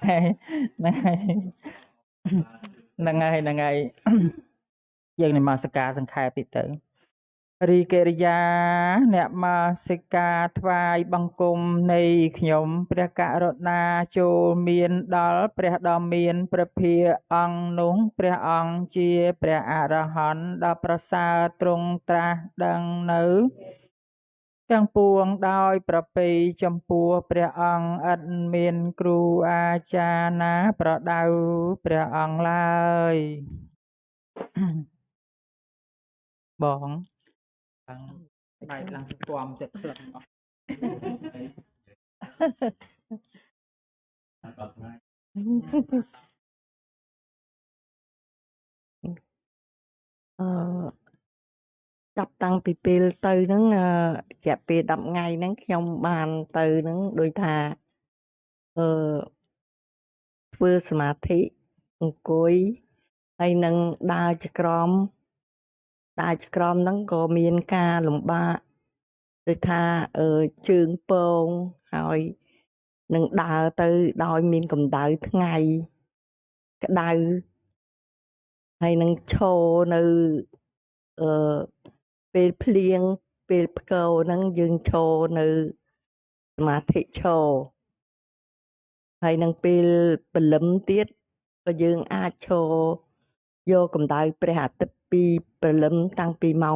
ហើយហ្នឹងហើយហ្នឹងហើយហ្នឹងហើយយើងនមស្ការសង្ខេបតិចទៅរីកិរិយាអ្នកមាសិកាថ្វាយបង្គំនៃខ្ញុំព្រះករុណាចូលមានដល់ព្រះដ៏មានព្រះភិអង្គនោះព្រះអង្គជាព្រះអរហន្តដ៏ប្រសើរទ្រង់ត្រាស់ដឹងនៅទាំងពួងដោយប្រពៃចំពោះព្រះអង្គឥតមានគ្រូអាចារ្យណាប្រដៅព្រះអង្គឡើយបងឡើងបែកឡើងស្គាំចិត្តក្លឹងអស់ អឺចាប់តាំងពីពេលទៅហ្នឹងរយៈពេល10ថ្ងៃហ្នឹងខ្ញុំបានទៅហ្នឹងដូចថាអឺធ្វើសមាធិអង្គុយហើយនឹងដើរចក្រមដើរចក្រមហ្នឹងក៏មានការលំបាកដូចថាជើងពងហើយនឹងដើរទៅដោយមានកម្ដៅថ្ងៃក្ដៅហើយនឹងឈរនៅអឺពេលភ្លៀងពេលផ្គរហ្នឹងយើងឈរនៅសមាធិឈរហើយនឹងពេលព្រលឹមទៀតក៏យើងអាចឈរយកកម្ដៅព្រះអាទិត្យពីព្រលឹមតាំងពីម៉ោង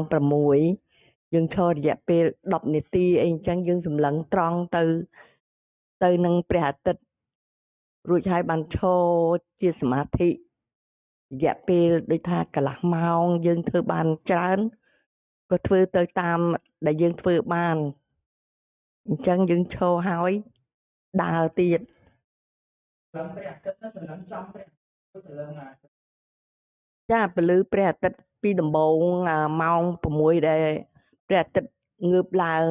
6យើងឈររយៈពេល10នាទីអីអញ្ចឹងយើងសម្លឹងត្រង់ទៅនឹងព្រះអាទិត្យរួចហើយបានឈរជាសមាធិរយៈពេលដូចថាកន្លះម៉ោងយើងធ្វើបានច្រើនក៏ធ្វើទៅតាមដែលយើងធ្វើបានអញ្ចឹងយើងឈរហើយដើរទៀតព្រះអាទិត្យទៅសម្លឹងចំព្រះសម្លឹងចាពលឺព្រះអាទិត្យពីដំបូងម៉ោង6ដែលព្រះអាទិត្យងើបឡើង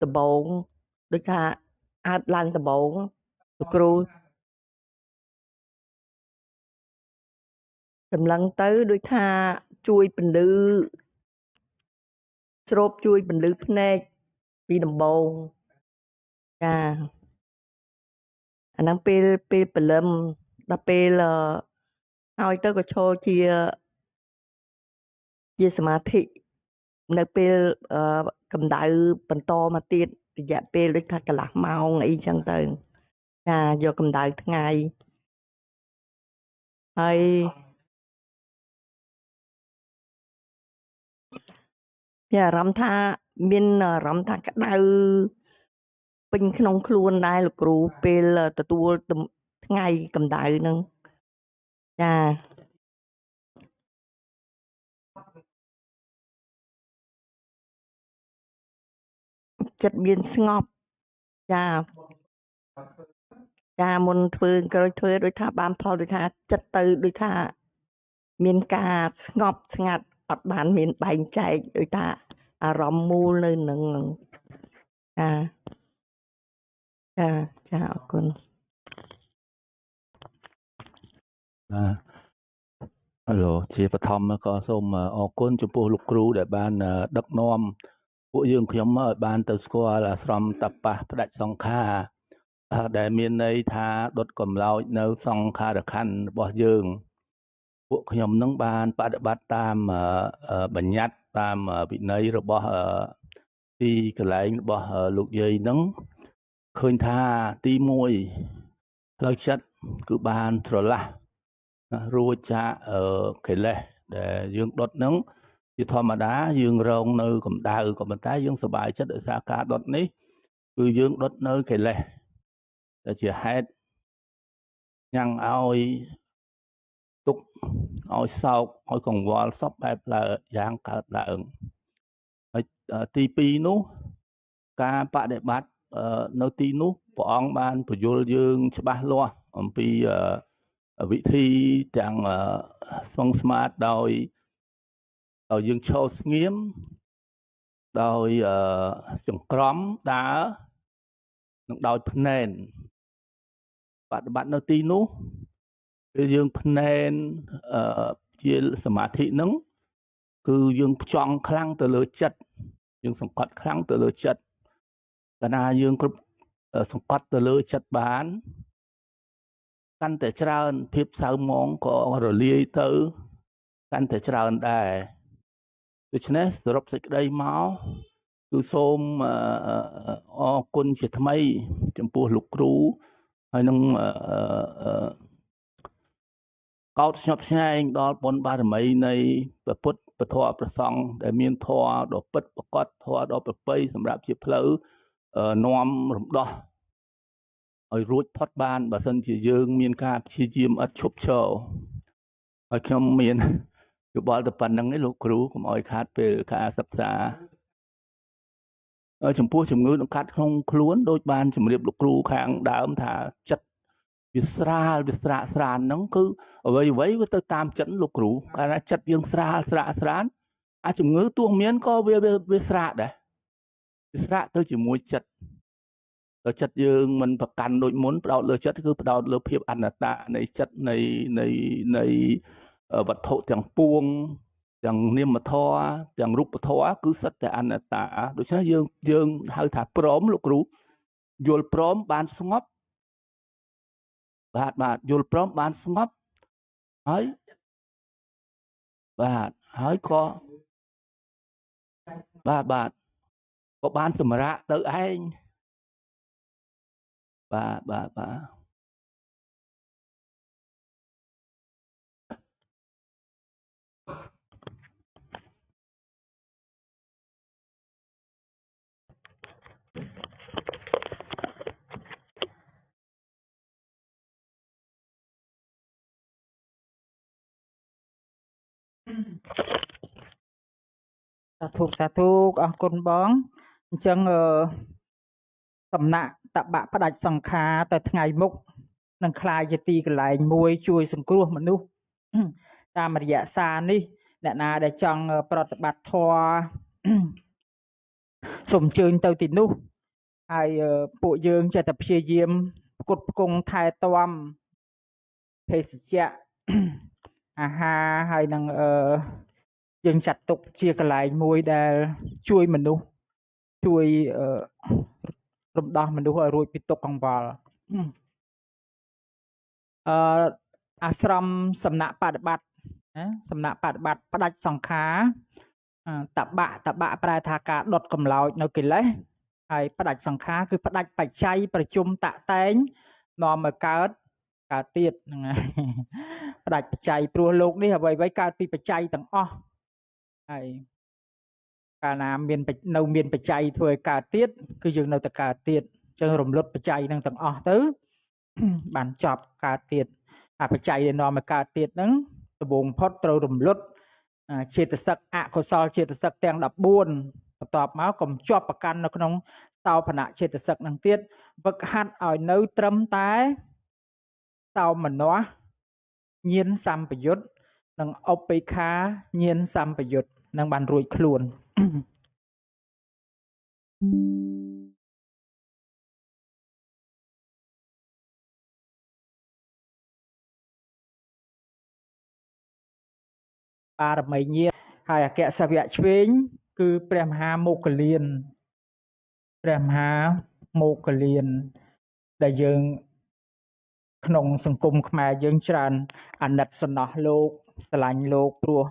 ដំបូងដូចថាអើតឡើងដំបូងលោកគ្រូសម្លឹងទៅដូចថាជួយពន្លឺស្រូបជួយពន្លឺភ្នែកពីដំបូងចាអាហ្នឹងពេលព្រលឹមដល់ពេលហើយទៅក៏ឈរជាសមាធិនៅពេលកម្ដៅបន្តមកទៀតរយៈពេលដូចថាកន្លះម៉ោងអីចឹងទៅចាយកកម្ដៅថ្ងៃហើយមានអារម្មណ៍ថាមានអារម្មណ៍ថាក្ដៅពេញក្នុងខ្លួនដែរលោកគ្រូពេលទទួលថ្ងៃកម្ដៅហ្នឹងចាចិត្តមានស្ងប់ចាចាមុនធ្វើក្រោយធ្វើដូចថាបានផលដូចថាចិត្តទៅដូចថាមានការស្ងប់ស្ងាត់អត់បានមានបែងចែកដូចថាអារម្មណ៍មូលនៅនឹងចាចាចាអរគុណបាទហៅឡូជាបឋមក៏សូមអរគុណចំពោះលោកគ្រូដែលបានដឹកនាំពួកយើងខ្ញុំឲ្យបានទៅស្គាល់អាស្រមតបៈផ្ដាច់សង្ខារដែលមានន័យថាដុតកម្លោចនៅសង្ខារខណ្ឌរបស់យើងពួកខ្ញុំនឹងបានបដិបត្តិតាមបញ្ញត្តិតាមវិន័យរបស់ទីកន្លែងរបស់លោកយាយនឹងឃើញថាទី1ផ្លូវចិត្តគឺបានត្រឡះរួចចាកកិលេសដែលយើងដុតនឹងជាធម្មតាយើងរងនៅកម្ដៅក៏ប៉ុន្តែយើងសប្បាយចិត្តដោយសារការដុតនេះគឺយើងដុតនៅកិលេសដែលជាហេតុញ៉ាំងឲ្យទុកឲ្យសោកឲ្យកង្វល់សពបែបឡើងយ៉ាងកើតឡើងហើយទី2នោះការបដិបត្តិនៅទីនោះព្រះអង្គបានពយល់យើងច្បាស់លាស់អំពីវិធីទាំងស្វឹងស្មាតដោយយើងឈរស្ងៀមដោយចង្ក្រមដើរនិងដោយភ្នែនបដិបត្តិនៅទីនោះគឺយើងភ្នែនជាសមាធិនឹងគឺយើងផ្ចង់ខ្លាំងទៅលើចិត្តយើងសង្កត់ខ្លាំងទៅលើចិត្តកាលណាយើងគ្រប់សង្កត់ទៅលើចិត្តបាន កាន់តែច្រើនភាពសៅហ្មងក៏រលាយទៅកាន់តែច្រើនដែរដូច្នេះសរុបសេចក្តីមកគឺសូមអរគុណជាថ្មីចំពោះលោកគ្រូហើយនឹងកោតស្ញប់ស្ញែងដល់បុណ្យបារមីនៃព្រះពុទ្ធពធព្រះសង្ឃដែលមានធម៌ដ៏ពិតប្រាកដធម៌ដ៏ប្រពៃសម្រាប់ជាផ្លូវនាំរំដោះឲ្យរួចផុតបានបើសិនជាយើងមានការព្យាយាមឥតឈប់ឈរហើយខ្ញុំមានយោបល់តែប៉ុណ្្នឹងឯងលោកគ្រូកុំឲ្យខាតពេលការសិក្សាចំពោះជំងឺដង្កាត់ក្នុងខ្លួនដូចបានជម្រាបលោកគ្រូខាងដើមថាចិត្តវាស្រាលវាស្រាកស្រានហ្នឹងគឺអ្វីអ្វីវាទៅតាមចិត្តលោកគ្រូកាលណាចិត្តយើងស្រាលស្រាកស្រានអាជំងឺទោះមានក៏វាស្រាកដែរវាស្រាកទៅជាមួយចិត្តដល់ចិត្តយើងមិនប្រកាន់ដូចមុនផ្ដោតលើចិត្តគឺផ្ដោតលើភាពអនត្តានៃចិត្តនៃនៃនៃវត្ថុទាំងពួងទាំងនាមធម៌ទាំងរូបធម៌គឺសិតតែអនត្តាដូច្នេះយើងហៅថាព្រមលោកគ្រូយល់ព្រមបានស្ងប់បាទយល់ព្រមបានស្ងប់ហើយបាទហើយក៏បាទក៏បានសម្រាកទៅឯងបាទបាទបាទ សាធុសាធុអរគុណបងអញ្ចឹងសំណាក់តបៈផ្ដាច់សង្ខារទៅថ្ងៃមុខនឹងក្លាយជាទីកន្លែងមួយជួយសង្គ្រោះមនុស្សតាមរយៈសារនេះអ្នកណាដែលចង់ប្រតិបត្តិធម៌សូមអញ្ជើញទៅទីនោះហើយពួកយើងចេះតែព្យាយាមផ្គត់ផ្គង់ថែទាំភេសជ្ជៈអាហារហើយនឹងយើងចាត់ទុកជាកន្លែងមួយដែលជួយមនុស្សជួយរំដោះមនុស្សឲ្យរួចពីទុក្ខកង្វល់អាស្រមសំណាក់បដិបត្តិណាសំណាក់បដិបត្តិផ្ដាច់សង្ខារតបៈតបៈប្រែថាការដុតកម្លោចនៅកិលេសហើយផ្ដាច់សង្ខារគឺផ្ដាច់បច្ច័យប្រជុំតតែងនាំឲ្យកើតទៀតហ្នឹងហើយផ្ដាច់បច្ច័យព្រោះលោកនេះអ្វីៗកើតពីបច្ច័យទាំងអស់ហើយកាលណាមាននៅមានបច្ច័យធ្វើឲ្យកើតទៀតគឺយើងនៅតែកើតទៀតអញ្ចឹងរំលត់បច្ច័យនឹងទាំងអស់ទៅបានចប់កើតទៀតអាបច្ច័យដែលនាំឲ្យកើតទៀតហ្នឹងដំបូងផុតត្រូវរំលត់ចេតសិកអកុសលចេតសិកទាំង14បន្ទាប់មកកុំជាប់ប្រកាន់នៅក្នុងសោភនៈចេតសិកហ្នឹងទៀតវឹកហាត់ឲ្យនៅត្រឹមតែសោមនស្សញាណសម្បយុទ្ធនិងឧបេក្ខាញាណសម្បយុទ្ធនឹងបានរួចខ្លួនបារមីញាណហើយអគ្គសាវកឆ្វេងគឺព្រះមហាមោគលានព្រះមហាមោគលានដែលយើងក្នុងសង្គមខ្មែរយើងច្រើនអាណិតសំណោះលោកស្រឡាញ់លោកព្រោះ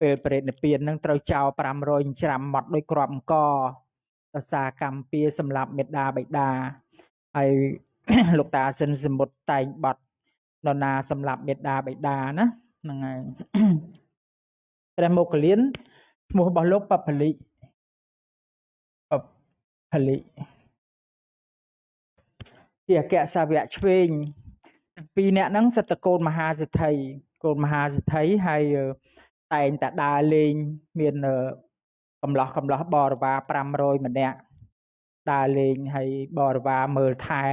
ពេលប្រេតនិព្វាននឹងត្រូវចោល500ច្រាំម៉ត់ដោយគ្រាប់អង្គដោយសារកម្មពៀសម្រាប់មេដាបិតាហើយលោកតាសិនសមុទ្រតែងបត់នរណាសម្រាប់មេដាបិតាណាហ្នឹងហើយព្រះមោគលានឈ្មោះរបស់លោកបពលិបពលិជាអគ្គសាវកឆ្វេងទាំងពីរអ្នកហ្នឹងសិតតកូនមហាសេដ្ឋីកូនមហាសេដ្ឋីហើយតែងតែដើរលេងមានកំឡោះបរិវារ500ម្នាក់ដើរលេងហើយបរិវារមើលថែ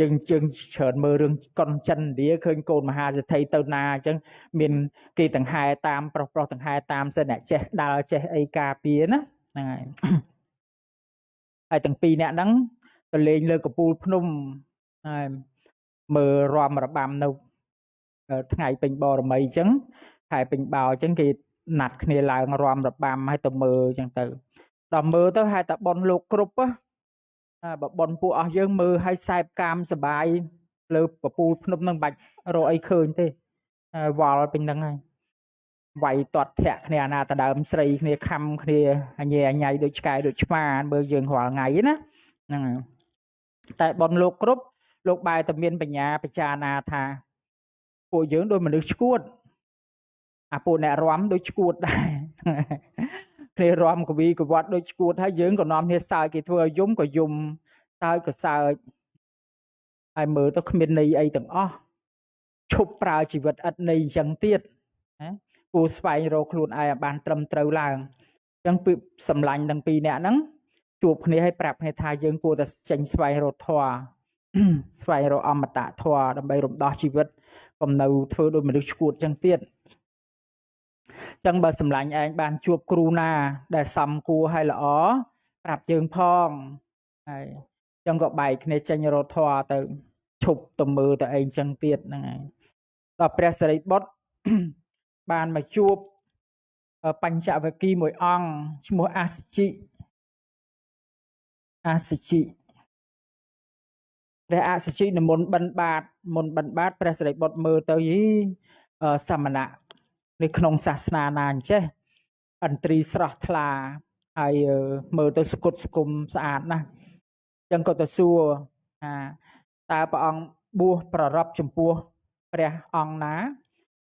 យើងជើងច្រើនមើលរឿងកុនចិនឥណ្ឌាឃើញកូនមហាសេដ្ឋីទៅណាអញ្ចឹងមានគេដង្ហែតាមប្រុសដង្ហែតាមសិនអ្នកចេះដើរចេះអីការពារណាហ្នឹងហើយហើយទាំងពីរអ្នកហ្នឹងទៅលេងលើកំពូលភ្នំហើយមើលរំរបាំនៅថ្ងៃពេញបរមីអញ្ចឹងខែពេញបោអញ្ចឹងគេណាត់គ្នាឡើងរំរបាំឲ្យទៅមើលអញ្ចឹងទៅដល់មើលទៅហេតុតែប៉ុនលោកគ្រប់បើប៉ុនពួកអស់យើងមើលឲ្យសែបកាមសបាយ លើពពូលភ្នំនឹងបាច់រកអីឃើញទេវល់ពេញហ្នឹងហើយវាយទាត់ធាក់គ្នាអាណាតដើមស្រីគ្នាខំគ្នាអញអញៃដូចឆ្កែដូចឆ្មាមើលយើងរាល់ថ្ងៃណាហ្នឹងតែប៉ុនលោកគ្រប់លោកបែរតែមានបញ្ញាពិចារណាថាពួកយើងដូចមនុស្សឈួតអាពួកអ្នករំដូចឈួតដែរគ្នារំកវីកវត្តដូចឈួតហើយយើងក៏នាំគ្នាសើចគេធ្វើឲ្យយំក៏យំសើចក៏សើចហើយមើលទៅគ្មានន័យអីទាំងអស់ឈប់ប្រើជីវិតឥតន័យអញ្ចឹងទៀតណាគួរស្វែងរកខ្លួនឯងឲ្យបានត្រឹមត្រូវឡើងអញ្ចឹងពីសម្លាញ់ទាំងពីរនាក់ហ្នឹងជួបគ្នាឲ្យប្រាប់គ្នាថាយើងគួរតែចេញស្វែងរកធម៌ស្វែងរកអមតៈធម៌ដើម្បីរំដោះជីវិតកុំនៅធ្វើដូចមនុស្សឈួតអញ្ចឹងទៀតចឹងបើសម្លាញ់ឯងបានជួបគ្រូណាដែលសមគួរហើយល្អប្រាប់យើងផងហើយចឹងក៏បែកគ្នាចេញរកធម៌ទៅឈប់ទៅមើលទៅឯងចឹងទៀតហ្នឹងហើយដល់ព្រះសិរីបុត្របានមកជួបបញ្ចវគិ្គយ៍មួយអង្គឈ្មោះអសជិអសជិព្រះអសជិនិមន្តបិណ្ឌបាតមុនបិណ្ឌបាតព្រះសិរីបុត្រមើលទៅយីសមណៈនៅក្នុងសាសនាណាអញ្ចេះឥន្ទ្រីស្រស់ថ្លាហើយមើលទៅសគុតសគុំស្អាតណាស់អញ្ចឹងក៏ទៅសួរថាតើព្រះអង្គបួសប្ររពចំពោះព្រះអង្គណា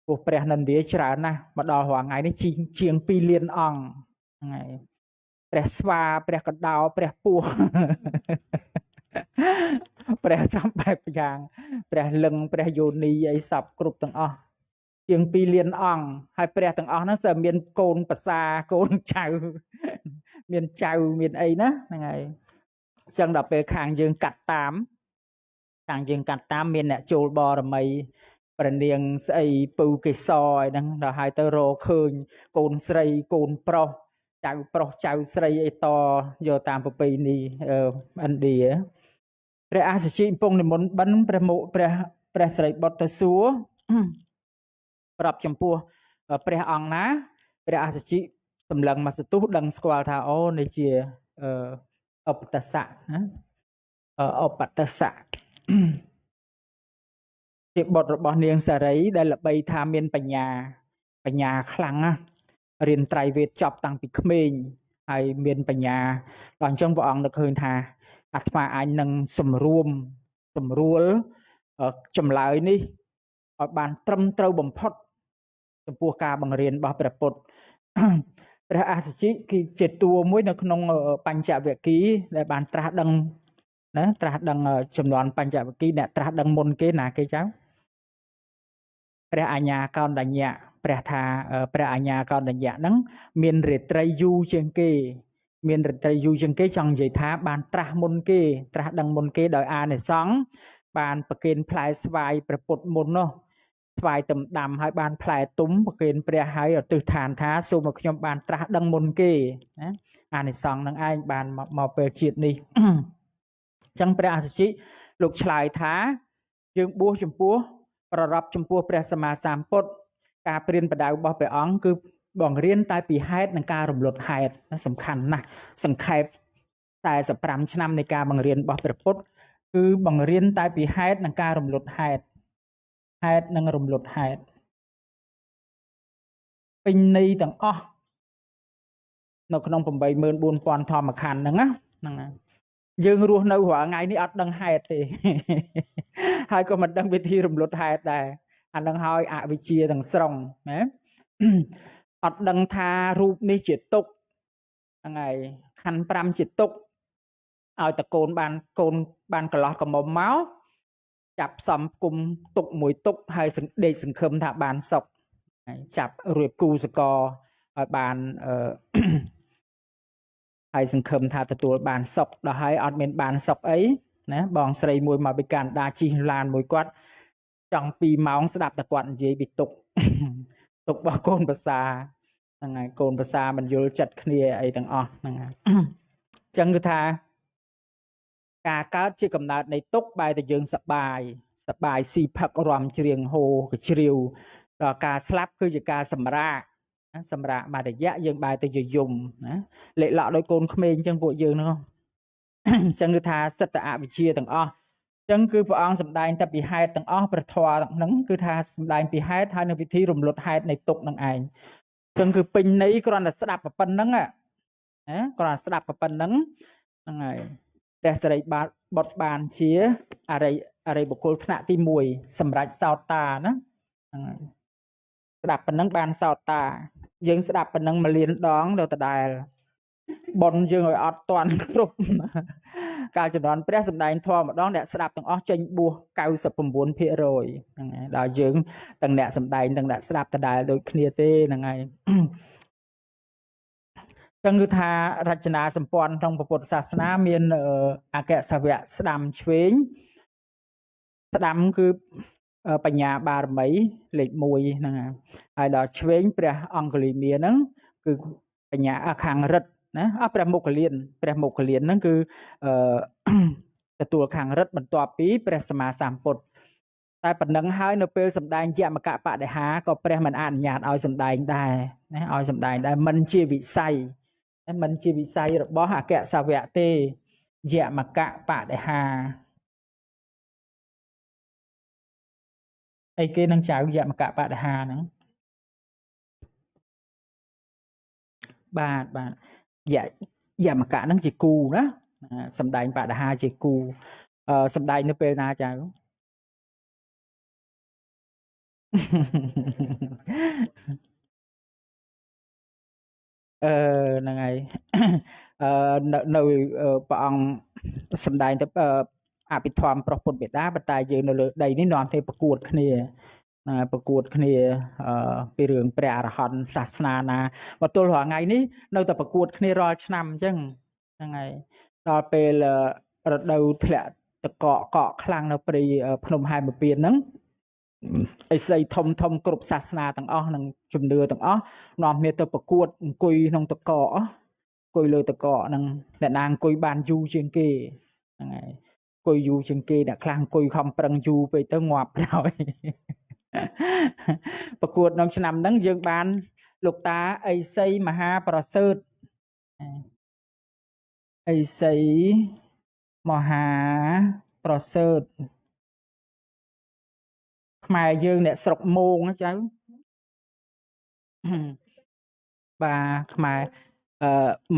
ព្រោះព្រះនន្ទាច្រើនណាស់មកដល់រាល់ថ្ងៃនេះជាង2លានអង្គហ្នឹងហើយព្រះស្វាព្រះកដោព្រះពស់ព្រះសំបែបយ៉ាងព្រះលឹងព្រះយោនីអីសពគ្រប់ទាំងអស់ជាង2លានអង្គហើយព្រះទាំងអស់ហ្នឹងសើមានកូនប្រសាកូនចៅមានចៅមានអីណាហ្នឹងហើយអញ្ចឹងដល់ពេលខាងយើងកាត់តាមខាងយើងកាត់តាមមានអ្នកចូលបរមីព្រះនាងស្អីពៅកេសរអីហ្នឹងដល់ហើយទៅរកឃើញកូនស្រីកូនប្រុសចៅប្រុសចៅស្រីអីតយកតាមប្រពៃណីឥណ្ឌាព្រះអសជិកំពុងនិមន្តបិណ្ឌព្រះមុព្រះសិរីបុត្រទៅសួរប្រាប់ចំពោះព្រះអង្គណាព្រះអសជិសម្លឹងមកសទុះដឹងស្គាល់ថាអូនេះជាឧបតសៈណាឧបតសៈជាបុត្ររបស់នាងសារីដែលល្បីថាមានបញ្ញាខ្លាំងណាស់រៀនត្រៃវេទចប់តាំងពីក្មេងហើយមានបញ្ញាដល់អញ្ចឹងព្រះអង្គនឹកឃើញថាអាត្មាអញនឹងសម្រួមសម្រួលចម្លើយនេះឲ្យបានត្រឹមត្រូវបំផុតចំពោះការបង្រៀនរបស់ព្រះពុទ្ធព្រះអសជិគឺជាតួមួយនៅក្នុងបញ្ចវគិ្គយ៍ដែលបានត្រាស់ដឹងណាត្រាស់ដឹងចំនួនបញ្ចវគិ្គយ៍អ្នកត្រាស់ដឹងមុនគេណាគេចៅព្រះអញ្ញាកោណ្ឌញ្ញៈព្រះថាព្រះអញ្ញាកោណ្ឌញ្ញៈហ្នឹងមានរាត្រីយូរជាងគេមានរាត្រីយូរជាងគេចង់និយាយថាបានត្រាស់មុនគេត្រាស់ដឹងមុនគេដោយអានិសង្សបានប្រគេនផ្លែស្វាយព្រះពុទ្ធមុននោះស្វាយតំដាំហើយបានផ្លែទុំប្រគេនព្រះហើយឧទ្ទិសឋានថាសូមឲ្យខ្ញុំបានត្រាស់ដឹងមុនគេណាអានិសង្សនឹងឯងបានមកពេលជាតិនេះអញ្ចឹងព្រះអសជិលោកឆ្លើយថាយើងបួសចំពោះប្ររពចំពោះព្រះសម្មាសម្ពុទ្ធការព្រានបដៅរបស់ព្រះអង្គគឺបង្រៀនតែពីហេតុនិងការរំលត់ហេតុសំខាន់ណាស់សង្ខេប45ឆ្នាំនៃការបង្រៀនរបស់ព្រះពុទ្ធគឺបង្រៀនតែពីហេតុនិងការរំលត់ហេតុហេតុនិងរំលត់ហេតុពេញន័យទាំងអស់នៅក្នុង84000ធម្មខណ្ឌហ្នឹងណាហ្នឹងយើងរស់នៅរាល់ថ្ងៃនេះអត់ដឹងហេតុទេហើយក៏មិនដឹងវិធីរំលត់ហេតុដែរអានឹងហើយអវិជ្ជាទាំងស្រុងណាអត់ដឹងថារូបនេះជាទុក្ខហ្នឹងហើយខណ្ឌ5ជាទុក្ខឲ្យតកូនបានកន្លោះកមុំមកចាប់សំគុំទុកមួយទុកហើយដេកសង្ឃឹមថាបានសុខចាប់រួបគូសកឲ្យបានហើយសង្ឃឹមថាទទួលបានសុខដល់ហើយអត់មានបានសុខអីណាបងស្រីមួយមកពីកាណាដាជិះឡានមួយគាត់ចង់2ម៉ោងស្ដាប់តែគាត់និយាយពីទុកទុករបស់កូនប្រសាហ្នឹងហើយកូនប្រសាមិនយល់ចិត្តគ្នាអីទាំងអស់ហ្នឹងហើយអញ្ចឹងគឺថាការកើតជាកំណើតនៃទុកបែរតែយើងសបាយសបាយស៊ីផឹករំច្រៀងហូកជ្រាវដល់ការស្លាប់គឺជាការសម្រាកសម្រាកមួយរយៈយើងបែរទៅយយំណាលេខលក់ដោយកូនក្មេងអញ្ចឹងពួកយើងហ្នឹងអញ្ចឹងគឺថាសិទ្ធិអវិជ្ជាទាំងអស់ ចឹងគឺព្រះអង្គសម្ដែងតែពីហេតុទាំងអស់ព្រះធម៌ហ្នឹងគឺថាសម្ដែងពីហេតុហើយនៅវិធីរំលត់ហេតុនៃទុក្ខនឹងឯងចឹងគឺពេញន័យគ្រាន់តែស្ដាប់ប៉ុណ្្នឹងណាគ្រាន់តែស្ដាប់ប៉ុណ្្នឹងហ្នឹងហើយព្រះសិរីបុត្របានជាអរិយបុគ្គលថ្នាក់ទី1សម្រាប់សោតាណាហ្នឹងហើយស្ដាប់ប៉ុណ្្នឹងបានសោតាយើងស្ដាប់ប៉ុណ្្នឹងមួយលានដងនៅដដែលប៉ុនយើងឲ្យអត់តាន់គ្រប់កាលជំនាន់ព្រះសម្ដែងធម៌ម្ដងអ្នកស្ដាប់ទាំងអស់ចេញបួស 99% ហ្នឹងហើយដល់យើងទាំងអ្នកសម្ដែងទាំងអ្នកស្ដាប់ដដែលដូចគ្នាទេហ្នឹងហើយចឹងគឺថារចនាសម្ព័ន្ធក្នុងពុទ្ធសាសនាមានអគ្គសាវកស្ដាំឆ្វេងស្ដាំគឺបញ្ញាបារមីលេខ1ហ្នឹងហើយដល់ឆ្វេងព្រះអង្គលីមាហ្នឹងគឺបញ្ញាខាងរិទ្ធណាព្រះមុគលានព្រះមុគលានហ្នឹងគឺទទួលខាងរិទ្ធបន្ទាប់ពីព្រះសម្មាសម្ពុទ្ធតែប៉ុណ្ណឹងហើយនៅពេលសម្ដែងយមកបដិហាក៏ព្រះមិនអនុញ្ញាតឲ្យសម្ដែងដែរណាឲ្យសម្ដែងដែរមិនជាវិស័យមិនជាវិស័យរបស់អគ្គសាវកទេយមកបដិហាអីគេនឹងចៅយមកបដិហាហ្នឹងបាទបាទយមកៈហ្នឹងជាគូណាសម្ដែងបដិហាជាគូសម្ដែងនៅពេលណាចៅហ្នឹងហើយនៅព្រះអង្គសម្ដែងទៅអភិធម្មប្រុសពុទ្ធបិតាប៉ុន្តែយើងនៅលើដីនេះនាំតែប្រកួតគ្នាប្រកួតគ្នាពីរឿងព្រះអរហន្តសាសនាណាមកទល់រាល់ថ្ងៃនេះនៅតែប្រកួតគ្នារាល់ឆ្នាំអញ្ចឹងហ្នឹងហើយដល់ពេលរដូវធ្លាក់តកកកខ្លាំងនៅព្រៃភ្នំហែមពៀនហ្នឹងអីស្អីធំធំគ្រប់សាសនាទាំងអស់និងជំនឿទាំងអស់នាំគ្នាទៅប្រកួតអង្គុយក្នុងតកអង្គុយលើតកហ្នឹងអ្នកណាអង្គុយបានយូរជាងគេហ្នឹងហើយអង្គុយយូរជាងគេអ្នកខ្លះអង្គុយខំប្រឹងយូរពេកទៅងាប់ហើយប្រកួតក្នុងឆ្នាំហ្នឹងយើងបានលោកតាអីសីមហាប្រសើរអីសីមហាប្រសើរខ្មែរយើងអ្នកស្រុកមោងចៅបាទខ្មែរ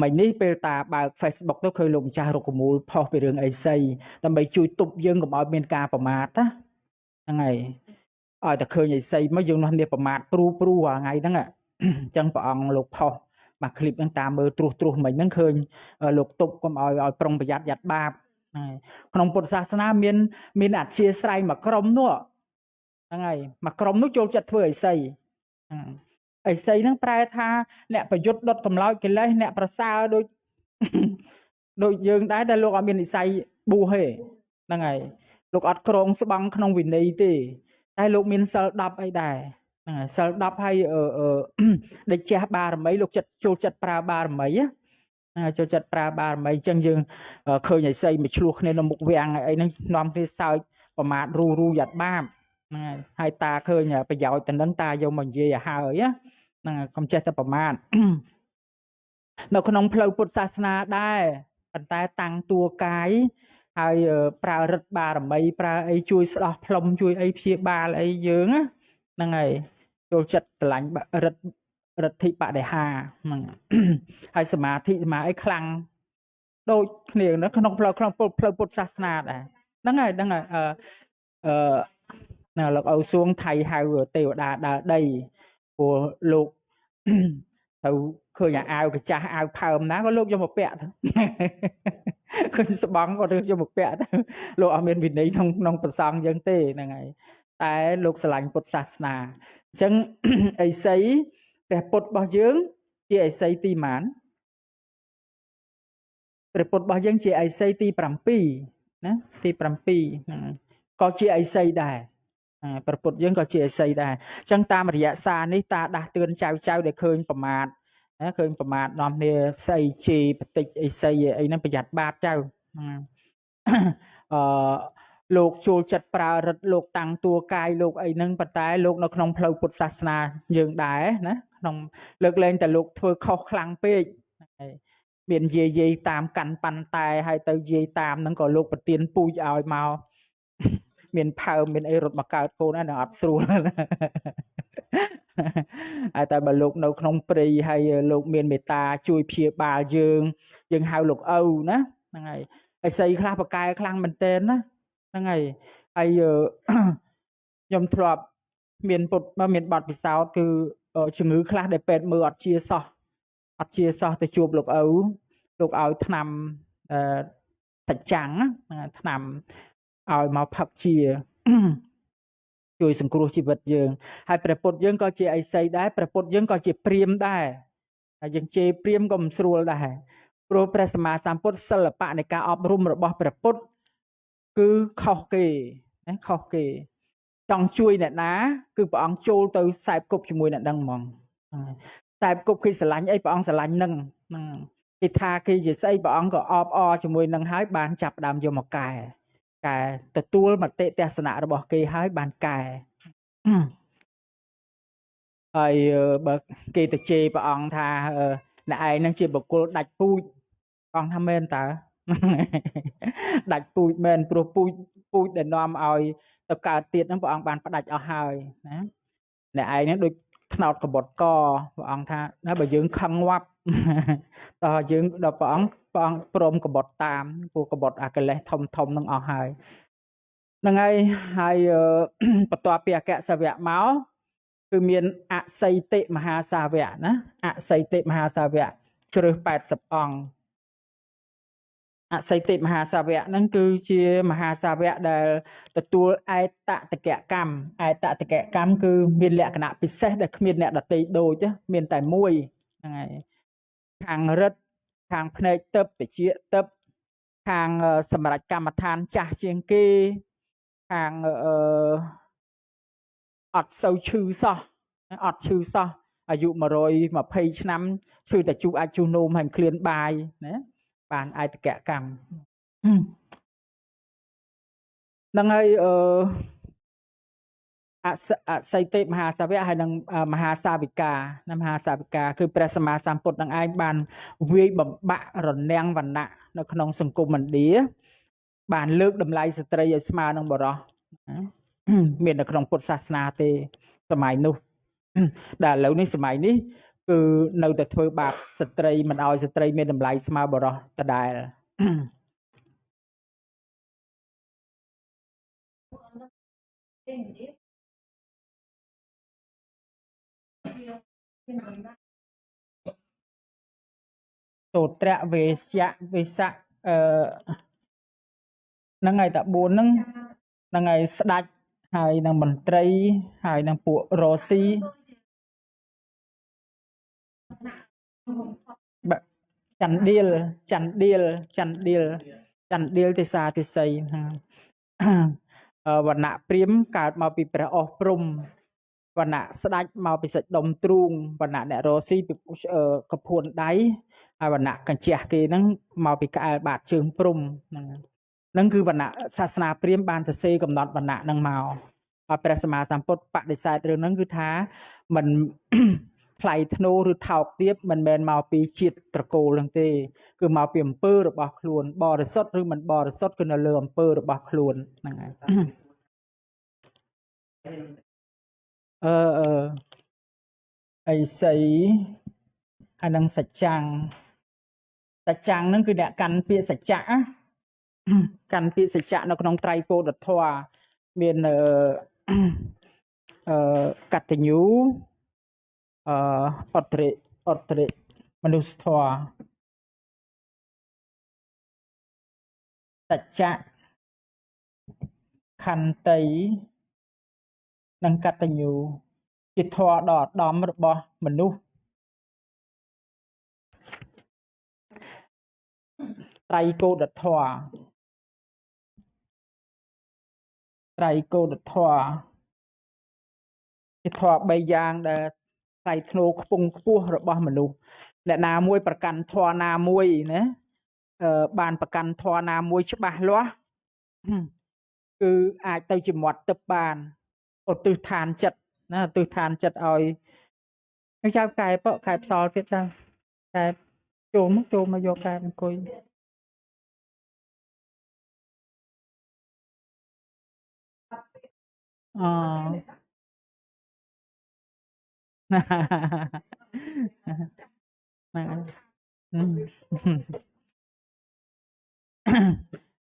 មិញនេះពេលតាបើក Facebook ទៅឃើញលោកម្ចាស់រុក្ខមូលផុសពីរឿងអីសីដើម្បីជួយទប់យើងកុំឲ្យមានការប្រមាថណាហ្នឹងហើយឲ្យតែឃើញអីសីមកយើងនោះនេះប្រមាថព្រូព្រូរាល់ថ្ងៃហ្នឹងអញ្ចឹងព្រះអង្គលោកផុសបាទឃ្លីបហ្នឹងតាមមើលត្រួសត្រាសមិញហ្នឹងឃើញលោកទប់កុំឲ្យប្រុងប្រយ័ត្នយ៉ាត់បាបហ្នឹងក្នុងពុទ្ធសាសនាមានអធិស្រ័យមួយក្រុមនោះហ្នឹងហើយមួយក្រុមនោះចូលចិត្តធ្វើអីសីអីសីហ្នឹងប្រែថាអ្នកប្រយុទ្ធដុតកម្លោចកិលេសអ្នកប្រសើរដូចយើងដែរតែលោកអត់មាននិស័យបួសទេហ្នឹងហើយលោកអត់ក្រងស្បង់ក្នុងវិន័យទេតែលោកមានសិល10អីដែរហ្នឹងហើយសិល10ហើយដេចចេះបារមីលោកចិត្តចូលចិត្តប្រើបារមីណាចូលចិត្តប្រើបារមីអញ្ចឹងយើងឃើញអីសីមកឆ្លោះគ្នានៅមុខវាំងអីហ្នឹងនាំគ្នាសើចប្រមាថរូរូយ៉ាត់បាបហ្នឹងហើយហើយតាឃើញប្រយោជន៍ទៅនឹងតាយកមកនិយាយឲ្យហើយហ្នឹងកុំចេះតែប្រមាថនៅក្នុងផ្លូវពុទ្ធសាសនាដែរប៉ុន្តែតាំងតួកាយហើយប្រើរិទ្ធបារមីប្រើអីជួយស្ដោះផ្លុំជួយអីព្យាបាលអីយើងហ្នឹងហើយចូលចិត្តស្រឡាញ់រិទ្ធរិទ្ធិបដិហាហ្នឹងហើយសមាធិសមាអីខ្លាំងដូចគ្នានៅក្នុងផ្លូវពុទ្ធសាសនាដែរហ្នឹងហើយហ្នឹងហើយអឺណាលោកឪសួងថៃហៅទេវតាដើរដីព្រោះលោកទៅឃើញអាវកាចាស់អាវផើមណាក៏លោកយកមកពាក់ទៅឃើញស្បង់ក៏យកមកពាក់ទៅលោកអត់មានវិន័យក្នុងប្រសង់យើងទេហ្នឹងហើយតែលោកស្រឡាញ់ពុទ្ធសាសនាអញ្ចឹងអីសីព្រះពុទ្ធរបស់យើងជាអីសីទីម៉ានព្រះពុទ្ធរបស់យើងជាអីសីទី7ណាទី7ហ្នឹងក៏ជាអីសីដែរព្រះពុទ្ធយើងក៏ជាអីសីដែរអញ្ចឹងតាមរយៈសារនេះតាដាស់តឿនចៅចៅដែលឃើញប្រមាថណាឃើញប្រមាថនាំគ្នាស្អីជេរបតិចអីសីអីហ្នឹងប្រយ័ត្នបាបចៅអឺលោកចូលចិត្តប្រើរិទ្ធលោកតាំងតួកាយលោកអីហ្នឹងប៉ុន្តែលោកនៅក្នុងផ្លូវពុទ្ធសាសនាយើងដែរណាក្នុងលើកលែងតែលោកធ្វើខុសខ្លាំងពេកមានយាយតាមកាន់ប៉ាន់តែហើយទៅយាយតាមហ្នឹងក៏លោកប្រទៀនពូជឲ្យមក មានផើមមានអីរត់មកកើតកូនហ្នឹងអត់ស្រួលហើយតែបើលោកនៅក្នុងព្រៃហើយលោកមានមេត្តាជួយព្យាបាលយើងយើងហៅលោកឪណាហ្នឹងហើយហើយស្អីខ្លះប្រកែខ្លាំងមែនទែនណាហ្នឹងហើយហើយខ្ញុំធ្លាប់មានពុទ្ធមានបទពិសោធន៍គឺជំងឺខ្លះដែលពេទ្យមើលអត់ជាសោះអត់ជាសោះទៅជួបលោកឪលោកឲ្យថ្នាំសច្ចាំងថ្នាំឲ្យមកផឹកជាជួយសង្គ្រោះជីវិតយើងហើយព្រះពុទ្ធយើងក៏ជាអិសីដែរព្រះពុទ្ធយើងក៏ជាព្រាហ្មណ៍ដែរហើយយើងជេរព្រាហ្មណ៍ក៏មិនស្រួលដែរព្រោះព្រះសម្មាសម្ពុទ្ធសិល្បៈនៃការអប់រំរបស់ព្រះពុទ្ធគឺខុសគេណាខុសគេចង់ជួយអ្នកណាគឺព្រះអង្គចូលទៅខ្សែគប់ជាមួយអ្នកដឹងហ្មងខ្សែគប់គេស្រឡាញ់អីព្រះអង្គស្រឡាញ់នឹងហ្នឹងគេថាគេជាស្អីព្រះអង្គក៏អបអរជាមួយនឹងហើយបានចាប់ដើមយកមកកែកែទទួលមតិទស្សនៈរបស់គេហើយបានកែហើយបើគេទៅជេរព្រះអង្គថាអ្នកឯងនឹងជាបុគ្គលដាច់ពូជព្រះអង្គថាមែនតើដាច់ពូជមែនព្រោះពូជដែលនាំឲ្យទៅកើតទៀតហ្នឹងព្រះអង្គបានផ្ដាច់អស់ហើយណាអ្នកឯងហ្នឹងដូចថ្នោតកបុតកព្រះអង្គថាណាបើយើងខឹងងាប់ដល់យើងដល់ព្រះអង្គព្រមកបុតតាមពួកកបុតអាកិលេសធំធំនឹងអស់ហើយហ្នឹងហើយហើយបន្ទាប់ពីអគ្គសាវកមកគឺមានអសីតិមហាសាវកណាអសីតិមហាសាវកជ្រើស80អង្គអសីតិមហាសាវកហ្នឹងគឺជាមហាសាវកដែលទទួលឯតតកកម្មឯតតកកម្មគឺមានលក្ខណៈពិសេសដែលគ្មានអ្នកដទៃដូចមានតែមួយហ្នឹងហើយខាងរិទ្ធខាងភ្នែកទឹកតិចទឹកខាងសម្រាប់កម្មដ្ឋានចាស់ជាងគេខាងអត់សូវឈឺសោះអត់ឈឺសោះអាយុ120ឆ្នាំឈឺតែជូអាចជូនោមហើយឃ្លានបាយណាបានឯតកកម្មហ្នឹងហើយអសីតិមហាសាវកហើយនិងមហាសាវិកាណាមហាសាវិកាគឺព្រះសម្មាសម្ពុទ្ធនឹងឯងបានវាយបំបាក់រនាំងវណ្ណៈនៅក្នុងសង្គមឥណ្ឌាបានលើកតម្លៃស្ត្រីឲ្យស្មើនឹងបុរសមាននៅក្នុងពុទ្ធសាសនាទេសម័យនោះដែលឥឡូវនេះសម័យនេះគឺនៅតែធ្វើបាបស្ត្រីមិនឲ្យស្ត្រីមានតម្លៃស្មើបុរសដដែលតោត្រៈវេសៈវេសៈហ្នឹងហើយតា4ហ្នឹងហ្នឹងហើយស្ដេចហើយនឹងមន្ត្រីហើយនឹងពួករស៊ីចន្ទៀលចន្ទៀលចន្ទៀលចន្ទៀលទេសាទេសីវណ្ណៈព្រាហ្មណ៍កើតមកពីព្រះអស់ព្រំវណ្ណៈស្ដេចមកពីសាច់ដុំទ្រូងវណ្ណៈអ្នករស៊ីពីកភួនដៃហើយវណ្ណៈកញ្ជះគេហ្នឹងមកពីក្អែលបាតជើងព្រំហ្នឹងហ្នឹងគឺវណ្ណៈសាសនាព្រាហ្មណ៍បានសរសេរកំណត់វណ្ណៈហ្នឹងមកហើយព្រះសម្មាសម្ពុទ្ធបដិសេធរឿងហ្នឹងគឺថាមិនថ្លៃធ្នូឬថោកទាបមិនមែនមកពីជាតិត្រកូលហ្នឹងទេគឺមកពីអំពើរបស់ខ្លួនបរិសុទ្ធឬមិនបរិសុទ្ធគឺនៅលើអំពើរបស់ខ្លួនហ្នឹងហើយអីសីហើយនឹងសច្ចាំងសច្ចាំងហ្នឹងគឺអ្នកកាន់ពាក្យសច្ចៈកាន់ពាក្យសច្ចៈនៅក្នុងត្រៃកោដធម៌មានកតញ្ញូអត្តរិមនុស្សធម៌សច្ចៈខន្តីនិងកតញ្ញូជាធម៌ដ៏ឧត្តមរបស់មនុស្សត្រៃកោដធម៌ត្រៃកោដធម៌ជាធម៌3យ៉ាងដែលថ្លៃធ្នូខ្ពង់ខ្ពស់របស់មនុស្សអ្នកណាមួយប្រកាន់ធម៌ណាមួយណាបានប្រកាន់ធម៌ណាមួយច្បាស់លាស់គឺអាចទៅជាមាត់ទឹកបានឧទ្ទិសឋានចិត្តណាឧទ្ទិសឋានចិត្តឲ្យចៅកែបកែផ្សល់ទៀតចៅកែចូលមកយកកែអង្គុយ អូ ហ្នឹង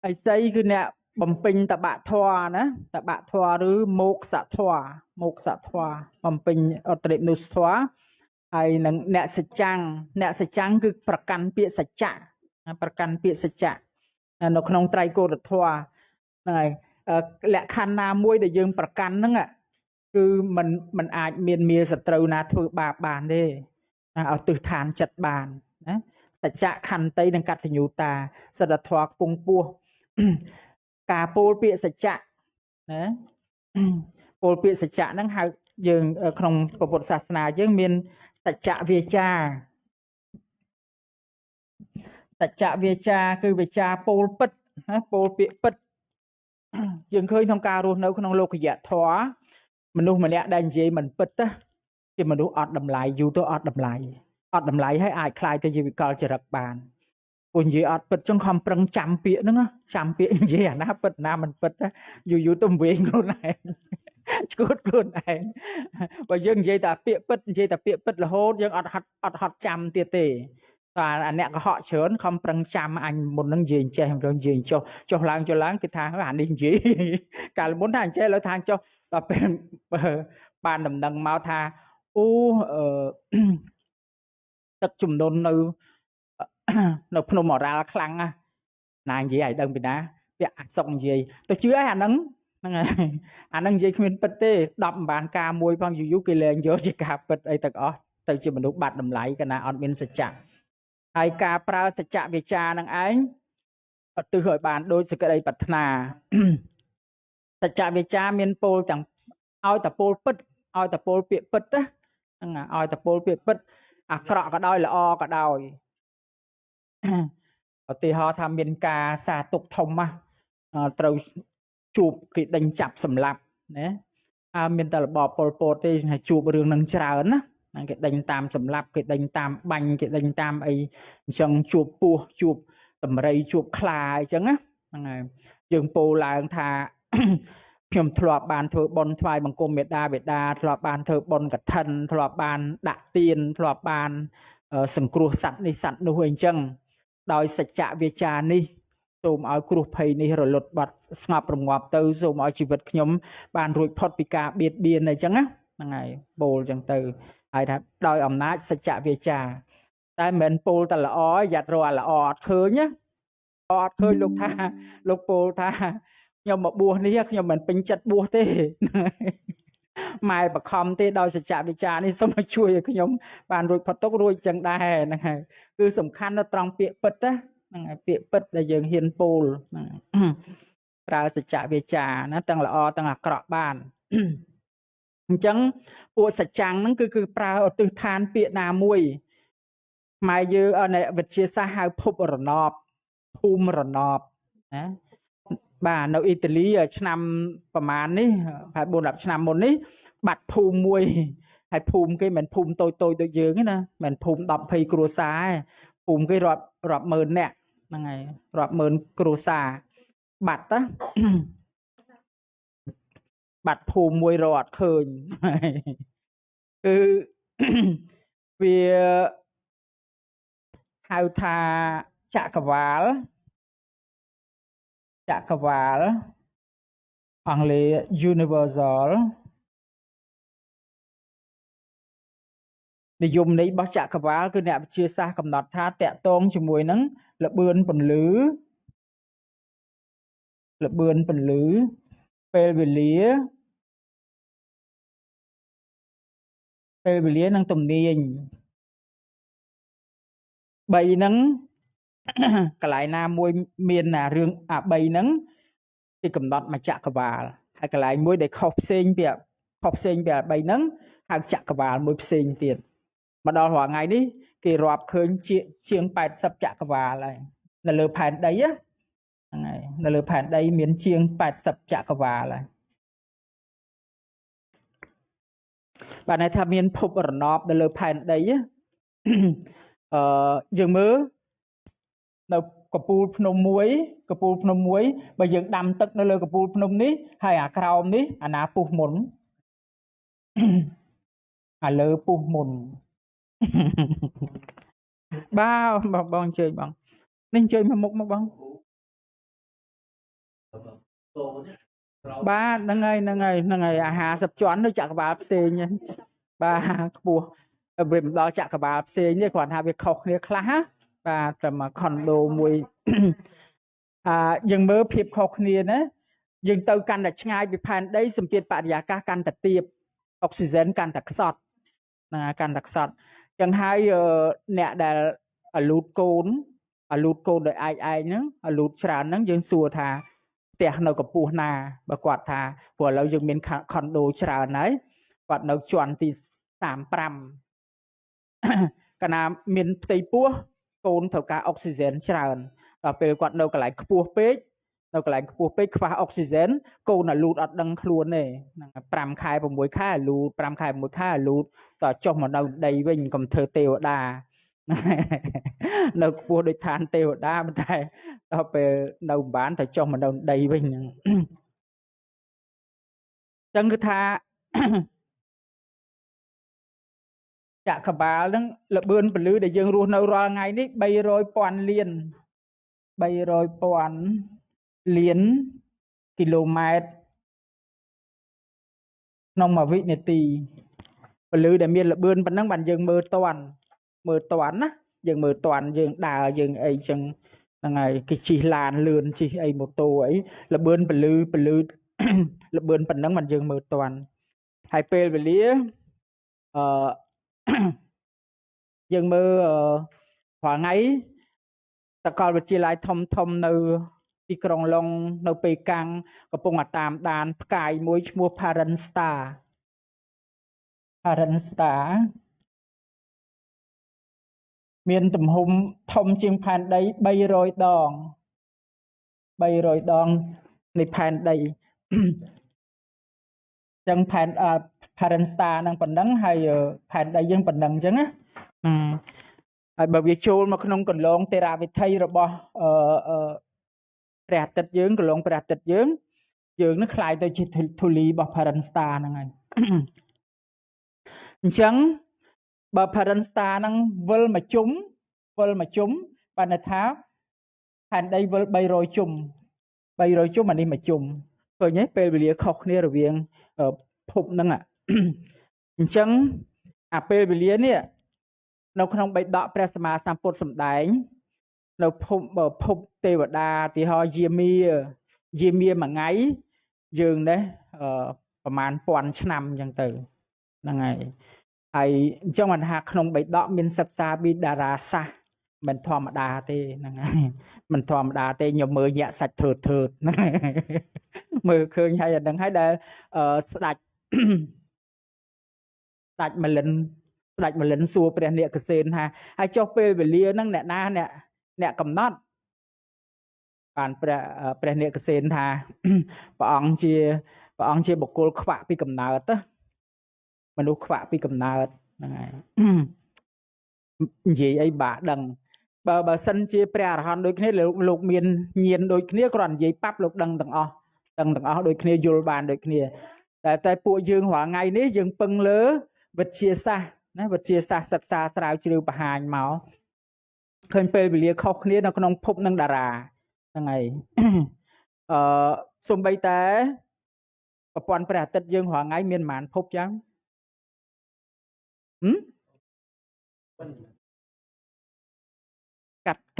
ហើយឥសីគឺអ្នកបំពេញតបៈធម៌ណាតបៈធម៌ឬមោក្សធម៌មោក្សធម៌បំពេញអត្តរិនុសធម៌ហើយនឹងអ្នកសច្ចាំងអ្នកសច្ចាំងគឺប្រកាន់ពាក្យសច្ចៈប្រកាន់ពាក្យសច្ចៈនៅក្នុងត្រៃកូដធម៌ហ្នឹងហើយលក្ខខណ្ឌណាមួយដែលយើងប្រកាន់ហ្នឹងគឺមិនអាចមានមាសត្រូវណាធ្វើបាបបានទេណាឲ្យទិសឋានចិត្តបានណាសច្ចៈខន្តីនិងកតញ្ញូតាសិទ្ធធម៌ខ្ពង់ពោះការពោលពាក្យសច្ចៈណាពោលពាក្យសច្ចៈហ្នឹងហៅយើងក្នុងពុទ្ធសាសនាយើងមានសច្ចៈវាចាសច្ចៈវាចាគឺវាចាពោលពិតណាពោលពាក្យពិតយើងឃើញក្នុងការរស់នៅក្នុងលោកយធម៌មនុស្សម្នាក់ដែលនិយាយមិនពិតណាជាមនុស្សអត់តម្លៃយូរទៅអត់តម្លៃអត់តម្លៃហើយអាចคล้ายទៅជាវិកលចរិតបានព្រោះនិយាយអត់ពិតចឹងខំប្រឹងចាំពាក្យហ្នឹងចាំពាក្យនិយាយអាណាពិតណាមិនពិតយូរយូរទៅវិញខ្លួនឯងឈួតខ្លួនឯងបើយើងនិយាយតែពាក្យពិតនិយាយតែពាក្យពិតរហូតយើងអត់ហត់ចាំទៀតទេតែអាអ្នកកុហកច្រើនខំប្រឹងចាំអញមុនហ្នឹងនិយាយចេះនិយាយចុះចុះឡើងចុះឡើងគេថាអានេះនិយាយកាលមុនថាអញ្ចេះឥឡូវថាចុះដល់ពេលបានដំណឹងមកថាអូទឹកចំនួននៅភ្នំអរ៉ាល់ខ្លាំងណានិយាយឲ្យដឹងពីណាពាក្យអសុកនិយាយទៅជឿឲ្យអាហ្នឹងហ្នឹងហើយអាហ្នឹងនិយាយគ្មានពិតទេ10មិនបានការមួយផងយូរយូរគេលែងយកជាការពិតអីទាំងអស់ទៅជាមនុស្សបាត់តម្លៃកាលណាអត់មានសច្ចៈហើយការប្រើសច្ចៈវាចានឹងឯងឧទ្ទិសឲ្យបានដូចសេចក្តីប្រាថ្នាសច្ចៈវាចាមានពោលទាំងឲ្យតែពោលពិតឲ្យតែពោលពាក្យពិតណាហ្នឹងឲ្យតែពោលពាក្យពិតអាក្រក់ក៏ដោយល្អក៏ដោយឧទាហរណ៍ថាមានការសាទុកធំណាត្រូវជួបគេដេញចាប់សម្លាប់ណាអើមានតែរបបប៉ុលពតទេជួបរឿងនឹងច្រើនណាគេដេញតាមសម្លាប់គេដេញតាមបាញ់គេដេញតាមអីអញ្ចឹងជួបពស់ជួបតម្រៃជួបខ្លាអញ្ចឹងណាហ្នឹងហើយយើងពោលឡើងថាខ្ញុំធ្លាប់បានធ្វើបុណ្យថ្វាយបង្គំមេដាបេដាធ្លាប់បានធ្វើបុណ្យកឋិនធ្លាប់បានដាក់ទានធ្លាប់បានសង្គ្រោះសត្វនេះសត្វនោះអីអញ្ចឹងដោយសច្ចៈវាចានេះសូមឲ្យគ្រោះភ័យនេះរលត់បាត់ស្ងប់រងាប់ទៅសូមឲ្យជីវិតខ្ញុំបានរួចផុតពីការបៀតបៀនអីចឹងណាហ្នឹងហើយពោលអញ្ចឹងទៅហើយថាដោយអំណាចសច្ចៈវាចាតែមិនមែនពោលតែល្អយ៉ាត់រកអាល្អអត់ឃើញណាអត់ឃើញលោកថាលោកពោលថាខ្ញុំមកបួសនេះខ្ញុំមិនពេញចិត្តបួសទេម៉ែបខំទេដោយសច្ចៈវិចារនេះសូមឲ្យជួយឲ្យខ្ញុំបានរួចផុតទុក្ខរួចចឹងដែរហ្នឹងហើយគឺសំខាន់នៅត្រង់ពាក្យពិតណាហ្នឹងហើយពាក្យពិតដែលយើងហ៊ានពោលហ្នឹងប្រើសច្ចៈវិចារណាទាំងល្អទាំងអាក្រក់បានអញ្ចឹងពួកសច្ចាំងហ្នឹងគឺប្រើឧទ្ទិសឋានពាក្យណាមួយខ្មែរយើងអ្នកវិទ្យាសាស្ត្រហៅភពរណបភូមិរណបណាបាទនៅអ៊ីតាលីឆ្នាំប្រហែលនេះប្រហែល4 10ឆ្នាំមុននេះបាត់ភូមិមួយហើយភូមិគេមិនភូមិតូចតូចដូចយើងទេណាមិនភូមិ10 20គ្រួសារទេភូមិគេរាប់ម៉ឺននាក់ហ្នឹងហើយរាប់ម៉ឺនគ្រួសារបាត់ណាបាត់ភូមិមួយរកអត់ឃើញគឺវាហៅថាចក្រវាលចក្រវាលអង់គ្លេស universal និយមន័យរបស់ចក្រវាលគឺអ្នកវិទ្យាសាស្ត្រកំណត់ថាតកតងជាមួយនឹងល្បឿនពន្លឺល្បឿនពន្លឺពេលវេលាពេលវេលានិងទំនាញ3ហ្នឹងកន្លែងណាមួយមានអារឿងអា3ហ្នឹងគេកំណត់មកចក្រវាលហើយកន្លែងមួយដែលខុសផ្សេងពីខុសផ្សេងពីអា3ហ្នឹងហៅចក្រវាលមួយផ្សេងទៀតមកដល់រាល់ថ្ងៃនេះគេរាប់ឃើញជាង80ចក្រវាលហើយនៅលើផែនដីហ្នឹងហើយនៅលើផែនដីមានជាង80ចក្រវាលហើយបាទន័យថាមានភពរណបនៅលើផែនដីយើងមើលនៅ កពូលភ្នំមួយកពូលភ្នំមួយបើយើងដាំទឹកនៅលើកពូលភ្នំនេះហើយអាក្រោមនេះអាណាពុះមុនអាលើពុះមុនបាទបងអញ្ជើញបងនេះអញ្ជើញមកមុខមកបងបាទហ្នឹងហើយហ្នឹងហើយហ្នឹងហើយអា50ជាន់នៅចក្រវាលផ្សេងបាទខ្ពស់វាមិនដល់ចក្រវាលផ្សេងទេគ្រាន់ថាវាខុសគ្នាខ្លះណាបាទតែមកខុនដូមួយយើងមើលភាពខុសគ្នាណាយើងទៅកាន់តែឆ្ងាយពីផែនដីសម្ពាធបរិយាកាសកាន់តែទាបអុកស៊ីហ្សែនកាន់តែខ្សត់ណាកាន់តែខ្សត់ចឹងហើយអ្នកដែលអាលូតកូនអាលូតកូនដោយឯងហ្នឹងអាលូតច្រើនហ្នឹងយើងសួរថាផ្ទះនៅកម្ពស់ណាបើគាត់ថាព្រោះឥឡូវយើងមានខុនដូច្រើនហើយគាត់នៅជាន់ទី35កាលណាមានផ្ទៃពោះកូនត្រូវការអុកស៊ីហ្សែនច្រើនដល់ពេលគាត់នៅកន្លែងខ្ពស់ពេកនៅកន្លែងខ្ពស់ពេកខ្វះអុកស៊ីហ្សែនកូនអាលូតអត់ដឹងខ្លួនទេហ្នឹង5ខែ6ខែអាលូត5ខែ6ខែអាលូតតចុះមកនៅដីវិញកុំធ្វើទេវតានៅខ្ពស់ដូចឋានទេវតាប៉ុន្តែដល់ពេលនៅមិនបានទៅចុះមកនៅដីវិញហ្នឹងអញ្ចឹងគឺថាចក្របាលហ្នឹងល្បឿនពលឺដែលយើងរស់នៅរាល់ថ្ងៃនេះ300,000លាន300,000លានគីឡូម៉ែត្រក្នុងមួយវិនាទីពលឺដែលមានល្បឿនប៉ុណ្ណឹងបានយើងមើលតាន់ណាយើងមើលតាន់យើងដើរយើងអីចឹងហ្នឹងហើយគេជិះឡានលឿនជិះអីម៉ូតូអីល្បឿនពលឺល្បឿនប៉ុណ្ណឹងបានយើងមើលតាន់ហើយពេលវេលាយើងមើលរាល់ថ្ងៃសាកលវិទ្យាល័យធំធំនៅទីក្រុងឡុងនៅប៉េកាំងកំពុងតាមដានផ្កាយមួយឈ្មោះ Parent Star Parent Star មានទំហំធំជាងផែនដី300ដង300ដងនៃផែនដីចឹងផែន Parent Star នឹងប៉ុណ្ណឹងហើយផែនដីយើងប៉ុណ្ណឹងអញ្ចឹងណាហើយបើវាចូលមកក្នុងកន្លងទេរាវិថីរបស់ព្រះអាទិត្យយើងកន្លងព្រះអាទិត្យយើងយើងនឹងក្លាយទៅជាធូលីរបស់ Parent Star ហ្នឹងហើយអញ្ចឹងបើ Parent Star ហ្នឹងវិលមួយជុំបានន័យថាផែនដីវិល300ជុំ300ជុំអានេះមួយជុំឃើញទេពេលវេលាខុសគ្នារវាងភពហ្នឹងអញ្ចឹងអាពេលវេលានេះនៅក្នុងបិដកព្រះសម្មាសម្ពុទ្ធសម្ដែងនៅភពទេវតាទីហោយាមាមួយថ្ងៃយើងនេះប្រហែល1000ឆ្នាំអញ្ចឹងទៅហ្នឹងហើយហើយអញ្ចឹងបានថាក្នុងបិដកមានសិក្សាពីតារាសាស្ត្រមិនធម្មតាទេហ្នឹងហើយមិនធម្មតាទេខ្ញុំមើលញាក់សាច់ធើតហ្នឹងមើលឃើញហើយអាហ្នឹងហើយដែលស្ដេចស្ដេចមលិនស្ដេចមលិនសួរព្រះនាគសេនថាហើយចុះពេលវេលាហ្នឹងអ្នកណាអ្នកកំណត់បានព្រះនាគសេនថាព្រះអង្គជាបុគ្គលខ្វាក់ពីកំណើតមនុស្សខ្វាក់ពីកំណើតហ្នឹងហើយនិយាយអីបាក់ដឹងបើសិនជាព្រះអរហន្តដូចគ្នាលោកមានញាណដូចគ្នាគ្រាន់និយាយប៉ាប់លោកដឹងទាំងអស់ដូចគ្នាយល់បានដូចគ្នាតែពួកយើងរាល់ថ្ងៃនេះយើងពឹងលើវិទ្យាសាស្ត្រណាវិទ្យាសាស្ត្រសិក្សាស្រាវជ្រាវបង្ហាញមកឃើញពេលវេលាខុសគ្នានៅក្នុងភពនិងតារាហ្នឹងហើយសំបីតែប្រព័ន្ធព្រះអាទិត្យយើងរាល់ថ្ងៃមានប៉ុន្មានភពចឹង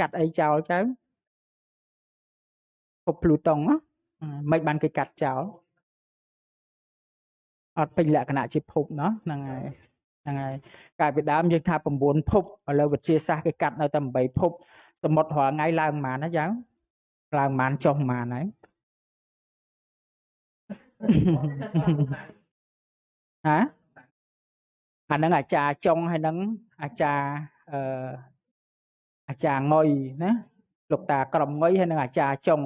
កាត់អីចោលចៅភពភ្លូតុងមិនបានគេកាត់ចោលអត់ពេញលក្ខណៈជាភពណោះហ្នឹងហើយហ្នឹងហើយកាលពីដើមយើងថា9ភពឥឡូវវិទ្យាសាស្ត្រគេកាត់នៅតែ8ភពសមុទ្ររាល់ថ្ងៃឡើងប៉ុន្មានណាយ៉ាងឡើងប៉ុន្មានចុះប៉ុន្មានហើយហាអាហ្នឹងអាចារ្យចុងហើយហ្នឹងអាចារ្យអាចារ្យងុយណាលោកតាក្រុមងុយហើយនឹងអាចារ្យចុង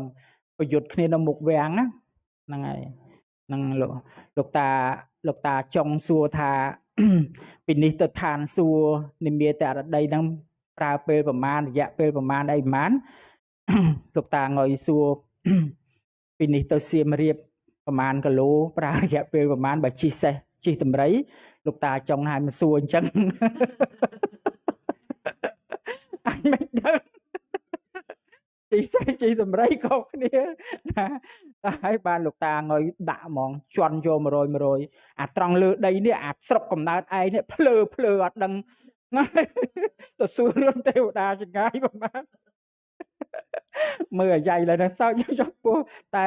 ប្រយុទ្ធគ្នានៅមុខវាំងណាហ្នឹងហើយហ្នឹងលោកតាចុងសួរថាពីនេះទៅឋានសួគ៌និមាតរដីហ្នឹងប្រើពេលប្រមាណរយៈពេលប្រមាណអីប្រមាណ លោកតាងុយសួរពីនេះទៅសៀមរាបប្រហែលគីឡូប្រើរយៈពេលប្រហែលបើជិះសេះជិះតម្រៃលោកតាចង់ឲ្យមកសួរអញ្ចឹងអញមិនដឹងជិះសេះជិះតម្រៃខុសគ្នាណាហើយបានលោកតាងុយដាក់ហ្មងជន់យក100 100អាត្រង់លើដីនេះអាស្រុកកំណើតឯងនេះភ្លើភ្លើអត់ដឹងទៅសួររឿងទេវតាចងាយប្រហែលមើលអាយ៉ៃឡើយនឹងសើចចុះពោះតែ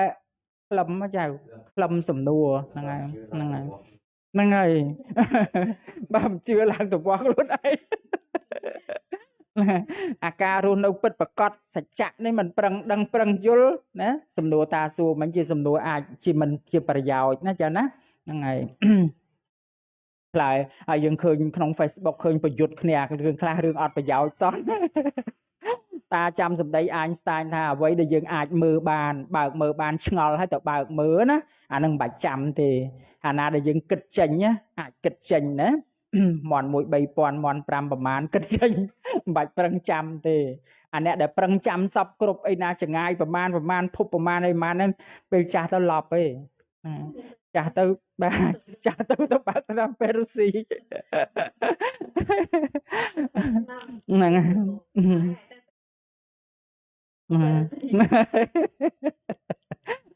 ក្លឹមចៅក្លឹមសំណួរហ្នឹងហើយហ្នឹងហើយហ្នឹងហើយបើមិនជឿឡើងទៅវាស់ខ្លួនឯងអាការរស់នៅពិតប្រកបសច្ចៈនេះមិនប្រឹងដឹងប្រឹងយល់ណាសំណួរតាសួរមិនជាសំណួរអាចជាមិនជាប្រយោជន៍ណាចាណាហ្នឹងហើយឆ្លើយហើយយើងឃើញក្នុង Facebook ឃើញប្រយុទ្ធគ្នារឿងខ្លះរឿងអត់ប្រយោជន៍សោះតាចាំសម្ដីអញស្តាញថាអ្វីដែលយើងអាចមើលបានបើកមើលបានឆ្ងល់ហើយទៅបើកមើលណាអានឹងមិនបាច់ចាំទេអាណាដែលយើងគិតចេញណាអាចគិតចេញណាមន់1 3000មន់5ប្រមាណគិតចេញមិនបាច់ប្រឹងចាំទេអាអ្នកដែលប្រឹងចាំសពគ្រប់អីណាចងាយប្រមាណប្រមាណភពប្រមាណអីប្រមាណហ្នឹងពេលចាស់ទៅឡប់ទេចាស់ទៅបាទចាស់ទៅទៅបាត់តាមពេរុស៊ីហ្នឹង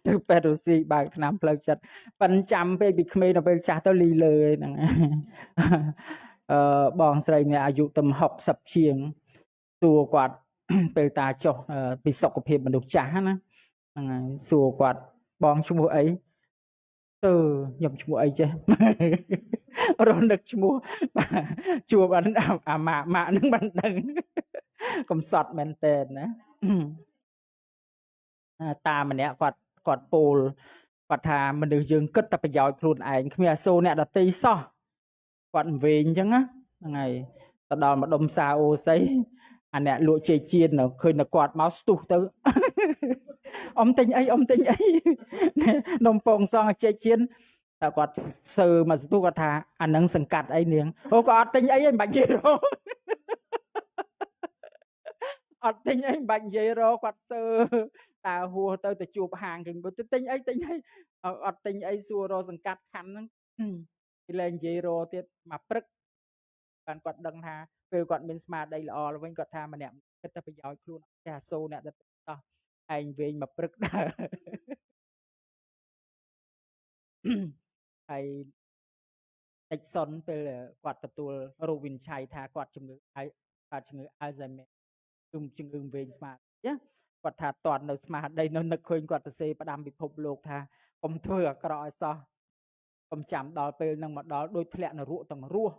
ទៅពេទ្យរុស្ស៊ីបើកថ្នាំផ្លូវចិត្តប៉ិនចាំពេលពីក្មេងដល់ពេលចាស់ទៅលីលើហ្នឹងអឺបងស្រីអ្នកអាយុទំ60ជាងសួរគាត់ពេលតាចុះពីសុខភាពមនុស្សចាស់ណាហ្នឹងហើយសួរគាត់បងឈ្មោះអីទៅខ្ញុំឈ្មោះអីចេះរនឹកឈ្មោះបាទជួបអាម៉ាក់ម៉ាក់ហ្នឹងមិនដឹងកំសត់មែនតើណាតាម្នាក់គាត់ពោលគាត់ថាមនុស្សយើងគិតតែប្រយោជន៍ខ្លួនឯងគ្មានអាសូរអ្នកដទៃសោះគាត់វែងអញ្ចឹងណាហ្នឹងហើយទៅដល់ម្ដុំសាអូសីអាអ្នកលក់ចេកចៀននៅឃើញតែគាត់មកស្ទុះទៅអ៊ំទិញអីអ៊ំទិញអីនំពងសងចេកចៀនតែគាត់សើមកស្ទុះគាត់ថាអានឹងសង្កាត់អីនាងអូក៏អត់ទិញអីឯងមិនបាច់និយាយរកអត់ទិញអីមិនបាច់និយាយរកគាត់សើតើហួសទៅជួបហាងគេទៅទិញអីទិញអីអត់ទិញអីសួររកសង្កាត់ខណ្ឌហ្នឹងគេលែងនិយាយរកទៀតមកព្រឹកបានគាត់ដឹងថាពេលគាត់មានស្មារតីល្អឡើងវិញគាត់ថាម្នាក់គិតតែប្រយោជន៍ខ្លួនចេះអាសូរអ្នកដទៃសោះឯងវិញមកព្រឹកដែរហើយអិចសុនពេលគាត់ទទួលរោគវិនិច្ឆ័យថាគាត់ជំងឺគាត់ជំងឺ Alzheimer គឺជំងឺវែងស្មារតីណាគាត់ថាតន់នៅស្មារតីនៅនឹកឃើញគាត់សរសេរផ្ដាំពិភពលោកថាកុំធ្វើអាក្រក់ឲ្យសោះកុំចាំដល់ពេលនឹងមកដល់ដូចធ្លាក់នរកទាំងរស់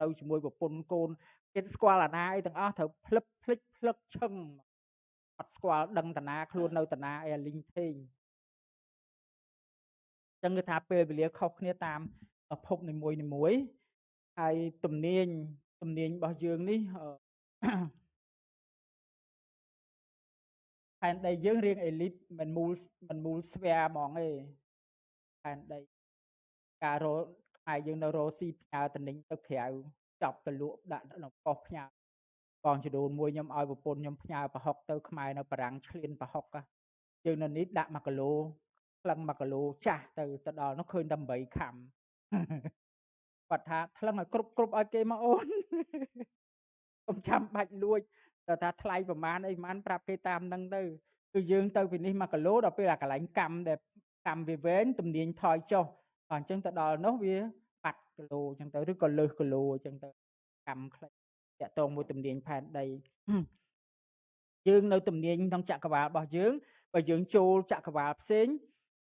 ទៅជាមួយប្រពន្ធកូនគេស្គាល់អាណាអីទាំងអស់ត្រូវភ្លឹបភ្លេចភ្លឹកឈឹងអត់ស្គាល់ដឹងតាណាខ្លួននៅតាណាអីអាលីងថេងអញ្ចឹងគឺថាពេលវេលាខុសគ្នាតាមភពនីមួយនីមួយហើយទំនាញរបស់យើងនេះផែនដីយើងរៀងអេលីតមិនមូលស្វែហ្មងទេផែនដីការរកខ្មែរយើងនៅរកស៊ីផ្ញើតំណែងទៅក្រៅចាប់ទៅលក់ដាក់នៅប៉ុស្តិ៍ផ្ញើបងចដូនមួយខ្ញុំឲ្យប្រពន្ធខ្ញុំផ្ញើប្រហុកទៅខ្មែរនៅបារាំងឆ្លៀនប្រហុកយើងនៅនេះដាក់1គីឡូក្លឹង1គីឡូចាស់ទៅដល់នោះឃើញតែ8ខាំគាត់ថាថ្លឹងឲ្យគ្រប់ឲ្យគេមកអូនកុំចាំបាច់លួចតែថាថ្លៃប្រមាណអីប្រមាណប្រាប់គេតាមហ្នឹងទៅគឺយើងទៅពីនេះ1គីឡូដល់ពេលអាកន្លែងកម្មដែលកម្មវាវែងទំនាញថយចុះអញ្ចឹងទៅដល់នោះវាបាត់គីឡូអញ្ចឹងទៅឬក៏លើសគីឡូអញ្ចឹងទៅកម្មខ្លីតាក់ទងមួយទំនាញផែនដីយើងនៅទំនាញក្នុងចក្រវាលរបស់យើងបើយើងចូលចក្រវាលផ្សេង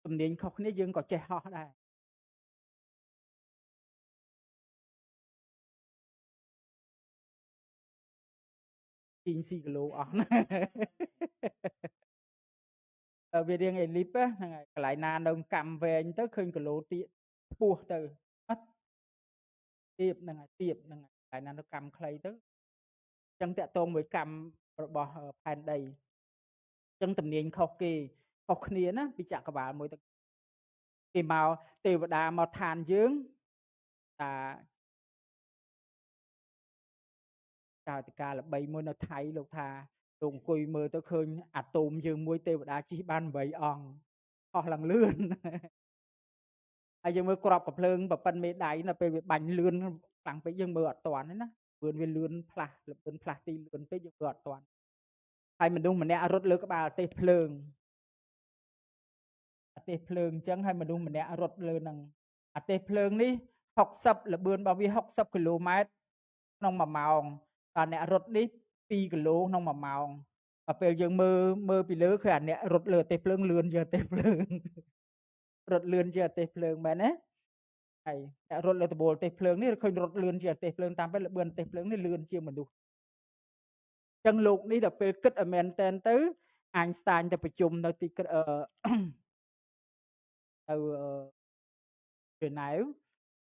ទំនាញខុសគ្នាយើងក៏ចេះហោះដែរជីង4គីឡូអស់ណាវារៀងអេលីបហ្នឹងហើយកន្លែងណានៅកម្មវែងទៅឃើញគីឡូទៀបខ្ពស់ទៅអត់ទៀបហ្នឹងហើយទៀបហ្នឹងហើយកន្លែងណានៅកម្មខ្លីទៅអញ្ចឹងតាក់ទងមួយកម្មរបស់ផែនដីអញ្ចឹងទំនាញខុសគេខុសគ្នាណាពីចក្រវាលមួយទៅគេមកទេវតាមកឋានយើងតាចៅតិកាល្បីមួយនៅថៃលោកថា លោកអង្គុយមើលទៅឃើញអាតូមយើងមួយទេវតាជិះបាន8អង្គអស់ឡើងលឿនហើយយើងមើលក្របកំភ្លើងប្រប៉ិនមេដៃនៅពេលវាបាញ់លឿនខ្លាំងពេកយើងមើលអត់ទាន់ទេណាលឿនវាលឿនផ្លាស់លឿនផ្លាស់ទីលឿនពេកយើងមើលអត់ទាន់ហើយមនុស្សម្នាក់រត់លើក្បាលទេសភ្លើងអាទេសភ្លើងអញ្ចឹងហើយមនុស្សម្នាក់រត់លើនឹងអាទេសភ្លើងនេះ60ល្បឿនរបស់វា60គីឡូម៉ែត្រក្នុង1ម៉ោងតើអ្នករត់នេះ2គីឡូក្នុង1ម៉ោងដល់ពេលយើងមើលពីលើឃើញអាអ្នករត់លើអាទេសភ្លើងលឿនជាងអាទេសភ្លើងរត់លឿនជាងអាទេសភ្លើងមែនទេហើយអ្នករត់លើដបូលទេសភ្លើងនេះឃើញរត់លឿនជាងអាទេសភ្លើងតាមពេលល្បឿនទេសភ្លើងនេះលឿនជាងមនុស្សចឹងលោកនេះដល់ពេលគិតឲ្យមែនតែនទៅអញស្តាញទៅប្រជុំនៅទីទៅជឺណែវ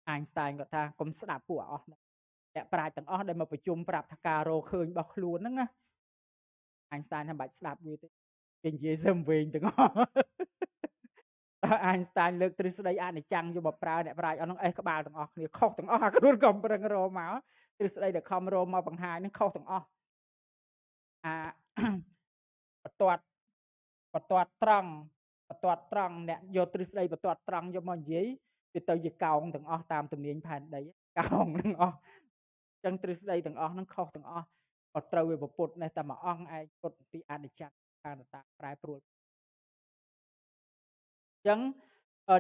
អញស្តាញគាត់ថាកុំស្ដាប់ពួកអស់អ្នកប្រាជ្ញទាំងអស់ដែលមកប្រជុំប្រាប់ថាការរកឃើញរបស់ខ្លួនហ្នឹងណាអញស្តាញថាមិនបាច់ស្ដាប់វាទេគេនិយាយសឹមវិញទាំងអស់តើអញស្តាញលើកទ្រឹស្ដីអនិច្ចំយកមកប្រើអ្នកប្រាជ្ញអស់ហ្នឹងអេះក្បាលទាំងអស់គ្នាខុសទាំងអស់អាខ្លួនក៏ប្រឹងរកមកទ្រឹស្ដីដែលខំរកមកបង្ហាញហ្នឹងខុសទាំងអស់អាបន្ទាត់ត្រង់បន្ទាត់ត្រង់អ្នកយកទ្រឹស្ដីបន្ទាត់ត្រង់យកមកនិយាយវាទៅជាកោងទាំងអស់តាមទំនាញផែនដីកោងទាំងអស់ចឹងទ្រឹស្ដីទាំងអស់ហ្នឹងខុសទាំងអស់ក៏ត្រូវវាពុទ្ធនេះតែមួយអង្គឯងពុទ្ធពីអនិច្ចំអនត្តាប្រែប្រួលចឹង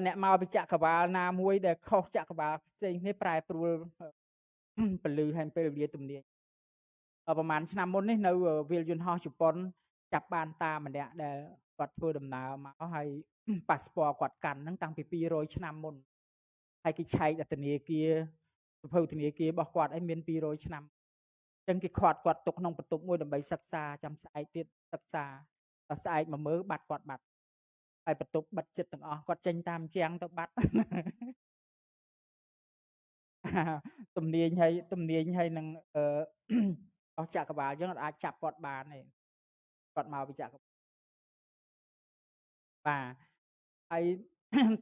អ្នកមកពីចក្រវាលណាមួយដែលខុសចក្រវាលផ្សេងគ្នាប្រែប្រួលពលឺហើយពេលវេលាទំនាញប្រហែលឆ្នាំមុននេះនៅវាលយន្តហោះជប៉ុនចាប់បានតាម្នាក់ដែលគាត់ធ្វើដំណើរមកហើយប៉ាសពតគាត់កាន់ហ្នឹងតាំងពី200ឆ្នាំមុនហើយគេឆែកអធនាគារសភៅធនាគាររបស់គាត់ឯងមាន200ឆ្នាំចឹងគេខាត់គាត់ទុកក្នុងបន្ទប់មួយដើម្បីសិក្សាចាំស្អែកទៀតសិក្សាដល់ស្អែកមកមើលបាត់គាត់បាត់ហើយបន្ទប់បិទចិត្តទាំងអស់គាត់ចេញតាមជាងទៅបាត់ទំនាញហើយទំនាញហើយនឹងអស់ចក្រវាលចឹងអត់អាចចាប់គាត់បានទេគាត់មកពីចក្របាទហើយ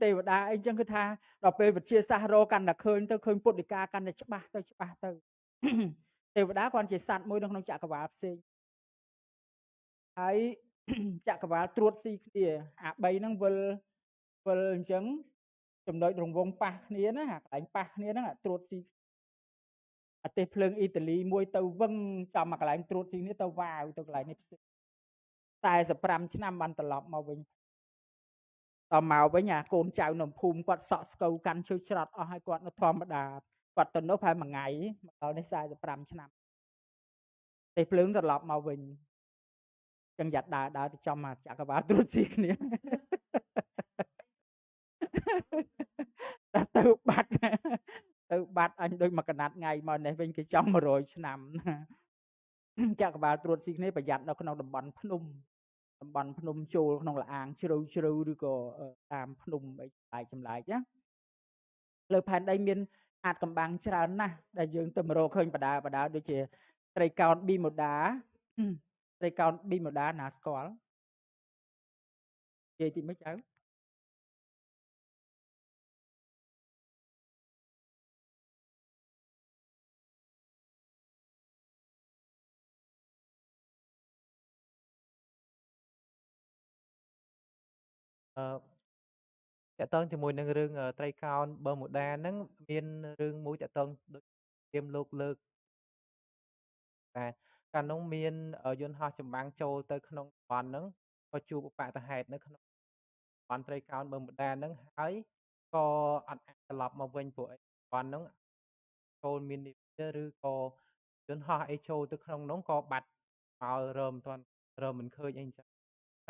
ទេវតាអីចឹងគឺថាដល់ពេលវិទ្យាសាស្ត្ររកកាន់តែឃើញទៅឃើញពុទ្ធិកាកាន់តែច្បាស់ទៅច្បាស់ទៅទេវតាគាត់ជាសត្វមួយនៅក្នុងចក្រវាលផ្សេងហើយចក្រវាលត្រួតស៊ីគ្នាអា3ហ្នឹងវិលអញ្ចឹងចំណុចរង្វង់ប៉ះគ្នាណាកន្លែងប៉ះគ្នាហ្នឹងអាត្រួតស៊ីអាទេសភ្លើងអ៊ីតាលីមួយទៅវឹងចំមកកន្លែងត្រួតស៊ីនេះទៅវ៉ាវទៅកន្លែងនេះផ្សេង45ឆ្នាំបានត្រឡប់មកវិញដល់មកវិញអាកូនចៅនៅភូមិគាត់សក់ស្កូវកាន់ឈើច្រត់អស់ហើយគាត់នៅធម្មតាគាត់ទៅនោះប្រហែលមួយថ្ងៃមកដល់នេះ45ឆ្នាំទេសភ្លើងត្រឡប់មកវិញចឹងយ៉ាត់ដើរទៅចំមកចក្រវាលត្រួតស៊ីគ្នាតែទៅបាត់អញដូចមកកណាត់ថ្ងៃមកនេះវិញគេចំ100ឆ្នាំចក្រវាលត្រួតស៊ីគ្នាប្រយ័ត្ននៅក្នុងតំបន់ភ្នំតំបន់ភ្នំចូលក្នុងលអាងជ្រៅជ្រៅឬក៏តាមភ្នំអីចម្លែកណាលើផែនដីមានអាចកំបាំងច្រើនណាស់ដែលយើងទៅមករកឃើញបដាដូចជាត្រីកោណប៊ីម៉ូដាត្រីកោណប៊ីម៉ូដាណាស្គាល់និយាយតិចមើលចៅតកតងជាមួយនឹងរឿងត្រីកោណបឺម៉ូដាហ្នឹងមានរឿងមួយតកតងដូចទៀមលោកលើកតែកាលនោះមានយន្តហោះចម្បាំងចូលទៅក្នុងតំបន់ហ្នឹងក៏ជួបឧបទ្ទហេតុនៅក្នុងតំបន់ត្រីកោណបឺម៉ូដាហ្នឹងហើយក៏អត់អាចត្រឡប់មកវិញព្រោះអីតំបន់ហ្នឹងចូលមាននាវាឬក៏យន្តហោះអីចូលទៅក្នុងនោះក៏បាត់មករមមិនទាន់រមមិនឃើញអីអញ្ចឹង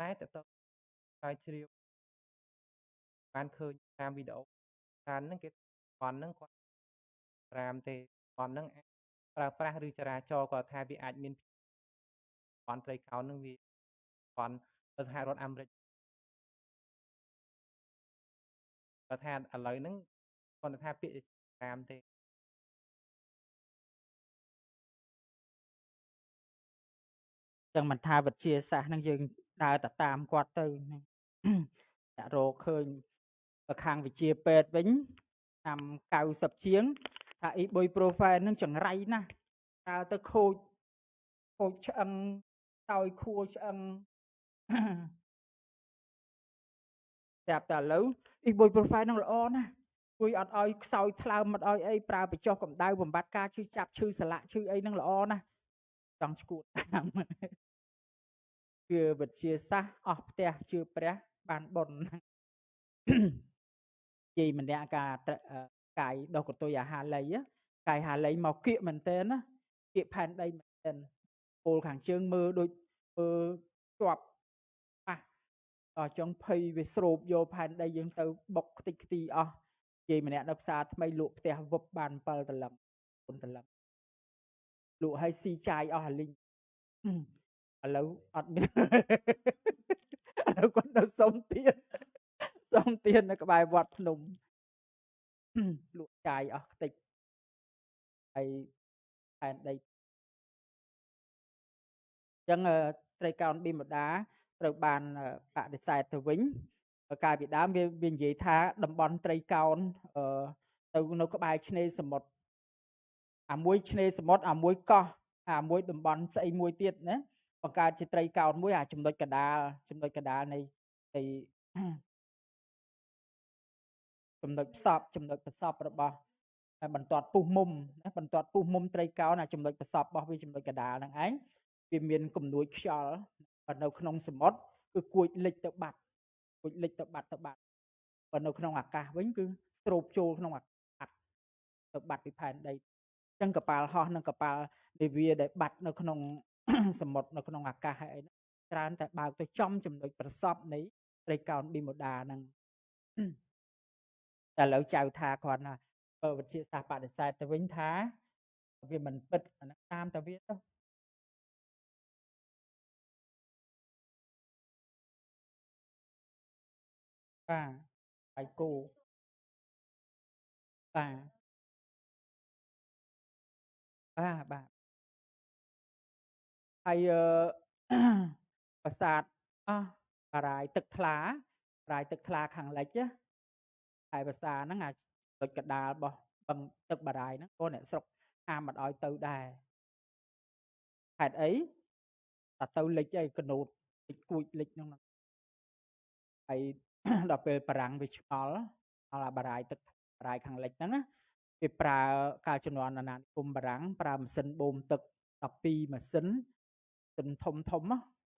តែតកតងតែជ្រាបបានឃើញតាមវីដេអូតាមហ្នឹងគេតំបន់ហ្នឹងគាត់ត្រាមទេតំបន់ហ្នឹងប្រើប្រាស់ឬចរាចរណ៍គាត់ថាវាអាចមានតំបន់ត្រីកោណហ្នឹងវាតំបន់សហរដ្ឋអាមេរិកគាត់ថាឥឡូវហ្នឹងគាត់ថាពាក្យតាមទេចឹងមិនថាវិទ្យាសាស្ត្រហ្នឹងយើងដើរតែតាមគាត់ទៅអ្នករកឃើញខាងវិទ្យាពេទ្យវិញឆ្នាំ90ជាងថាអ៊ីប៊ុយប្រូហ្វែនហ្នឹងចង្រៃណាស់ដើរទៅខូចឆ្អឹង សោយខួរឆ្អឹង ស្រាប់តែឥឡូវអ៊ីប៊ុយប្រូហ្វែនហ្នឹងល្អណាស់ជួយអត់ឲ្យខ្សោយថ្លើមអត់ឲ្យអីប្រើបញ្ចុះកម្ដៅបំបត្តិការឈឺចាប់ឈឺសន្លាក់ឈឺអីហ្នឹងល្អណាស់ចង់ឈួតតាមជឿវិទ្យាសាស្ត្រអស់ផ្ទះជឿព្រះបានបុណ្យ និយាយម្នាក់ការកាយដោះកតុយអាហាលីកាយហាលីមកគៀកមែនតើណាគៀកផែនដីមែនតើពលខាងជើងមើលដូចមើលជាប់ប៉ះដល់ចុងភ័យវាស្រូបយកផែនដីយើងទៅបុកខ្ទេចខ្ទីអស់និយាយម្នាក់នៅផ្សារថ្មីលក់ផ្ទះវឹបបាន7តលឹង4តលឹងលក់ឲ្យស៊ីចាយអស់អាលីងឥឡូវអត់មានឥឡូវគាត់នៅសុំទៀនសុំទៀននៅក្បែរវត្តភ្នំលក់ចាយអស់ខ្ទេចហើយផែនដីអញ្ចឹងត្រីកោណប៊ីមដាត្រូវបានបដិសេធទៅវិញកាលពីដើមវានិយាយថាតំបន់ត្រីកោណទៅនៅក្បែរឆ្នេរសមុទ្រអាមួយឆ្នេរសមុទ្រអាមួយកោះអាមួយតំបន់ស្អីមួយទៀតណាបង្កើតជាត្រីកោណមួយអាចំណុចកដាលចំណុចកដាលនៃចំណុចផ្សព្វចំណុចប្រសពរបស់បន្ទាត់ពុះមុំណាបន្ទាត់ពុះមុំត្រីកោណអាចំណុចប្រសពរបស់វាចំណុចកដាលហ្នឹងឯងវាមានគំនួចខ្យល់នៅក្នុងសមុទ្រគឺគួចលិចទៅបាត់គួចលិចទៅបាត់ទៅបាត់បើនៅក្នុងអាកាសវិញគឺស្រូបចូលក្នុងអាកាសទៅបាត់ពីផែនដីអញ្ចឹងកប៉ាល់ហោះនិងកប៉ាល់នាវាដែលបាត់នៅក្នុងសមុទ្រនៅក្នុងអាកាសហើយអីហ្នឹងច្រើនតែបើកទៅចំចំណុចប្រសពនៃត្រីកោណប៊ីមូដាហ្នឹងតែឥឡូវចៅថាគាត់ណាបើវិទ្យាសាស្ត្របដិសេធទៅវិញថាវាមិនពិតអាហ្នឹងតាមតែវាទៅបាទបាយគោបាទបាទបាទហើយប្រាសាទអស់បារាយទឹកថ្លាបារាយទឹកថ្លាខាងលិចណាហើយប្រាសាទហ្នឹងអាចដូចកដាលរបស់បឹងទឹកបារាយហ្នឹងក៏អ្នកស្រុកហាមមិនឲ្យទៅដែរហេតុអីតែទៅលិចអីកណូតលិចគួចលិចហ្នឹងហើយដល់ពេលបារាំងវាឆ្ងល់ដល់អាបារាយទឹកបារាយខាងលិចហ្នឹងណាគេប្រើកាលជំនាន់អាណានិគមបារាំងប្រើម៉ាស៊ីនបូមទឹក12ម៉ាស៊ីនស៊ីនធំធំ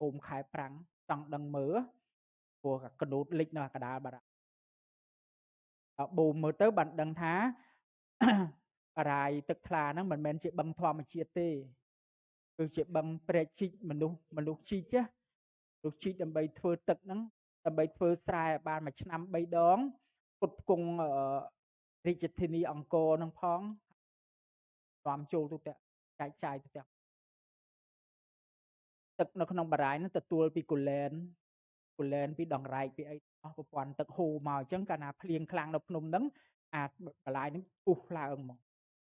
បូមខែប្រាំងចង់ដឹងមើលព្រោះកណូតលិចនៅកដាលបារាំងបូមមើលទៅបានដឹងថាបារាយទឹកថ្លាហ្នឹងមិនមែនជាបឹងធម្មជាតិទេគឺជាបឹងព្រែកជីកមនុស្សជីកណាមនុស្សជីកដើម្បីធ្វើទឹកហ្នឹងដើម្បីធ្វើស្រែបានមួយឆ្នាំ3ដងផ្គត់ផ្គង់រាជធានីអង្គរហ្នឹងផងនាំចូលទៅចែកចាយទៅទឹកនៅក្នុងបារាយហ្នឹងទទួលពីកូលែនពីដងរែកពីអីអស់ប្រព័ន្ធទឹកហូរមកអញ្ចឹងកាលណាភ្លៀងខ្លាំងនៅភ្នំហ្នឹងអាបារាយហ្នឹងពុះឡើងមក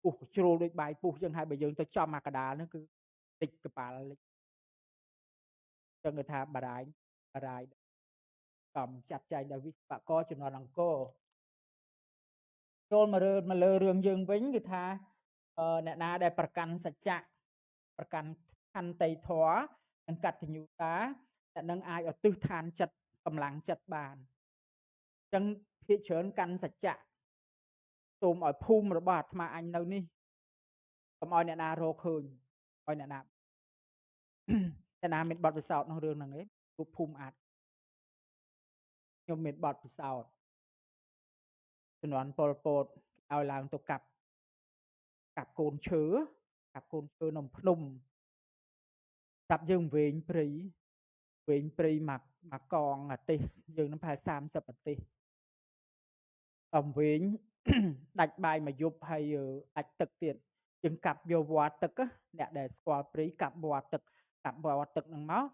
ពុះជ្រុលដូចបាយពុះអញ្ចឹងហើយបើយើងទៅចំអាកដាលហ្នឹងគឺលិចកប៉ាល់លិចអញ្ចឹងគេថាបារាយកំចាត់ចែងដោយវិស្វករជំនាន់អង្គរចូលមកលើរឿងយើងវិញគឺថាអ្នកណាដែលប្រកាន់សច្ចៈប្រកាន់ខន្តីធម៌និងកតញ្ញូតាអ្នកនឹងអាចឧទ្ទិសឋានចិត្តកម្លាំងចិត្តបានអញ្ចឹងភាគច្រើនកាន់សច្ចៈសូមឲ្យភូមិរបស់អាត្មាអញនៅនេះកុំឲ្យអ្នកណារកឃើញឲ្យអ្នកណាមានបទពិសោធន៍ក្នុងរឿងហ្នឹងឯងពួកភូមិអាចខ្ញុំមានបទពិសោធន៍ជំនាន់ប៉ុលពតឲ្យឡើងទៅកាប់កូនឈើកាប់កូនឈើនៅភ្នំចាប់យើងវែងព្រៃមកកងអាទេសយើងនឹងប្រហែល30អាទេសអំវែងដាច់បាយមួយយប់ហើយដាច់ទឹកទៀតយើងកាប់យកវល្លិទឹកអ្នកដែលស្គាល់ព្រៃកាប់វល្លិទឹកហ្នឹងមក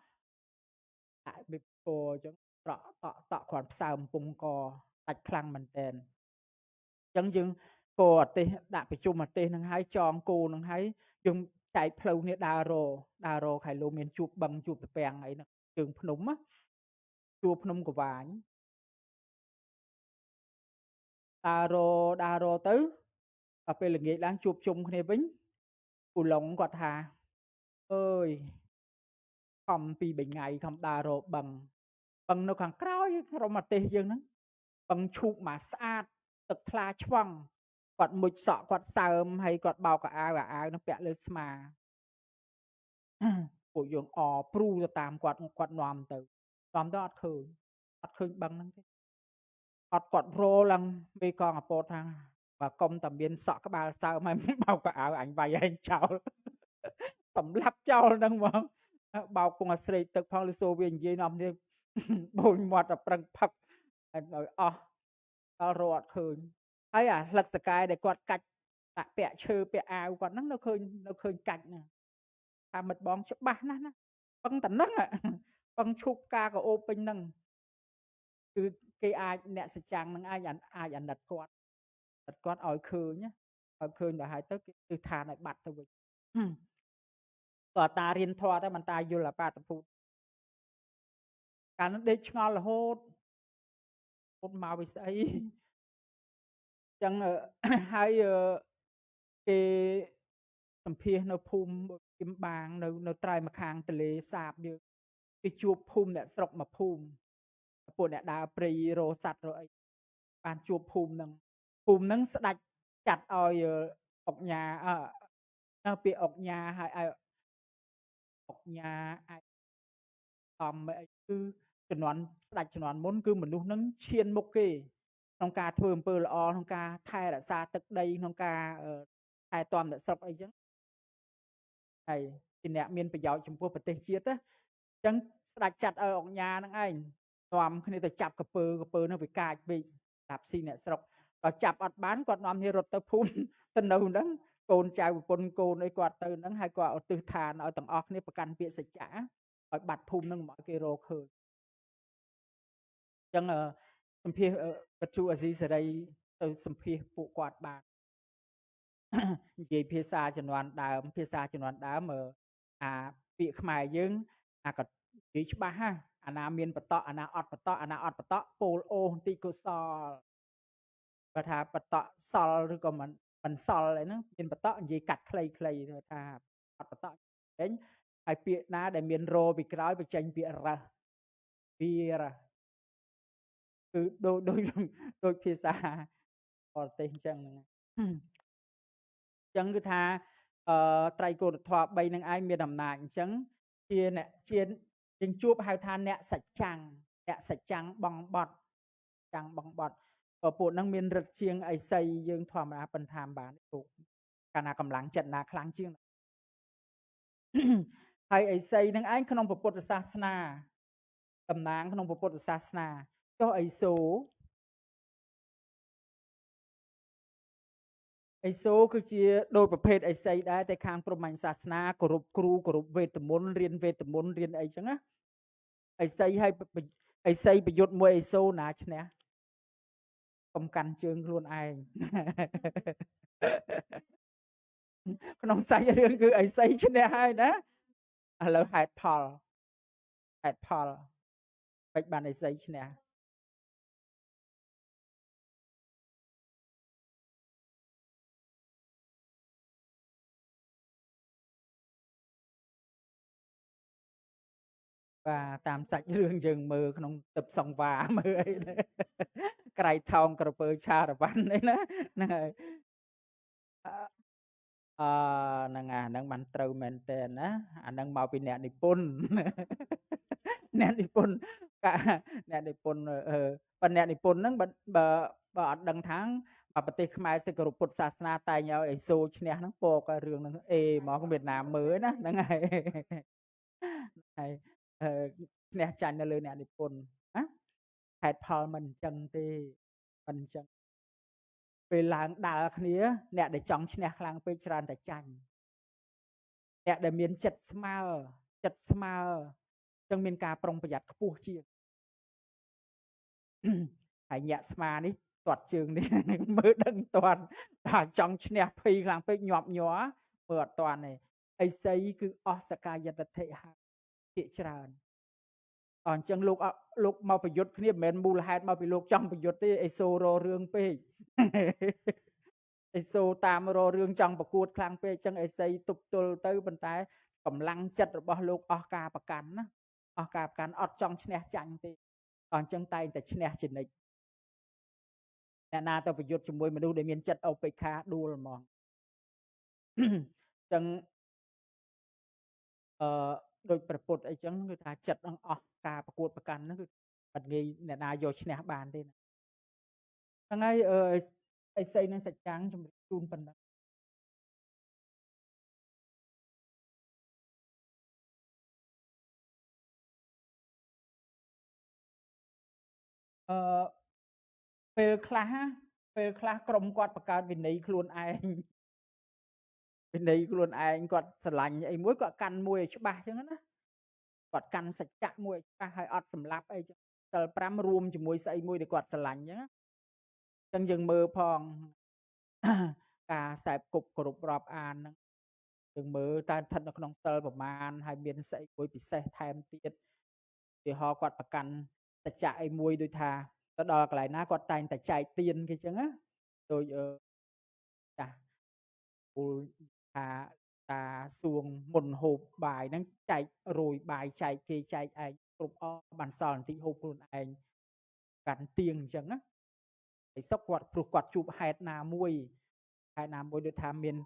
ដាក់បិពរអញ្ចឹងត្រក់តក់តក់គ្រាន់ផ្សើមពងកដាច់ខ្លាំងមែនតែនអញ្ចឹងយើងគោអាទេសដាក់ប្រជុំអាទេសហ្នឹងហើយចងគោហ្នឹងហើយយើងចែកផ្លូវនេះដើររខៃលោមានជួបបឹងជួបត្រពាំងអីហ្នឹងជើងភ្នំណាជួបភ្នំកវាញដើររទៅដល់ពេលល្ងាចឡើងជួបជុំគ្នាវិញពូឡុងគាត់ថាអើយ ខំពី3ថ្ងៃខំដើររកបឹងបឹងនៅខាងក្រោយក្រុមប្រទេសយើងហ្នឹងបឹងឈូកមកស្អាតទឹកថ្លាឆ្វង់គាត់មុជសក់គាត់សើមហើយគាត់បោកអាវអាវហ្នឹងពាក់លើស្មាពួកយើងអព្រូទៅតាមគាត់គាត់នាំទៅនាំទៅអត់ឃើញអត់ឃើញបឹងហ្នឹងទេអត់គាត់រឡើងមេកងអពតថាបើកុំតែមានសក់ក្បាលសើមហើយបោកអាវអញវាយឯងចោលសម្លាប់ចោលហ្នឹងហ្មងបោកគង់អាស្រេកទឹកផងឬសូវានិយាយនាំនេះបូនមាត់តែប្រឹងផឹកឲ្យអស់ដល់រកអត់ឃើញហើយអាស្លឹកសកែដែលគាត់កាច់ដាក់ពាក់ឈើពាក់អាវគាត់ហ្នឹងនៅឃើញនៅឃើញកាច់ហ្នឹងថាមិត្តបងច្បាស់ណាស់ណាបឹងតែហ្នឹងបឹងឈូកផ្កាកអូបពេញហ្នឹងគឺគេអាចអ្នកសច្ចាំងហ្នឹងអាចអាចអាណិតគាត់គាត់ឲ្យឃើញឲ្យឃើញដល់ហើយទៅគេទិដ្ឋានឲ្យបាត់ទៅវិញតើតារៀនធម៌តែមិនតាយល់អបាតភូតកាលនោះដេកឆ្ងល់រហូតពុតមកវាស្អីចឹងហើយគេសម្ភាសនៅភូមិគឹមបាងនៅនៅត្រៃម្ខាងទលេសាបយើងគេជួបភូមិអ្នកស្រុកមួយភូមិពួកអ្នកដើរព្រៃរោសัตว์រោអីបានជួបភូមិហ្នឹងភូមិហ្នឹងស្ដាច់ចាត់ឲ្យអុកញ៉ាអឺពាក្យអុកញ៉ាហើយឲ្យអុកញ៉ាអាចតំអីគឺជំនាន់ស្ដាច់ជំនាន់មុនគឺមនុស្សហ្នឹងឈានមុខគេក្នុងការធ្វើអំពើល្អក្នុងការថែរក្សាទឹកដីក្នុងការថែទាំអ្នកស្រុកអីចឹងហើយជាអ្នកមានប្រយោជន៍ចំពោះប្រទេសជាតិណាអញ្ចឹងស្ដាច់ចាត់ឲ្យអុកញ៉ាហ្នឹងឯងនាំគ្នាទៅចាប់កពើកពើនោះវាកាចពេកតាប់ស៊ីអ្នកស្រុកដល់ចាប់អត់បានគាត់នាំគ្នារត់ទៅភូមិទៅនៅហ្នឹងកូនចៅប្រពន្ធកូនអីគាត់ទៅហ្នឹងហើយគាត់ឧទ្ទិសឋានឲ្យទាំងអស់គ្នាប្រកាន់ពាក្យសច្ចៈឲ្យបាត់ភូមិហ្នឹងមកឲ្យគេរកឃើញអញ្ចឹងសម្ភាសបច្ចុអាស៊ីសេរីទៅសម្ភាសពួកគាត់បាននិយាយភាសាជំនាន់ដើមភាសាជំនាន់ដើមអាពាក្យខ្មែរយើងអាក៏និយាយច្បាស់ហ่ะអាណាមានបតក់អាណាអត់បតក់អាណាអត់បតក់ពោលអូបន្តិចកុសលបើថាបតក់សល់ឬក៏មិនសល់អីហ្នឹងមានបតក់និយាយកាត់ខ្លីៗថាអត់បតក់វិញហើយពាក្យណាដែលមានរពីក្រោយបញ្ចេញពាក្យរះវារះគឺដូចដូចដូចភាសាបរទេសអញ្ចឹងហ្នឹងអញ្ចឹងគឺថាអឺត្រៃកូដធម៌3នឹងឯងមានអំណាចអញ្ចឹងជាអ្នកជាយើងជួបហៅថាអ្នកសច្ចាំងអ្នកសច្ចាំងបងបត់ចាំងបងបត់បើពួកហ្នឹងមានរិទ្ធជាងអីសីយើងធម្មតាប៉ុន្តែបានពួកកាលណាកម្លាំងចិត្តណាខ្លាំងជាងហើយអីសីនឹងឯងក្នុងពុទ្ធសាសនាតំណាងក្នុងពុទ្ធសាសនាចុះអីសូអីសូគឺជាដូចប្រភេទអីសីដែរតែខាងព្រហ្មញ្ញសាសនាគោរពគ្រូគោរពវេទមន្តរៀនវេទមន្តរៀនអីចឹងណាអីសីហើយអីសីប្រយុទ្ធមួយអីសូណាឈ្នះកុំកាន់ជើងខ្លួនឯងក្នុងសាច់រឿងគឺអីសីឈ្នះហើយណាឥឡូវហេតុផលហេតុផលបិចបានអីសីឈ្នះបាទតាមសាច់រឿងយើងមើលក្នុងទឹកសង្វាមើលអីក្រៃថោងក្រពើឆារវ៉ាន់អីណាហ្នឹងហើយអឺហ្នឹងអាហ្នឹងបានត្រូវមែនតើណាអាហ្នឹងមកពីអ្នកនិពន្ធអ្នកនិពន្ធកាអ្នកនិពន្ធអឺប៉ុន្តែអ្នកនិពន្ធហ្នឹងបើបើអត់ដឹងថាប្រទេសខ្មែរសិគោរពពុទ្ធសាសនាតែងឲ្យអីសូឈ្នះហ្នឹងពករឿងហ្នឹងអេមកវៀតណាមមើលណាហ្នឹងហើយហើយឈ្នះចាញ់នៅលើអ្នកនិពន្ធណាហេតុផលមិនអញ្ចឹងទេមិនអញ្ចឹងពេលឡើងដើរគ្នាអ្នកដែលចង់ឈ្នះខ្លាំងពេកច្រើនតែចាញ់អ្នកដែលមានចិត្តស្មើចិត្តស្មើអញ្ចឹងមានការប្រុងប្រយ័ត្នខ្ពស់ជាងហើយញាក់ស្មានេះទាត់ជើងនេះមើលដឹងទាន់ថាចង់ឈ្នះភ័យខ្លាំងពេកញាប់ញ័រមើលអត់ទាន់ទេអីសីគឺអស់សកាយតថិហើយភាគច្រើនអញ្ចឹងលោកលោកមកប្រយុទ្ធគ្នាមិនមែនមូលហេតុមកពីលោកចង់ប្រយុទ្ធទេអេសូររឿងពេកអេសូតាមររឿងចង់ប្រកួតខ្លាំងពេកអញ្ចឹងអេសីទប់ទល់ទៅប៉ុន្តែ កម្លាំងចិត្តរបស់លោកអស់ការប្រកាន់ណាអស់ការប្រកាន់អត់ចង់ឈ្នះចាញ់ទេអញ្ចឹងតែងតែឈ្នះជានិច្ចអ្នកណាទៅប្រយុទ្ធជាមួយមនុស្សដែលមានចិត្តឧបេក្ខាដួលហ្មងអញ្ចឹងអឺដោយព្រះពុទ្ធអីចឹងគឺថាចិត្តនឹងអស់ការប្រកួតប្រកាន់ហ្នឹងគឺអត់ងាយអ្នកណាយកឈ្នះបានទេហ្នឹងហើយអឺអីស្អីនឹងសច្ចាំងជំរាបជូនប៉ុណ្ណឹងអឺពេលខ្លះក្រុមគាត់បង្កើតវិន័យខ្លួនឯងវិន័យខ្លួនឯងគាត់ស្រឡាញ់អីមួយគាត់កាន់មួយឲ្យច្បាស់ចឹងណាគាត់កាន់សច្ចៈមួយឲ្យច្បាស់ហើយអត់សម្លាប់អីចឹងសិល5រួមជាមួយស្អីមួយដែលគាត់ស្រឡាញ់ចឹងចឹងយើងមើលផងការសែបគប់គោរពរាប់អានហ្នឹងយើងមើលតើស្ថិតនៅក្នុងសិលប្រមាណហើយមានស្អីមួយពិសេសថែមទៀតឧទាហរណ៍គាត់ប្រកាន់សច្ចៈអីមួយដូចថាទៅដល់កន្លែងណាគាត់តែងតែចែកទៀនគេចឹងណាដូចចាស់ពូលថាតាសួងមុនហូបបាយហ្នឹងចែករយបាយចែកគេចែកឯងគ្រប់អបានសល់បន្តិចហូបខ្លួនឯងកាន់ទៀងអញ្ចឹងណាហើយសុកគាត់ព្រោះគាត់ជួបហេតុណាមួយដូចថាមាន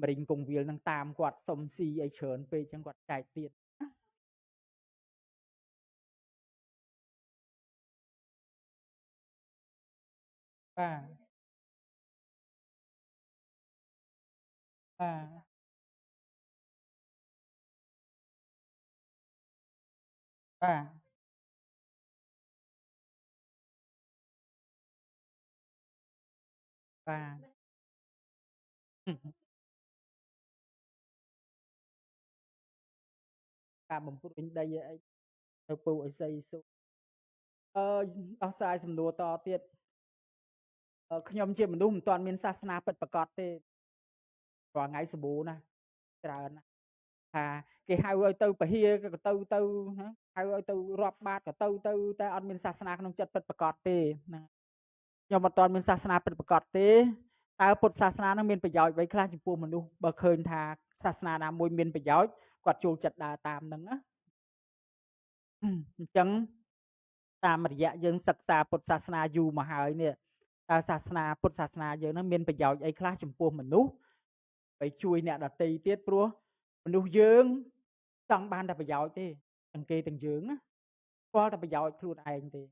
មរិញគង្វាលនឹងតាមគាត់សុំស៊ីអីច្រើនពេកអញ្ចឹងគាត់ចែកទៀតបាទបាទបាទបាទការបំព្រួញដីអីទៅពូអីសីសុអឺដោះស្រាយសំណួរតទៀតខ្ញុំជាមនុស្សមិនទាន់មានសាសនាពិតប្រាកដទេរាល់ថ្ងៃសម្បូរណាស់ច្រើនណាស់ថាគេហៅឲ្យទៅពហិក៏ទៅទៅណាហៅឲ្យទៅរាប់បាតក៏ទៅទៅតែអត់មានសាសនាក្នុងចិត្តពិតប្រាកដទេណាខ្ញុំមិនទាន់មានសាសនាពិតប្រាកដទេតើពុទ្ធសាសនានឹងមានប្រយោជន៍អ្វីខ្លះចំពោះមនុស្សបើឃើញថាសាសនាណាមួយមានប្រយោជន៍គាត់ចូលចិត្តដើរតាមនឹងណាអញ្ចឹងតាមរយៈយើងសិក្សាពុទ្ធសាសនាយូរមកហើយនេះតើសាសនាពុទ្ធសាសនាយើងនឹងមានប្រយោជន៍អីខ្លះចំពោះមនុស្សไปជួយអ្នកដទៃទៀតព្រោះមនុស្សយើងចង់បានតែប្រយោជន៍ទេទាំងគេទាំងយើងណាស្គាល់តែប្រយោជន៍ខ្លួនឯងទេ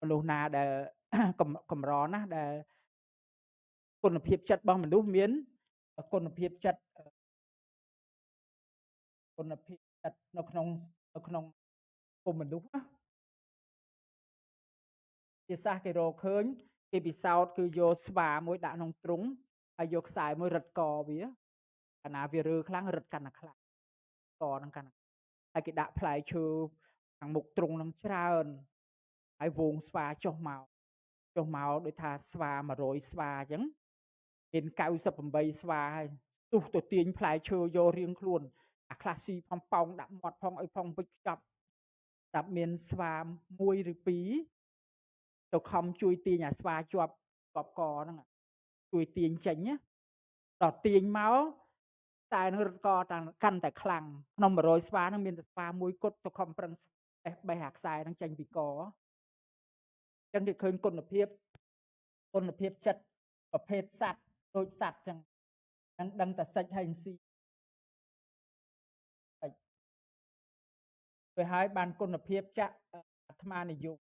មនុស្សណាដែលកម្រណាស់ដែលគុណភាពចិត្តរបស់មនុស្សមានគុណភាពចិត្តនៅក្នុងគុំមនុស្សណាជាសាសគេរកឃើញគេពិសោធន៍គឺយកស្វាមួយដាក់ក្នុងទ្រុងហើយយកខ្សែមួយរឹតកវាកាលណាវារើខ្លាំងរឹតកាន់តែខ្លាំងកហ្នឹងកាន់ហើយគេដាក់ផ្លែឈើខាងមុខទ្រុងហ្នឹងច្រើនហើយវងស្វាចុះមកដូចថាស្វា100ស្វាអញ្ចឹងមាន98ស្វាហើយទុះទៅទាញផ្លែឈើយករៀងខ្លួនអាខ្លះស៊ីផងប៉ោងដាក់មាត់ផងអីផងវិចខ្ចប់តែមានស្វា1ឬ2ទៅខំជួយទាញអាស្វាជាប់កហ្នឹងជួយទាញចេញណាដល់ទាញមកតែនឹងរត់កកាន់តែខ្លាំងក្នុង100ស្វាហ្នឹងមានតែស្វាមួយគត់ទៅខំប្រឹងបេះអាខ្សែហ្នឹងចេញពីកអញ្ចឹងគេឃើញគុណភាពចិត្តប្រភេទសត្វដូចសត្វចឹងហ្នឹងដឹងតែសាច់ហើយស៊ីសាច់ទៅហើយបានគុណភាពចាក់អាត្មានិយម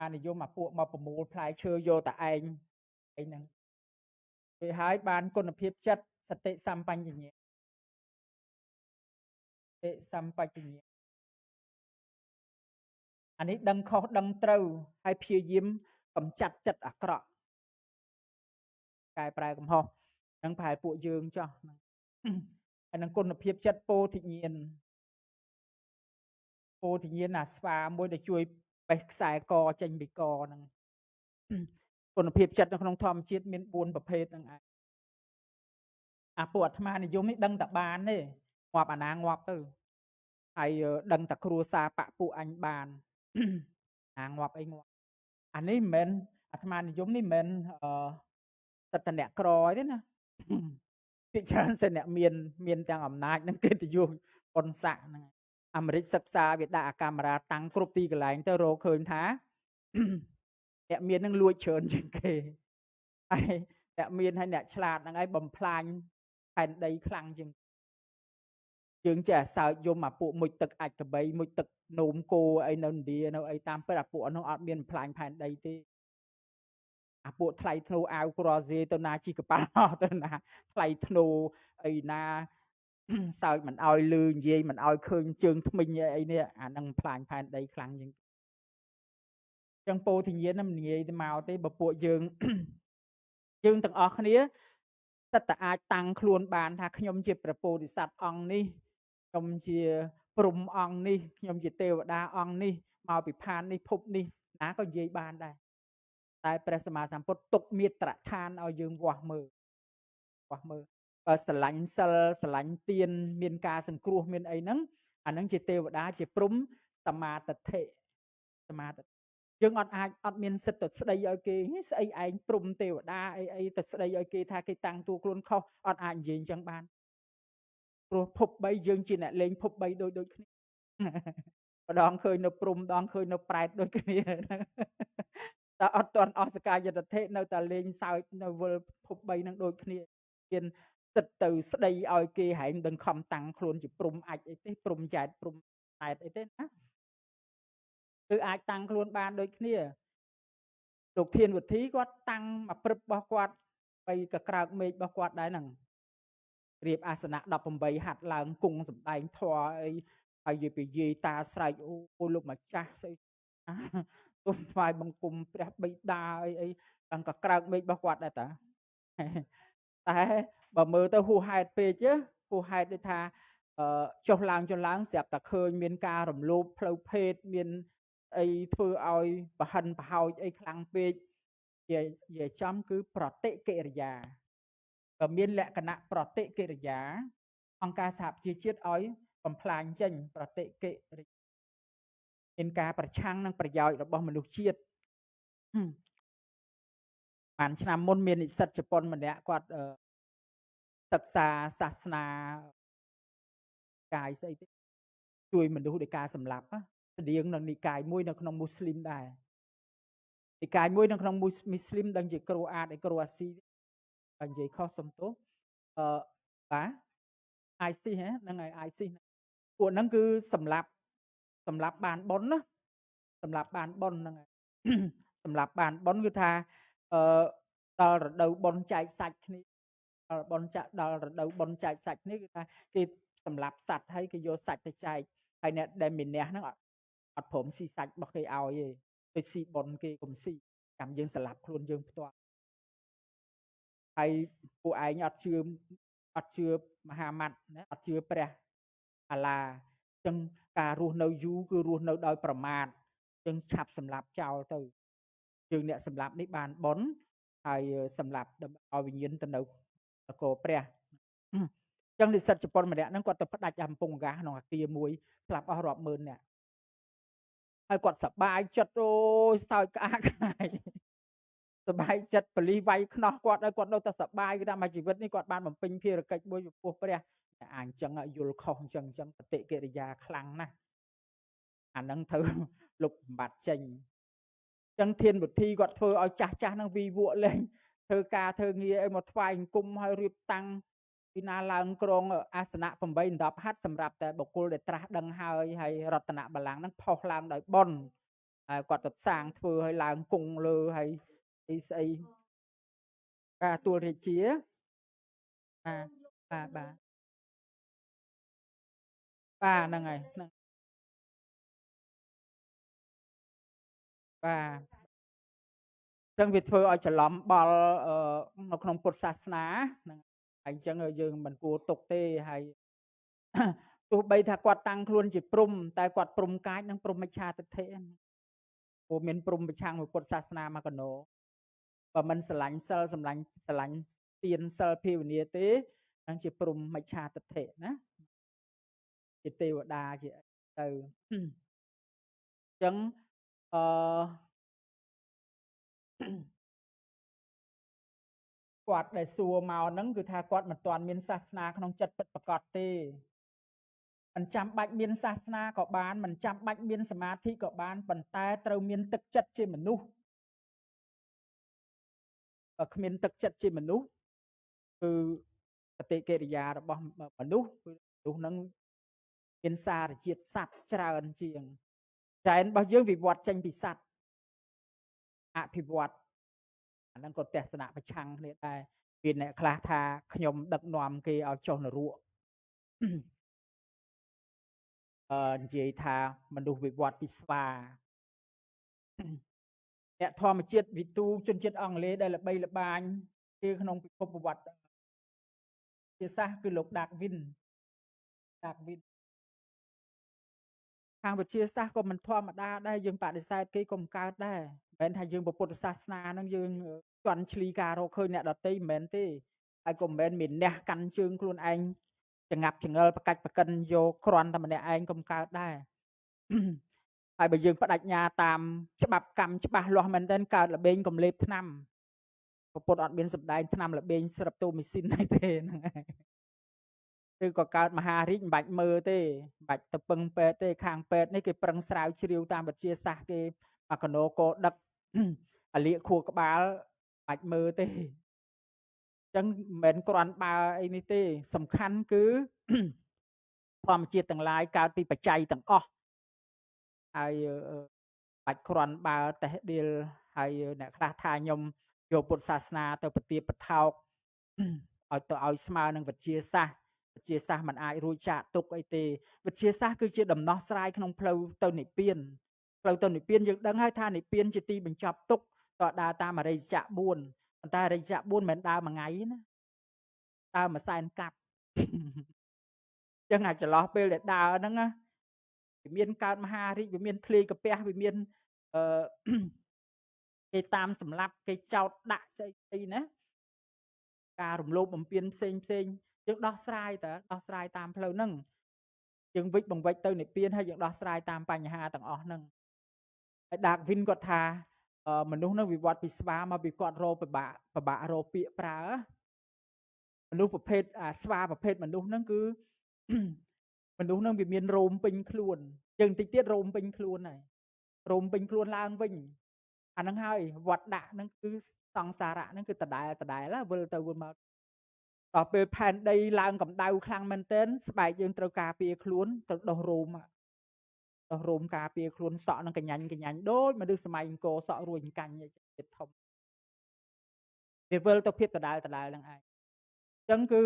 អានិយមអាពួកមកប្រមូលផ្លែឈើយកតែឯងឯហ្នឹងទៅហើយបានគុណភាពចិត្តសតិសម្បញ្ញៈសតិសម្បញ្ញៈអានេះដឹងខុសដឹងត្រូវហើយព្យាយាមកម្ចាត់ចិត្តអាក្រក់កែប្រែកំហុសហ្នឹងប្រហែលពួកយើងចោះហ្នឹងហើយនឹងគុណភាពចិត្តពោធិញ្ញាណពោធិញ្ញាណអាស្វាមួយដែលជួយបេះខ្សែកចេញពីកហ្នឹងគុណភាពចិត្តនៅក្នុងធម្មជាតិមាន4ប្រភេទហ្នឹងឯងអាពួកអាត្មានិយមនេះដឹងតែបានទេងាប់អាណាងាប់ទៅហើយដឹងតែគ្រួសារបពួកអញបានអាងាប់អីងាប់អានេះមិនមែនអាត្មានិយមនេះមិនមែនអឺតតអ្នកក្រអីទេណា ទ ភាគច្រើនសិនអ្នកមានទាំងអំណាចនិងកិត្តិយសប៉ុនស័កហ្នឹងអាមេរិកសិក្សាវាដាក់អាកាមេរ៉ាតាំងគ្រប់ទីកន្លែងទៅរកឃើញថាអ្នកមាននឹងលួចច្រើនជាងគេហើយអ្នកមានហើយអ្នកឆ្លាតហ្នឹងឯងបំផ្លាញផែនដីខ្លាំងជាងយើងចេះសើចយំអាពួកមុជទឹកអាចកបីមុជទឹកនោមគោអីនៅឥណ្ឌានៅអីតាមពិតអាពួកនោះអត់មានបំផ្លាញផែនដីទេអាពួកថ្លៃធ្នូអាវក្រសេទៅណាជីកប៉ាល់ទៅណាថ្លៃធ្នូអីណាសើចមិនឲ្យលឺនិយាយមិនឲ្យឃើញជើងថ្មិញអីនេះអានឹងបំផ្លាញផែនដីខ្លាំងជាងចឹងពោធិញ្ញាណមិនងាយទៅមកទេបើពួកយើងយើងទាំងអស់គ្នាសិតតែអាចតាំងខ្លួនបានថាខ្ញុំជាព្រះពោធិសត្វអង្គនេះខ្ញុំជាព្រហ្មអង្គនេះខ្ញុំជាទេវតាអង្គនេះមកពីផាននេះភពនេះណាក៏និយាយបានដែរតែព្រះសម្មាសម្ពុទ្ធទុកមាត្រដ្ឋានឲ្យយើងវាស់មើលបើស្រឡាញ់សិលស្រឡាញ់ទានមានការសង្គ្រោះមានអីហ្នឹងអាហ្នឹងជាទេវតាជាព្រហ្មសមាទិដ្ឋិសមាទិយើងអត់អាចអត់មានសិទ្ធិទៅស្ដីឲ្យគេស្អីឯងព្រំទេវតាអីអីទៅស្ដីឲ្យគេថាគេតាំងតួខ្លួនខុសអត់អាចនិយាយអញ្ចឹងបានព្រោះភព3យើងជាអ្នកលេងភព3ដូចគ្នាម្ដងឃើញនៅព្រំម្ដងឃើញនៅប្រែតដូចគ្នាតែអត់ទាន់អស់សកាយតិធិនៅតែលេងសើចនៅវិលភព3នឹងដូចគ្នាមានសិទ្ធិទៅស្ដីឲ្យគេហែងដឹងខំតាំងខ្លួនជាព្រំអាចអីទេព្រំចែតព្រំតែតអីទេណាគឺអាចតាំងខ្លួនបានដូចគ្នាលោកធានវិធីគាត់តាំងមកព្រឹបរបស់គាត់បីកក្រើកមេឃរបស់គាត់ដែរហ្នឹងរៀបអាសនៈ18ហាត់ឡើងគង់សំដែងធម៌អីហើយនិយាយពីយាយតាស្រែកអូលោកម្ចាស់ស្អីទុំថ្វាយបង្គំព្រះបិតាអីអីតាំងកក្រើកមេឃរបស់គាត់ដែរតាតែបើមើលទៅហួសហេតុពេកហួសហេតុដូចថាចុះឡើងស្រាប់តែឃើញមានការរំលោភផ្លូវភេទមានអីធ្វើឲ្យប្រហិនប្រហោចអីខ្លាំងពេកនិយាយចំគឺប្រតិកិរិយាបើមានលក្ខណៈប្រតិកិរិយាអង្គការសហប្រជាជាតិឲ្យបំផ្លាញចេញប្រតិកិរិយាមានការប្រឆាំងនឹងប្រយោជន៍របស់មនុស្សជាតិបានឆ្នាំមុនមាននិស្សិតជប៉ុនម្នាក់គាត់សិក្សាសាសនាកាយស្អីទេជួយមនុស្សដោយការសម្លាប់ស្តៀងនឹងនិកាយមួយនៅក្នុងមូស្លីមដែរនិកាយមួយនៅក្នុងមូស្លីមដឹងជាគ្រូអាតឯគ្រូអាស៊ីបើនិយាយខុសសុំទោសបាទ ISIS ហ្នឹងហើយ ISIS ពួកហ្នឹងគឺសម្លាប់បានបុណ្យណាសម្លាប់បានបុណ្យហ្នឹងហើយសម្លាប់បានបុណ្យគឺថាដល់រដូវបុណ្យចែកសាច់គ្នាដល់បុណ្យចាក់ដល់រដូវបុណ្យចែកសាច់គ្នាគឺថាគេសម្លាប់សត្វហើយគេយកសាច់ទៅចែកហើយអ្នកដែលមានអ្នកហ្នឹងអត់ព្រមស៊ីសាច់របស់គេឲ្យទេទៅស៊ីបុណ្យគេកុំស៊ីចាំយើងសម្លាប់ខ្លួនយើងផ្ទាល់ហើយពួកឯងអត់ជឿមហាម៉ាត់ណាអត់ជឿព្រះអាឡាអញ្ចឹងការរស់នៅយូរគឺរស់នៅដោយប្រមាទអញ្ចឹងឆាប់សម្លាប់ចោលទៅយើងអ្នកសម្លាប់នេះបានបុណ្យហើយសម្លាប់ដើម្បីឲ្យវិញ្ញាណទៅនៅនគរព្រះអញ្ចឹងនិស្សិតជប៉ុនម្នាក់ហ្នឹងគាត់ទៅផ្ដាច់កំពង់ហ្គាសក្នុងអាគារមួយស្លាប់អស់រាប់ម៉ឺននាក់ហើយគាត់សប្បាយចិត្តអូយសើចក្អាកក្អាយសប្បាយចិត្តប៉ូលីសវាយខ្នោះគាត់ហើយគាត់នៅតែសប្បាយគឺថាមួយជីវិតនេះគាត់បានបំពេញភារកិច្ចមួយចំពោះព្រះអាអញ្ចឹងយល់ខុសអញ្ចឹងបតិកិរិយាខ្លាំងណាស់អាហ្នឹងត្រូវលុបបំបត្តិចេញអញ្ចឹងធានវិធីគាត់ធ្វើឲ្យចាស់ហ្នឹងវីវក់លេងធ្វើការធ្វើងារឲ្យមកថ្វាយអង្គមហើយរៀបតាំងពីណាឡើងក្រងអាសនៈ8 10ហាត់សម្រាប់តែបុគ្គលដែលត្រាស់ដឹងហើយហើយរតនបល្ល័ង្កហ្នឹងផុសឡើងដោយបុណ្យហើយគាត់ទៅសាងធ្វើឲ្យឡើងគង់លើហើយអីស្អីការទួលរាជាបាទបាទបាទហ្នឹងហើយហ្នឹងបាទអញ្ចឹងវាធ្វើឲ្យច្រឡំបល់នៅក្នុងពុទ្ធសាសនាហ្នឹងហើយអញ្ចឹងយើងមិនគួរទុកទេហើយទោះបីថាគាត់តាំងខ្លួនជាព្រំតែគាត់ព្រំកាចនិងព្រំមិច្ឆាទិដ្ឋិព្រោះមានព្រំប្រឆាំងមួយពុទ្ធសាសនាមកកណោបើមិនស្រឡាញ់សិលស្រឡាញ់ទានសិលភាវនាទេហ្នឹងជាព្រំមិច្ឆាទិដ្ឋិណាជាទេវតាជាទៅអញ្ចឹង គាត់ដែលសួរមកហ្នឹងគឺថាគាត់មិនទាន់មានសាសនាក្នុងចិត្តពិតប្រាកដទេមិនចាំបាច់មានសាសនាក៏បានមិនចាំបាច់មានសមាធិក៏បានប៉ុន្តែត្រូវមានទឹកចិត្តជាមនុស្សបើគ្មានទឹកចិត្តជាមនុស្សគឺបតិកិរិយារបស់មនុស្សគឺមនុស្សហ្នឹងមានសារជាតិសត្វច្រើនជាងចែនរបស់យើងវិវត្តចេញពីសត្វអភិវឌ្ឍអាហ្នឹងក៏ទស្សនៈប្រឆាំងគ្នាដែរមានអ្នកខ្លះថាខ្ញុំដឹកនាំគេឲ្យចុះនរកនិយាយថាមនុស្សវិវត្តពីស្វាអ្នកធម្មជាតិវិទូជនជាតិអង់គ្លេសដែលល្បីល្បាញគេក្នុងពិភពប្រវត្តិជាសាស្ត្រគឺលោកដាកវិនខាងវិទ្យាសាស្ត្រក៏មិនធម្មតាដែរយើងបដិសេធគេក៏មិនកើតដែរមិនមែនថាយើងពុទ្ធសាសនាហ្នឹងយើងជន់ឈ្លីការរកឃើញអ្នកដទៃមិនមែនទេហើយក៏មិនមែនមានអ្នកកាន់ជើងខ្លួនឯងចងាប់ចងល់ប្រកាច់ប្រកិនយកគ្រាន់តែម្នាក់ឯងក៏មិនកើតដែរហើយបើយើងបដិញ្ញាតាមច្បាប់កម្មច្បាស់លាស់មែនទែនកើតល្បែងកំលេបថ្នាំពុទ្ធអត់មានសម្ដែងថ្នាំល្បែងស្រាប់តូមីស៊ីនទេហ្នឹងឯងឬក៏កើតមហារាជមិនបាច់មើលទេមិនបាច់ទៅពឹងពេទ្យទេខាងពេទ្យនេះគេប្រឹងស្រាវជ្រាវតាមវិទ្យាសាស្ត្រគេអាកណូកោដឹកអាលៀកខួរក្បាលបាច់មើលទេអញ្ចឹងមិនមែនគ្រាន់បើអីនេះទេសំខាន់គឺធម្មជាតិទាំងឡាយកើតពីបច្ច័យទាំងអស់ហើយបាច់គ្រាន់បើតេះដៀលហើយអ្នកខ្លះថាខ្ញុំយកពុទ្ធសាសនាទៅប្រទាបប្រថោកឲ្យទៅឲ្យស្មើនឹងវិទ្យាសាស្ត្រវិទ្យាសាស្ត្រមិនអាចរួចចាកទុកអីទេវិទ្យាសាស្ត្រគឺជាដំណោះស្រាយក្នុងផ្លូវទៅនិព្វានផ្លូវទៅនិព្វានយើងដឹងហើយថានិព្វានជាទីបញ្ចប់ទុក្ខតដើរតាមអរិយចក្រ4ប៉ុន្តែអរិយចក្រ4មិនមែនដើរមួយថ្ងៃណាដើរមួយសែនកាប់អញ្ចឹងអាចចន្លោះពេលដែលដើរហ្នឹងណាវាមានកើតមហារាជវាមានធ្លាយកាពះវាមានអឺគេតាមសម្លាប់គេចោតដាក់ស្អីស្អីណាការរំលោភបំពានផ្សេងផ្សេងយើងដោះស្រាយតើដោះស្រាយតាមផ្លូវហ្នឹងយើងវិចបង្វិចទៅនិព្វានហើយយើងដោះស្រាយតាមបញ្ហាទាំងអស់ហ្នឹងហើយដាកវិនគាត់ថាមនុស្សហ្នឹងវិវត្តពីស្វាមកពីគាត់រកពិបាករកពាក្យប្រើមនុស្សប្រភេទអាស្វាប្រភេទមនុស្សហ្នឹងគឺមនុស្សហ្នឹងវាមានរោមពេញខ្លួនយើងតិចទៀតរោមពេញខ្លួនហើយរោមពេញខ្លួនឡើងវិញអាហ្នឹងហើយវត្តដាក់ហ្នឹងគឺសង្សារៈហ្នឹងគឺដដែលវិលទៅវិលមកដល់ពេលផែនដីឡើងកម្ដៅខ្លាំងមែនទែនស្បែកយើងត្រូវការពារខ្លួនត្រូវដោះរោមការពារខ្លួនសក់នឹងកញ្ញាញ់ដូចមនុស្សសម័យអង្គរសក់រួញកាញ់ចិត្តធំវាវិលទៅភាពដដែលហ្នឹងឯងអញ្ចឹងគឺ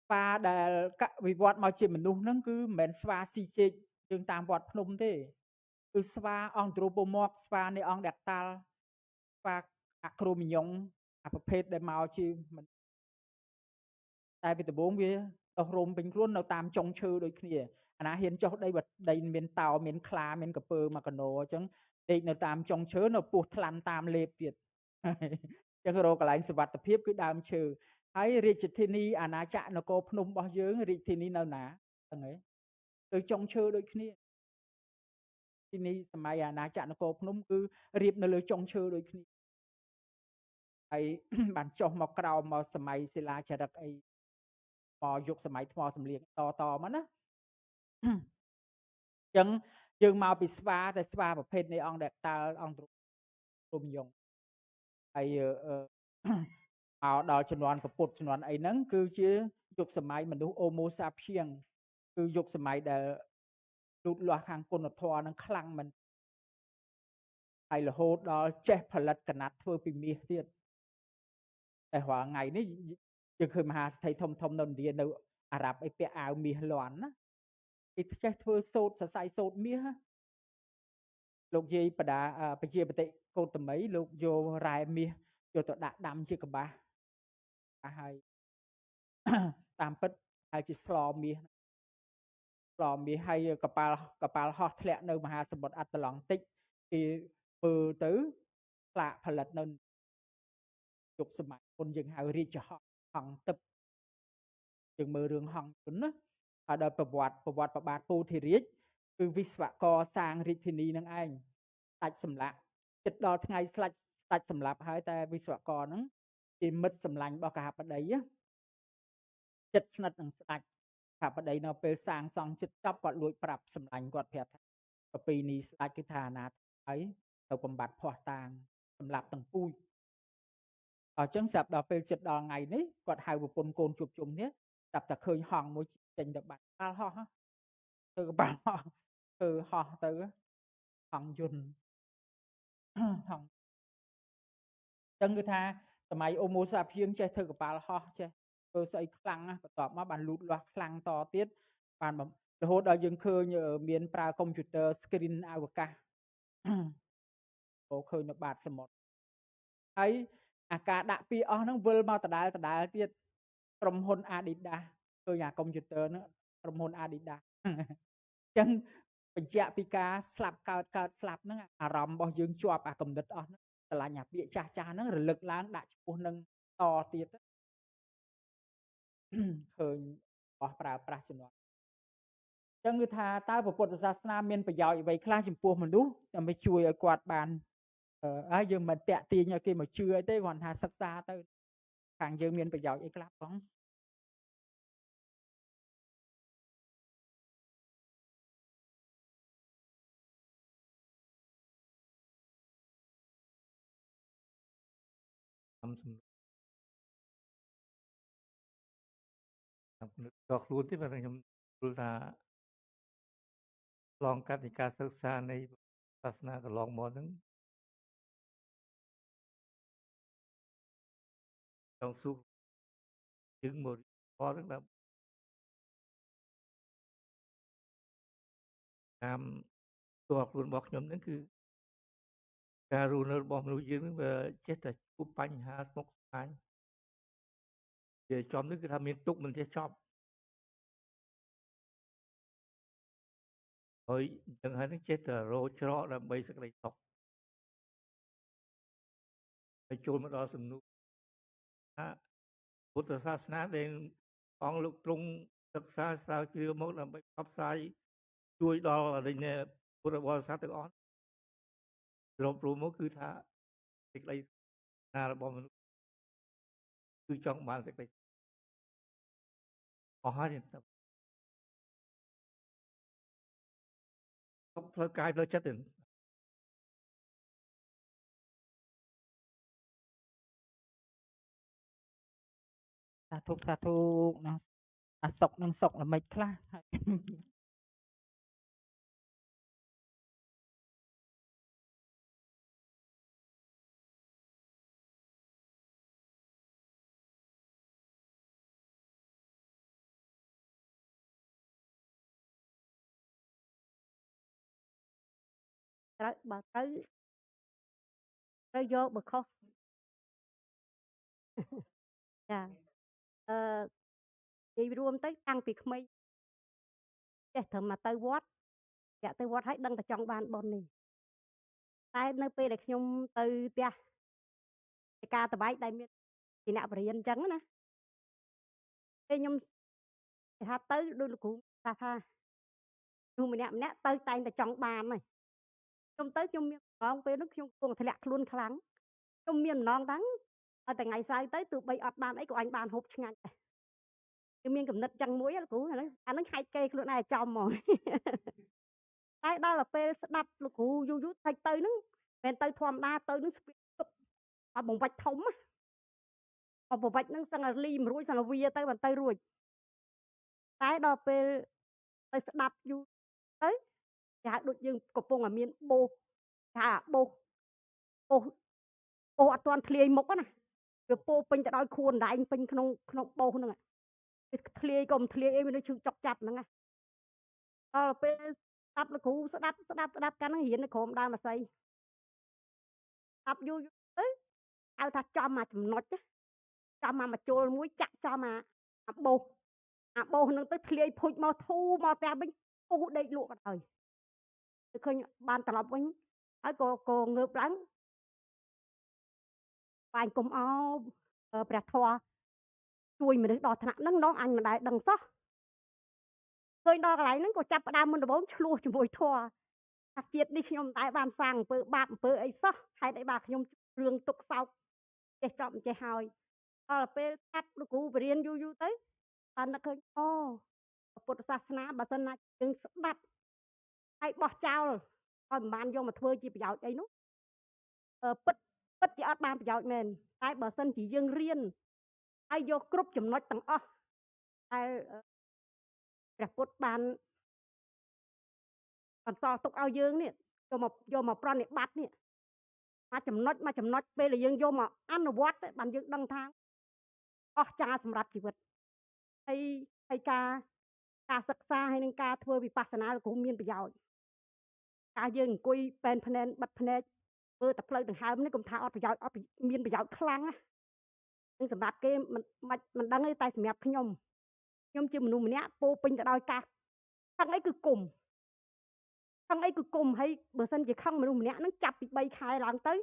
ស្វាដែលកវិវត្តមកជាមនុស្សហ្នឹងគឺមិនមែនស្វាស៊ីជែកយើងតាមវត្តភ្នំទេគឺស្វាអង់ដ្រូប៉ូម៉កស្វានៃអង្គដាតាល់ស្វាអាក្រូមីញុងអាប្រភេទដែលមកជាតែពីដំបូងវាដោះរោមពេញខ្លួននៅតាមចុងឈើដូចគ្នាអាណាហ៊ានចុះដីដីមានតោមានខ្លាមានកពើមកកណោអញ្ចឹងដេកនៅតាមចុងឈើនៅពោះថ្លាន់តាមលេបទៀតអញ្ចឹងរកកន្លែងសុវត្ថិភាពគឺដើមឈើហើយរាជធានីអាណាចក្រនគរភ្នំរបស់យើងរាជធានីនៅណាហ្នឹងឯងទៅចុងឈើដូចគ្នាទីនេះសម័យអាណាចក្រនគរភ្នំគឺរៀបនៅលើចុងឈើដូចគ្នាហើយបានចុះមកក្រោមមកសម័យសិលាចារឹកអីមកយុគសម័យថ្មសំលៀងតមកណាអញ្ចឹងយើងមកពីស្វាតែស្វាប្រភេទនៃអង្គដែលតាល់អង្គរុំយងហើយមកដល់ជំនាន់ពុទ្ធជំនាន់អីហ្នឹងគឺជាយុគសម័យមនុស្សអូម៉ូសាភៀងគឺយុគសម័យដែលលូតលាស់ខាងគុណធម៌ហ្នឹងខ្លាំងមែនហើយរហូតដល់ចេះផលិតកណាត់ធ្វើពីមាសទៀតតែរាល់ថ្ងៃនេះយើងឃើញមហាសេដ្ឋីធំនៅឥណ្ឌានៅអារ៉ាប់អីពាក់អាវមាសលាន់ណាគេចេះធ្វើសូត្រសរសៃសូត្រមាសលោកយាយបដាប្រជាបតិកោតមីលោកយករ៉ែមាសយកទៅដាក់ដាំជាកបាសហើយតាមពិតហើយជាស្លមាសហើយកប៉ាល់ហោះធ្លាក់នៅមហាសមុទ្រអាត្លង់តិកគេមើលទៅផ្លាកផលិតនៅយុគសម័យមុនយើងហៅរាជហោះហង្សទឹកយើងមើលរឿងហង្សជនណាហើយដល់ប្រវត្តិប្របាទពោធិរាជគឺវិស្វករសាងរាជធានីនឹងឯងដាច់សម្លាក់ចិត្តដល់ថ្ងៃស្លាច់ដាច់សម្លាប់ហើយតែវិស្វករហ្នឹង ជាមិត្តសម្លាញ់របស់កហបតីចិត្តស្និទ្ធនឹងស្ដេចកហបតីនៅពេលសាងសង់ចិត្តចប់គាត់លួចប្រាប់សម្លាញ់គាត់ប្រាប់ថាប្រពៃណីស្ដេចគឺថាអនាថហើយទៅបំបត្តិភ័ស្តុតាងសម្រាប់ទាំងពូជអញ្ចឹងស្រាប់ដល់ពេលចិត្តដល់ថ្ងៃនេះគាត់ហៅប្រពន្ធកូនជួបជុំនេះស្រាប់តែឃើញហង្សមួយចេញទៅបាត់ក្បាលហោះធ្វើក្បាលហោះធ្វើហោះទៅហង្សយន្តហង្សអញ្ចឹងគឺថាសម័យអូម៉ូសាភៀនចេះធ្វើកប៉ាល់ហោះចេះធ្វើស្អីខ្លាំងណាស់បន្ទាប់មកបានលូតលាស់ខ្លាំងតទៀតបានរហូតដល់យើងឃើញមានប្រើកុំព្យូទ័រ screen អវកាសអូឃើញនៅបាតសមុទ្រហើយអាការដាក់ពីអស់ហ្នឹងវិលមកដដែលដដែលទៀតក្រុមហ៊ុន Adidas ឃើញអាកុំព្យូទ័រហ្នឹងក្រុមហ៊ុន Adidas អញ្ចឹងបញ្ជាក់ពីការស្លាប់កើតកើតស្លាប់ហ្នឹងអារម្មណ៍របស់យើងជាប់អាកំណត់អស់ហ្នឹងស្រឡាញ់អាពាក្យចាស់ចាស់ហ្នឹងរលឹកឡើងដាក់ឈ្មោះនឹងតទៀតឃើញអស់ប្រើប្រាស់ជំនាន់អញ្ចឹងគឺថាតើពុទ្ធសាសនាមានប្រយោជន៍អ្វីខ្លះចំពោះមនុស្សដើម្បីជួយឲ្យគាត់បានហើយយើងមិនតាក់ទាញឲ្យគេមកជឿអីទេគ្រាន់ថាសិក្សាទៅខាងយើងមានប្រយោជន៍អីខ្លះផងសំនឹកដល់ខ្លួនទេបាទខ្ញុំយល់ថាឆ្លងកាត់នៃការសិក្សានៃសាសនាកន្លងមកហ្នឹងចង់សួរយើងមកហ្នឹងដើម្បីតាមតួខ្លួនរបស់ខ្ញុំហ្នឹងគឺការរស់នៅរបស់មនុស្សយើងហ្នឹងវាចេះតែជួបបញ្ហាស្មុគស្មាញវាចំនេះគឺថាមានទុកមិនចេះចប់ហើយអញ្ចឹងហើយនឹងចេះតែរកច្រកដើម្បីសេចក្តីសុខហើយចូលមកដល់សំណួរថាពុទ្ធសាសនាដែលអង្គលោកទ្រង់សិក្សាស្រាវជ្រាវមកដើម្បីផ្សព្វផ្សាយជួយដល់ពុទ្ធបរិស័ទទាំងអស់សរុបរួមមកគឺថាសេចក្តីណារបស់មនុស្សគឺចង់បានសេចក្តីអស់ហើយសុខផ្លូវកាយផ្លូវចិត្តទេសាធុសាធុណាអាសុកនឹងសុកល្មិចខ្លះត្រូវបើត្រូវត្រូវយកបើខុសចានិយាយរួមទៅតាំងពីក្មេងចេះត្រឹមមកទៅវត្តចាក់ទៅវត្តហើយដឹងតែចង់បានបុណ្យនេះតែនៅពេលដែលខ្ញុំទៅផ្ទះការតបែកដែលមានជាអ្នកបរិញ្ញាអញ្ចឹងណាពេលខ្ញុំថាទៅដូចលោកគ្រូថានោះម្នាក់ម្នាក់ទៅតែងតែចង់បានហើយខ្ញុំទៅខ្ញុំមានម្ដងពេលនោះខ្ញុំកំពុងធ្លាក់ខ្លួនខ្លាំងខ្ញុំមានម្ដងតាំងឲ្យតែថ្ងៃសៅរ៍ទៅទោះបីអត់បានអីក៏អញបានហូបឆ្ងាញ់ដែរខ្ញុំមានកំណត់ចឹងមួយលោកគ្រូអាហ្នឹងហែកគេខ្លួនឯងចំហ្មងតែដល់ទៅពេលស្ដាប់លោកគ្រូយូរយូរតែទៅហ្នឹងមិនទៅធម្មតាទៅហ្នឹងស្ពាទុកឲ្យបង្វិចធំណាឲ្យបង្វិចហ្នឹងសឹងឲ្យលីមិនរួចសឹងឲ្យវាទៅមិនទៅរួចតែដល់ពេលទៅស្ដាប់យូរទៅគេហៅដូចយើងកំពុងតែមានបោសថាបោសបោសបោសអត់ទាន់ធ្លាយមុខណាវាពោពេញទៅដោយខួនដែងពេញក្នុងក្នុងបោសហ្នឹងវាធ្លាយក៏មិនធ្លាយអីវានៅឈឺចុកចាប់ហ្នឹងណាដល់ពេលស្ដាប់លោកគ្រូស្ដាប់ស្ដាប់ស្ដាប់កាលហ្នឹងរៀននៅក្រោមដើមអាស័យស្ដាប់យូរទៅហៅថាចំអាចំណុចចំអាមជុលមួយចាក់ចំអាបោសអាបោសហ្នឹងទៅធ្លាយភុចមកធូរមកផ្ទះវិញពុះដេកលក់ក៏ដោយទៅឃើញបានត្រឡប់វិញហើយក៏ងើបឡើងបាញ់គុំអោព្រះធម៌ជួយមនុស្សដល់ថ្នាក់ហ្នឹងនោះអញមិនដែលដឹងសោះឃើញដល់កន្លែងហ្នឹងក៏ចាប់ផ្ដើមមុនដំបូងឆ្លោះជាមួយធម៌ថាជាតិនេះខ្ញុំមិនដែលបានសាងអំពើបាបអំពើអីសោះហេតុអីបាទខ្ញុំរឿងទុកសោកចេះចប់ចេះហើយ ដល់ពេលស្ដាប់លោកគ្រូបរៀនយូរយូរទៅបាននឹកឃើញអូពុទ្ធសាសនាបើសិនណាយើងស្ដាប់ហើយបោះចោលឲ្យមិនបានយកមកធ្វើជាប្រយោជន៍អីនោះពិតពិតជាអត់បានប្រយោជន៍មែនតែបើសិនជាយើងរៀនហើយយកគ្រប់ចំណុចទាំងអស់ដែលព្រះពុទ្ធបានបន្សល់ទុកឲ្យយើងនេះយកមកប្រណិប័តនេះមួយចំណុចមួយចំណុចពេលដែលយើងយកមកអនុវត្តបានយើងដឹងថាអស្ចារ្យសម្រាប់ជីវិតហើយការសិក្សាហើយនឹងការធ្វើវិបស្សនាលោកគ្រូមានប្រយោជន៍ការយើងអង្គុយប៉ែនភ្នែនបិទភ្នែកធ្វើតែផ្លូវដង្ហើមនេះកុំថាអត់ប្រយោជន៍អត់មានប្រយោជន៍ខ្លាំងណានឹងសម្រាប់គេមិនដឹងទេតែសម្រាប់ខ្ញុំខ្ញុំជាមនុស្សម្នាក់ពោពេញទៅដោយការខឹងអីគឺគុំខឹងអីគឺគុំហើយបើសិនជាខឹងមនុស្សម្នាក់ហ្នឹងចាប់ពី3ខែឡើងទៅ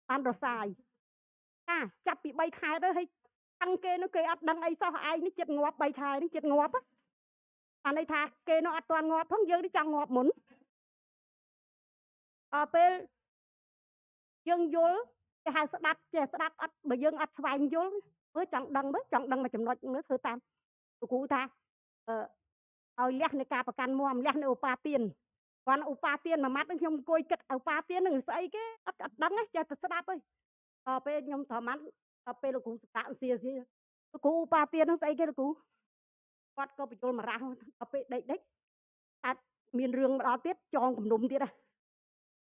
បានរសាយចាចាប់ពី3ខែទៅហើយខឹងគេនោះគេអត់ដឹងអីសោះឯងនេះចិត្តងាប់3ខែនេះចិត្តងាប់អាន័យថាគេនោះអត់ទាន់ងាប់ផងយើងនេះចង់ងាប់មុនអើពេលយើងយល់គេហៅស្ដាប់ចេះស្ដាប់អត់បើយើងអត់ស្វែងយល់មើលចង់ដឹងមើលចង់ដឹងមួយចំណុចមើលធ្វើតាមលោកគ្រូថាអឺឲ្យលះនៃការប្រកាន់មលះនៃឧបាទានគាត់ឧបាទានមួយម៉ាត់នឹងខ្ញុំអង្គុយគិតឧបាទាននឹងស្អីគេអត់ដឹងទេចេះតែស្ដាប់ទេដល់ពេលខ្ញុំប្រហែលដល់ពេលលោកគ្រូស្ដាប់សៀសៀលោកគ្រូឧបាទាននឹងស្អីគេលោកគ្រូគាត់ក៏បញ្យល់មរះដល់ពេលដេកដេកតែមានរឿងមកដល់ទៀតចងគំនុំទៀតណា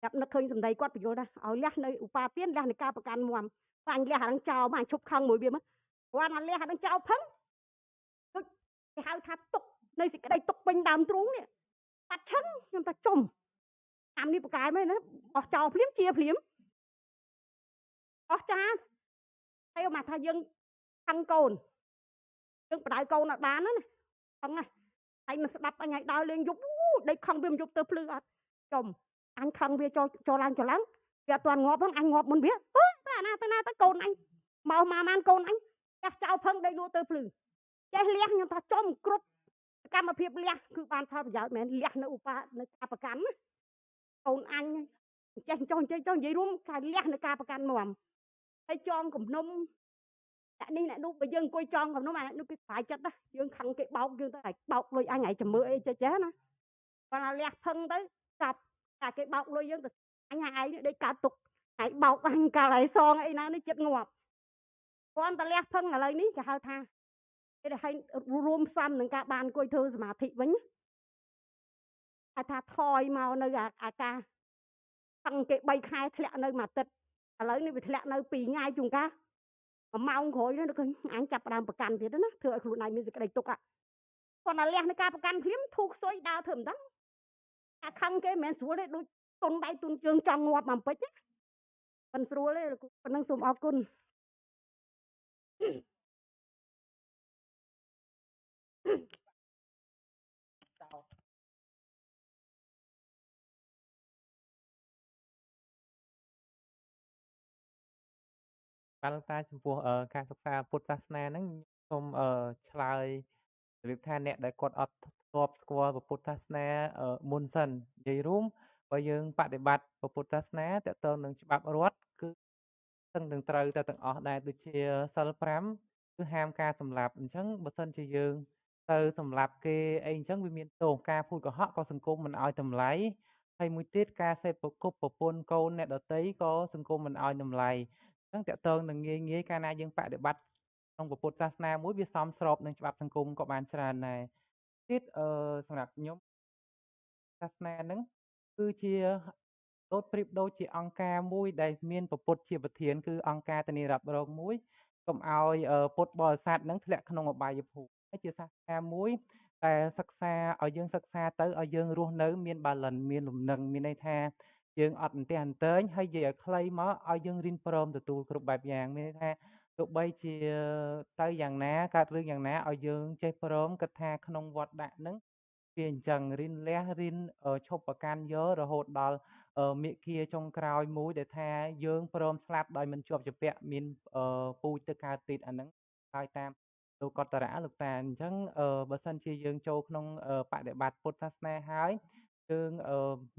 ចាប់នឹកឃើញសម្ដីគាត់បញ្យល់ថាឲ្យលះនៅឧបាទានលះនៃការប្រកាន់មបាញ់លះអានឹងចោលបាញ់ឈប់ខឹងមួយវាមកគាត់អាលះអានឹងចោលផឹងដូចគេហៅថាទុកនៅសេចក្តីទុកពេញដើមទ្រូងនេះបាត់ឈឹងខ្ញុំថាចំតាមនេះប្រកែមែនណាអស់ចោលភ្លាមជាភ្លាមអស់ចាហើយមកថាយើងខឹងកូនយើងបដៅកូនអត់បានណាខឹងណាហើយមិនស្ដាប់អញឲ្យដើរលេងយប់ដេកខឹងវាមិនយប់ទៅភ្លឺអត់ចំអញខឹងវាចូលឡើងចូលឡើងវាអត់ទាន់ងាប់ហ្នឹងអញងាប់មុនវាអូទៅអាណាទៅណាទៅកូនអញមកមកម៉ានកូនអញចាស់ចោលផឹងដេកលក់ទៅភ្លឺចេះលះខ្ញុំថាចំគ្រប់សកម្មភាពលះគឺបានផលប្រយោជន៍មែនលះនៅឧបានៅការប្រកាន់ណាកូនអញចេះចុះចេះចុះនិយាយរួមគេលះនៅការប្រកាន់មហើយចងគំនុំអ្នកនេះអ្នកនោះបើយើងអង្គុយចងគំនុំអានោះគេស្រាយចិត្តណាយើងខឹងគេបោកយើងទៅឲ្យបោកលុយអញឲ្យចាំមើលអីចេះចេះណាគាត់ថាលះផឹងទៅចាប់តែគេបោកលុយយើងទៅអញឯងនេះដេកកើតទុកហើយបោកអញកាលឲ្យសងអីណានេះចិត្តងាប់គាត់តែលះផឹងឥឡូវនេះគេហៅថាគេឲ្យរួមផ្សំនឹងការបានអង្គុយធ្វើសមាធិវិញហៅថាថយមកនៅអាការខឹងគេ3ខែធ្លាក់នៅមួយអាទិត្យឥឡូវនេះវាធ្លាក់នៅ2ថ្ងៃជួនកាល1ម៉ោងក្រោយនេះឃើញអញចាប់ផ្ដើមប្រកាន់ទៀតណាធ្វើឲ្យខ្លួនឯងមានសេចក្តីទុក្ខគាត់តែលះในការប្រកាន់ភ្លាមធូរខ្សុយដើរធ្វើមិនដឹងអាខឹងគេមិនមែនស្រួលទេដូចទុនដៃទុនជើងចង់ងាប់មកពេចមិនស្រួលទេប៉ុណ្ណឹងសូមអរគុណ បាទលោកតាចំពោះការសិក្សាពុទ្ធសាសនាហ្នឹងសូមឆ្លើយរបៀបថាអ្នកដែលគាត់អត់ធ្លាប់ស្គាល់ពុទ្ធសាសនាមុនសិននិយាយរួមបើយើងបដិបត្តិពុទ្ធសាសនាតើតើនឹងច្បាប់រដ្ឋគឺសឹងនឹងត្រូវតែទាំងអស់ដែរដូចជាសិល5គឺហាមការសម្លាប់អញ្ចឹងបើសិនជាយើងទៅសម្លាប់គេអីអញ្ចឹងវាមានទោសការភូតកុហកក៏សង្គមមិនឲ្យតម្លៃហើយមួយទៀតការសេពប្រគប់ប្រពន្ធកូនអ្នកដទៃក៏សង្គមមិនឲ្យតម្លៃអញ្ចឹងតើតើនឹងងាយងាយកាលណាយើងបដិបត្តិក្នុងពុទ្ធសាសនាមួយវាសមស្របនឹងច្បាប់សង្គមក៏បានច្រើនដែរទៀតសម្រាប់ខ្ញុំសាសនាហ្នឹងគឺជាដូចប្រៀបដូចជាអង្គការមួយដែលមានពុទ្ធជាប្រធានគឺអង្គការធានារ៉ាប់រងមួយកុំឲ្យពុទ្ធបរិស័ទហ្នឹងធ្លាក់ក្នុងអបាយភូមិហើយជាសាសនាមួយតែសិក្សាឲ្យយើងសិក្សាទៅឲ្យយើងរស់នៅមាន balance មានលំនឹងមានន័យថាយើងអត់អន្ទះអន្ទែងហើយនិយាយឲ្យខ្លីមកឲ្យយើងរៀនព្រមទទួលគ្រប់បែបយ៉ាងមានន័យថាទោះបីជាទៅយ៉ាងណាកើតរឿងយ៉ាងណាឲ្យយើងចេះព្រមគិតថាក្នុងវត្តដាក់ហ្នឹងវាអញ្ចឹងរៀនលះរៀនឈប់ប្រកាន់យករហូតដល់មាគ៌ាចុងក្រោយមួយដែលថាយើងព្រមស្លាប់ដោយមិនជាប់ជំពាក់មានពូជទៅកើតទៀតអាហ្នឹងហើយតាមលោកកតរៈលោកតាអញ្ចឹងបើសិនជាយើងចូលក្នុងបដិបត្តិពុទ្ធសាសនាហើយយើង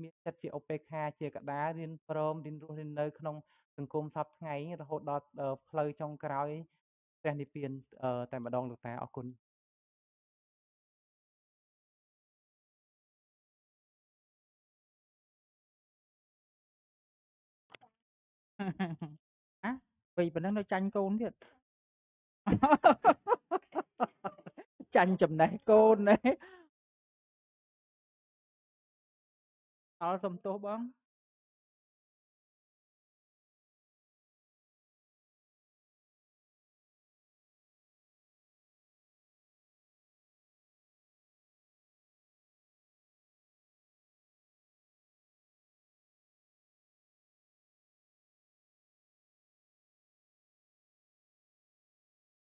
មានចិត្តជាឧបេក្ខាជាកដារៀនព្រមរៀនរស់រៀននៅក្នុងស ង្គមសពថ្ងៃរហូតដល់ផ្លូវចុងក្រោយព្រះនិព្វានតែម្ដងលោកតាអរគុណ ណាពេលប៉ុណ្ណឹងនៅចាញ់កូនទៀតចាញ់ចំណេះកូនណាអល់សុំទោសបង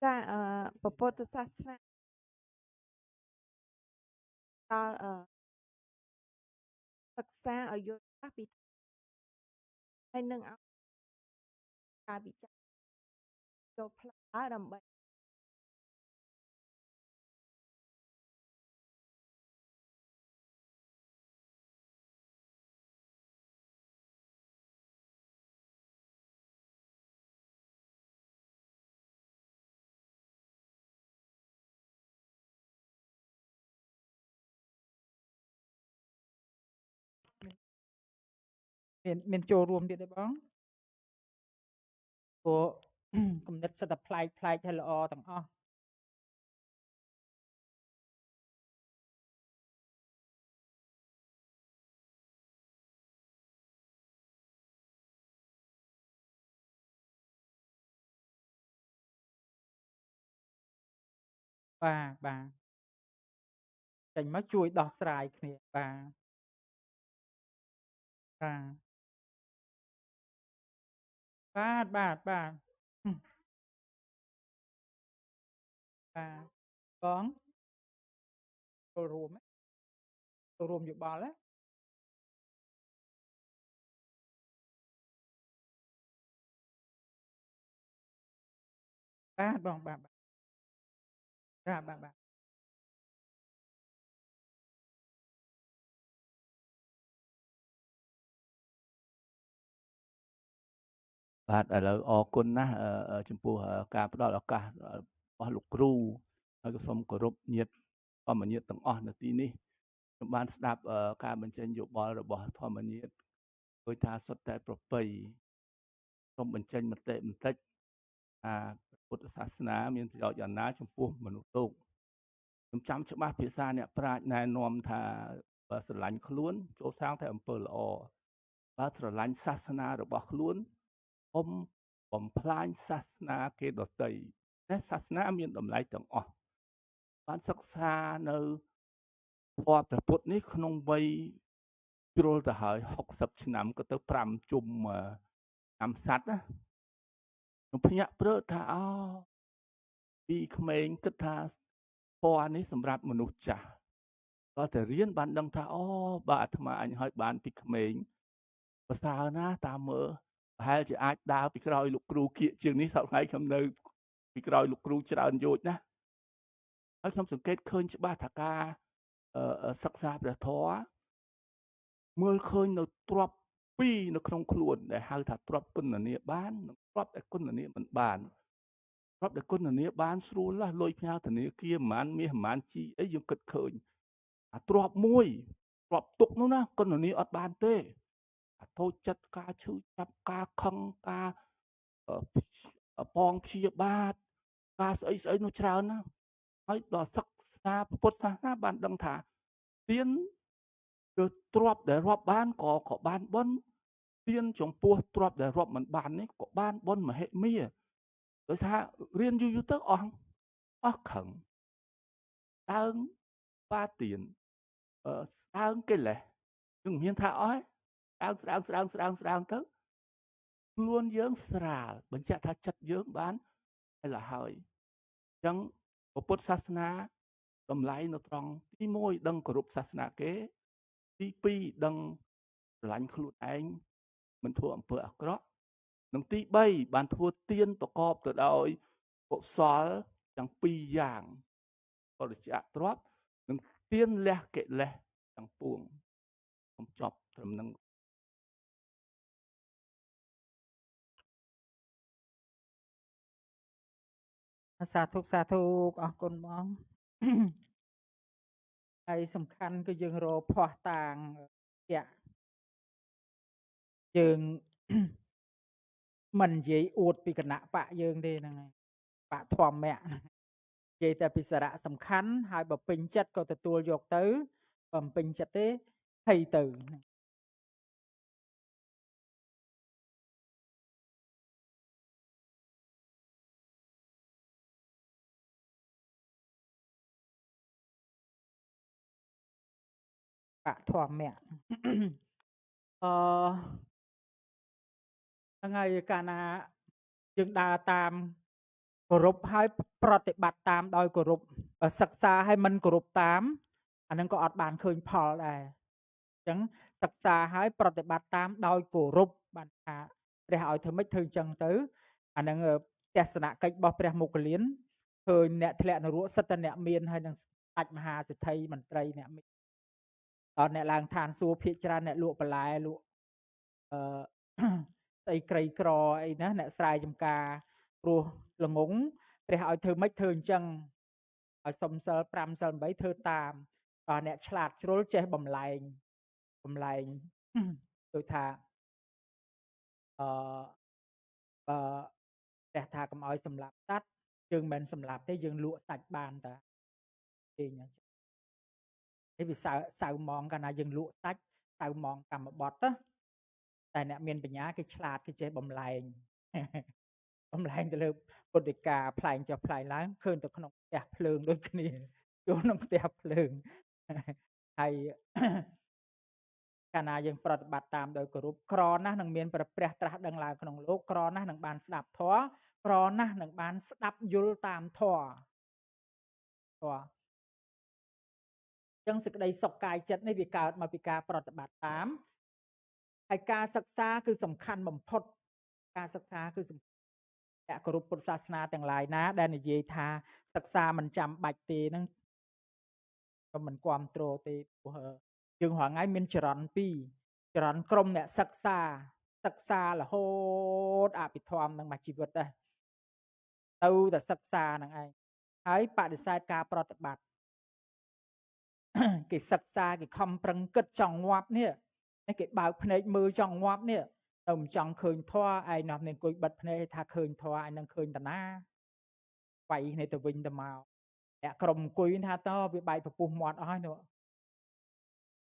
ចា ពុទ្ធសាសនាដល់សិក្សាឲ្យយល់ច្បាស់ពីហើយនឹងឲ្យការវិចារចូលផ្លូវដើម្បី មានចូលរួមទៀតទេបងព្រោះគំនិតសិតតែប្លែកប្លែកហើយល្អទាំងអស់បាទបាទចេញមកជួយដោះស្រាយគ្នាបាទបាទបាទបាទបាទបាទបងចូលរួមចូលរួមយោបល់ណាបាទបងបាទបាទបាទបាទ បាទឥឡូវអរគុណណាស់ចំពោះការផ្ដល់ឱកាសរបស់លោកគ្រូហើយក៏សូមគោរពញាតិធម្មញាតិទាំងអស់នៅទីនេះខ្ញុំបានស្ដាប់ការបញ្ចេញយោបល់របស់ធម្មញាតិដូចថាសុទ្ធតែប្រពៃសូមបញ្ចេញមតិបន្តិចថាពុទ្ធសាសនាមានប្រយោជន៍យ៉ាងណាចំពោះមនុស្សលោកខ្ញុំចាំច្បាស់ភាសាអ្នកប្រាជ្ញណែនាំថាបើស្រឡាញ់ខ្លួនចូលសាងតែអំពើល្អបើស្រឡាញ់សាសនារបស់ខ្លួនកុំបំផ្លាញសាសនាគេដទៃតែសាសនាមានតម្លៃទាំងអស់បានសិក្សានៅធម៌ព្រះពុទ្ធនេះក្នុងវ័យជ្រុលទៅហើយ60ឆ្នាំក៏ទៅ5ជុំតាមសត្វណាខ្ញុំភ្ញាក់ព្រឺថាអូពីក្មេងគិតថាធម៌នេះសម្រាប់មនុស្សចាស់ដល់តែរៀនបានដឹងថាអូបើអាត្មាអញឲ្យបានពីក្មេងប្រសើរណាស់តាមមើលប្រហែលជាអាចដើរពីក្រោយលោកគ្រូគៀកជាងនេះសប្តាហ៍ថ្ងៃខ្ញុំនៅពីក្រោយលោកគ្រូច្រើនយោជណាស់ហើយខ្ញុំសង្កេតឃើញច្បាស់ថាការសិក្សាព្រះធម៌មើលឃើញនៅទ្រព្យពីរនៅក្នុងខ្លួនដែលហៅថាទ្រព្យគុណនាបាននិងទ្រព្យដែលគុណនាមិនបានទ្រព្យដែលគុណនាបានស្រួលណាស់លុយផ្ញើធនាគារប្រហែលមាសប្រហែលជីអីយើងគិតឃើញអាទ្រព្យមួយទ្រព្យទុកនោះណាគុណនាអត់បានទេអាតូចចិត្តការឈឺចាប់ការខឹងការប៉ងព្យាបាទការស្អីស្អីនោះច្រើនណាស់ហើយដល់សិក្សាពុទ្ធសាសនាបានដឹងថាទានគឺទ្រព្យដែលរាប់បានក៏បានបុណ្យទានចំពោះទ្រព្យដែលរាប់មិនបាននេះក៏បានបុណ្យមហិមាដោយសាររៀនយូរយូរទៅអស់ខឹងដើងបាទានដើងកិលេសនឹងមានថាអស់ដើងស្ដើងស្ដើងស្ដើងស្ដើងទៅខ្លួនយើងស្រាលបញ្ជាក់ថាចិត្តយើងបានហើយលហើយអញ្ចឹងពុទ្ធសាសនាតម្លៃនៅត្រង់ទី1ដឹងគោរពសាសនាគេទី2ដឹងស្រឡាញ់ខ្លួនឯងមិនធ្វើអំពើអាក្រក់និងទី3បានធ្វើទានប្រកបទៅដោយកុសលទាំងពីរយ៉ាងបរិច្ចាគទ្រព្យនិងទានលះកិលេសទាំងពួងខ្ញុំចប់ត្រឹមនឹង សាធុសាធុអរគុណបងហើយសំខាន់គឺយើងរកភ័ស្តុតាងជាយើងមិននិយាយអួតពីគណៈបកយើងទេហ្នឹងហើយបកធម្មៈនិយាយតែពីសារៈសំខាន់ហើយបើពេញចិត្តក៏ទទួលយកទៅបើមិនពេញចិត្តទេភ័យទៅបកធម្មៈអឺហ្នឹងហើយកាលណាយើងដើរតាមគោរពហើយប្រតិបត្តិតាមដោយគោរពសិក្សាហើយមិនគោរពតាមអាហ្នឹងក៏អត់បានឃើញផលដែរអញ្ចឹងសិក្សាហើយប្រតិបត្តិតាមដោយគោរពបានថាព្រះឲ្យធ្វើម៉េចធ្វើអញ្ចឹងទៅអាហ្នឹងទស្សនកិច្ចរបស់ព្រះមោគលានឃើញអ្នកធ្លាក់នរកសិតតែអ្នកមានហើយនឹងស្ដេចមហាសេដ្ឋីមន្ត្រីអ្នកមានដល់អ្នកឡើងឋានសួគ៌ភាគច្រើនអ្នកលក់បន្លែលក់អឺស្អីក្រីក្រអីណាអ្នកស្រែចម្ការព្រោះល្ងងព្រះឲ្យធ្វើម៉េចធ្វើអញ្ចឹងឲ្យសុំសិល5សិល8ធ្វើតាមដល់អ្នកឆ្លាតជ្រុលចេះបំលែងដូចថាអឺបើព្រះថាកុំឲ្យសម្លាប់សត្វយើងមិនសម្លាប់ទេយើងលក់សាច់បានតាទេនេះវាសៅម៉ងកាលណាយើងលក់សាច់សៅម៉ងកម្មបត្តិតែអ្នកមានបញ្ញាគេឆ្លាតគេចេះបំលែងទៅលើពុទ្ធិកាផ្លែងចុះផ្លែងឡើងឃើញទៅក្នុងផ្ទះភ្លើងដូចគ្នាចូលក្នុងផ្ទះភ្លើងហើយកាលណាយើងប្រតិបត្តិតាមដោយគោរពក្រណាស់នឹងមានព្រះត្រាស់ដឹងឡើងក្នុងលោកក្រណាស់នឹងបានស្ដាប់ធម៌ក្រណាស់នឹងបានស្ដាប់យល់តាមធម៌ចឹងសេចក្តីសុខកាយចិត្តនេះវាកើតមកពីការប្រតិបត្តិតាមហើយការសិក្សាគឺសំខាន់បំផុតការសិក្សាគឺសំខាន់អ្នកគោរពពុទ្ធសាសនាទាំងឡាយណាដែលនិយាយថាសិក្សាមិនចាំបាច់ទេហ្នឹងក៏មិនគាំទ្រទេព្រោះយើងរាល់ថ្ងៃមានចរន្តពីរចរន្តក្រុមអ្នកសិក្សារហូតអភិធម្មនឹងមួយជីវិតដែរទៅតែសិក្សាហ្នឹងឯងហើយបដិសេធការប្រតិបត្តិគេសិក្សាគេខំប្រឹងគិតចង់ងាប់នេះគេបើកភ្នែកមើលចង់ងាប់នេះទៅមិនចង់ឃើញធម៌ឯងនោះអង្គុយបិទភ្នែកថាឃើញធម៌ឯងនឹងឃើញតាណាវាយគ្នាទៅវិញទៅមកអ្នកក្រុមអង្គុយថាតវាបែកពពុះមាត់អស់ហើយនោះ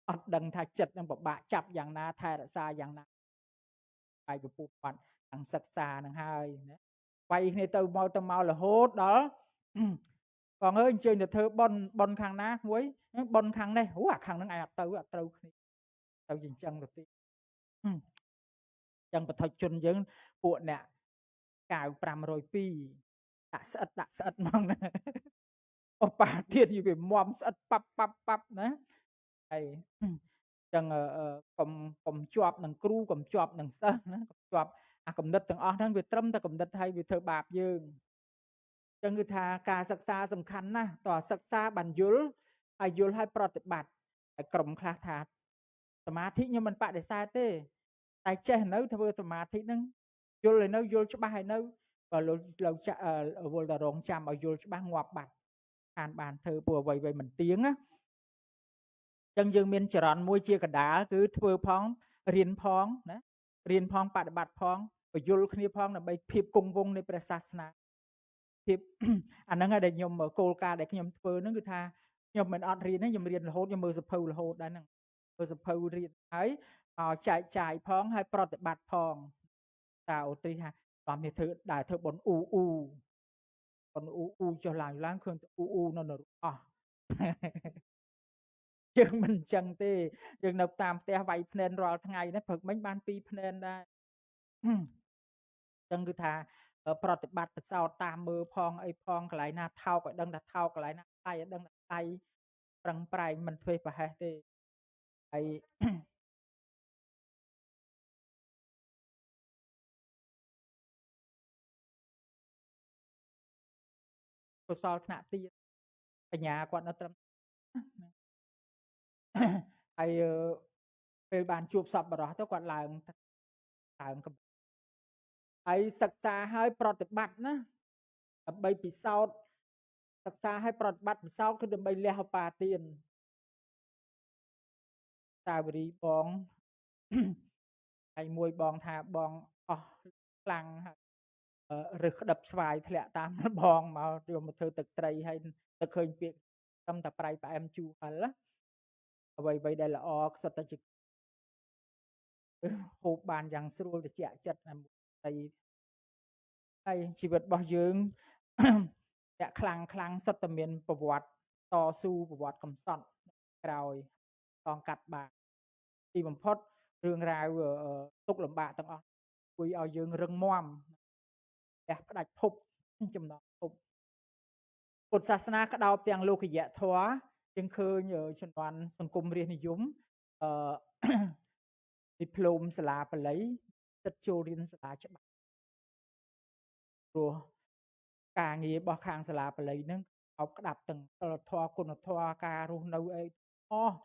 អត់ដឹងថាចិត្តនឹងពិបាកចាប់យ៉ាងណាថែរក្សាយ៉ាងណាបែកពពុះមាត់ទាំងសិក្សានឹងហើយណាវាយគ្នាទៅមកទៅមករហូតដល់បងអើយអញ្ជើញទៅធ្វើប៉ុនខាងណាមួយប៉ុនខាងនេះអូអាខាងហ្នឹងឯងអត់ទៅអត់ត្រូវគ្នាទៅជាអញ្ចឹងទៅទៀតចឹងបឋិជនយើងពួកអ្នក9502ដាក់ស្អិតហ្មងណាឧបាទៀតវាមមស្អិតប៉ាប់ប៉ាប់ប៉ាប់ណាហើយចឹងកុំជាប់នឹងគ្រូកុំជាប់នឹងសិស្សណាកុំជាប់អាគំនិតទាំងអស់ហ្នឹងវាត្រឹមតែគំនិតហើយវាធ្វើបាបយើងចឹងគឺថាការសិក្សាសំខាន់ណាស់តើសិក្សាបានយល់ហើយយល់ហើយប្រតិបត្តិហើយក្រុមខ្លះថាសមាធិខ្ញុំមិនបដិសេធទេតែចេះនៅធ្វើសមាធិហ្នឹងយល់ឲ្យនៅយល់ច្បាស់ឲ្យនៅបើលោកវល់តែរងចាំឲ្យយល់ច្បាស់ងាប់បាត់ខានបានធ្វើពួកអ្វីៗមិនទៀងណាចឹងយើងមានចរន្តមួយជាកដាលគឺធ្វើផងរៀនផងណារៀនផងបដិបត្តិផងពយល់គ្នាផងដើម្បីភាពគង់វង្សនៃព្រះសាសនាភាពអាហ្នឹងហើយដែលខ្ញុំគោលការណ៍ដែលខ្ញុំធ្វើហ្នឹងគឺថាខ្ញុំមិនអត់រៀនទេខ្ញុំរៀនរហូតខ្ញុំមើលសភៅរហូតដែរហ្នឹងមើលសភៅរៀនហើយមកចែកចាយផងហើយប្រតិបត្តិផងតាឧទ្រិថាបងនេះធ្វើដែលធ្វើបុណ្យអ៊ូអ៊ូបុណ្យអ៊ូអ៊ូចុះឡើងឡើងឃើញអ៊ូអ៊ូនៅនរកអស់យើងមិនអញ្ចឹងទេយើងនៅតាមផ្ទះវាយភ្នែនរាល់ថ្ងៃនេះព្រឹកមិញបាន2ភ្នែនដែរអញ្ចឹងគឺថាប្រតិបត្តិប្រសោតតាមមើលផងអីផងកន្លែងណាថោកឲ្យដឹងថាថោកកន្លែងណាថ្លៃឲ្យដឹងថាថ្លៃប្រឹងប្រែងមិនធ្វើប្រហែសទេហើយកុសលថ្នាក់ទៀតបញ្ញាគាត់នៅត្រឹមហើយពេលបានជួបសពបរោះទៅគាត់ឡើងហើយសិក្សាហើយប្រតិបត្តិណា ដើម្បីពិសោធន៍សិក្សាឲ្យប្រតិបត្តិពិសោធន៍គឺដើម្បីលះឧបាទានតាវរីបងហើយមួយបងថាបងអស់ខ្លាំងហើយរើសក្តឹបស្វាយធ្លាក់តាមបងមកយកមកធ្វើទឹកត្រីហើយទៅឃើញពាក្យត្រឹមតែប្រៃផ្អែមជូរហិលអ្វីៗដែលល្អខ្សិតតែជាហូបបានយ៉ាងស្រួលត្រជាក់ចិត្តហើយហើយជីវិតរបស់យើងអ្នកខ្លាំងខ្លាំងសុទ្ធតែមានប្រវត្តិតស៊ូប្រវត្តិកំសត់ក្រោយតងកាត់បានទីបំផុតរឿងរ៉ាវទុកលំបាកទាំងអស់ជួយឲ្យយើងរឹងមាំលះផ្ដាច់ភពចំណងភពពុទ្ធសាសនាក្តោបទាំងលោកយធម៌យើងឃើញជំនាន់សង្គមរាស្ត្រនិយមអឺឌីប្លូមសាលាបាលីសិទ្ធចូលរៀនសាលាច្បាប់ព្រោះការងាររបស់ខាងសាលាបាលីហ្នឹងអោបក្តាប់ទាំងសិលធម៌គុណធម៌ការរស់នៅអីអស់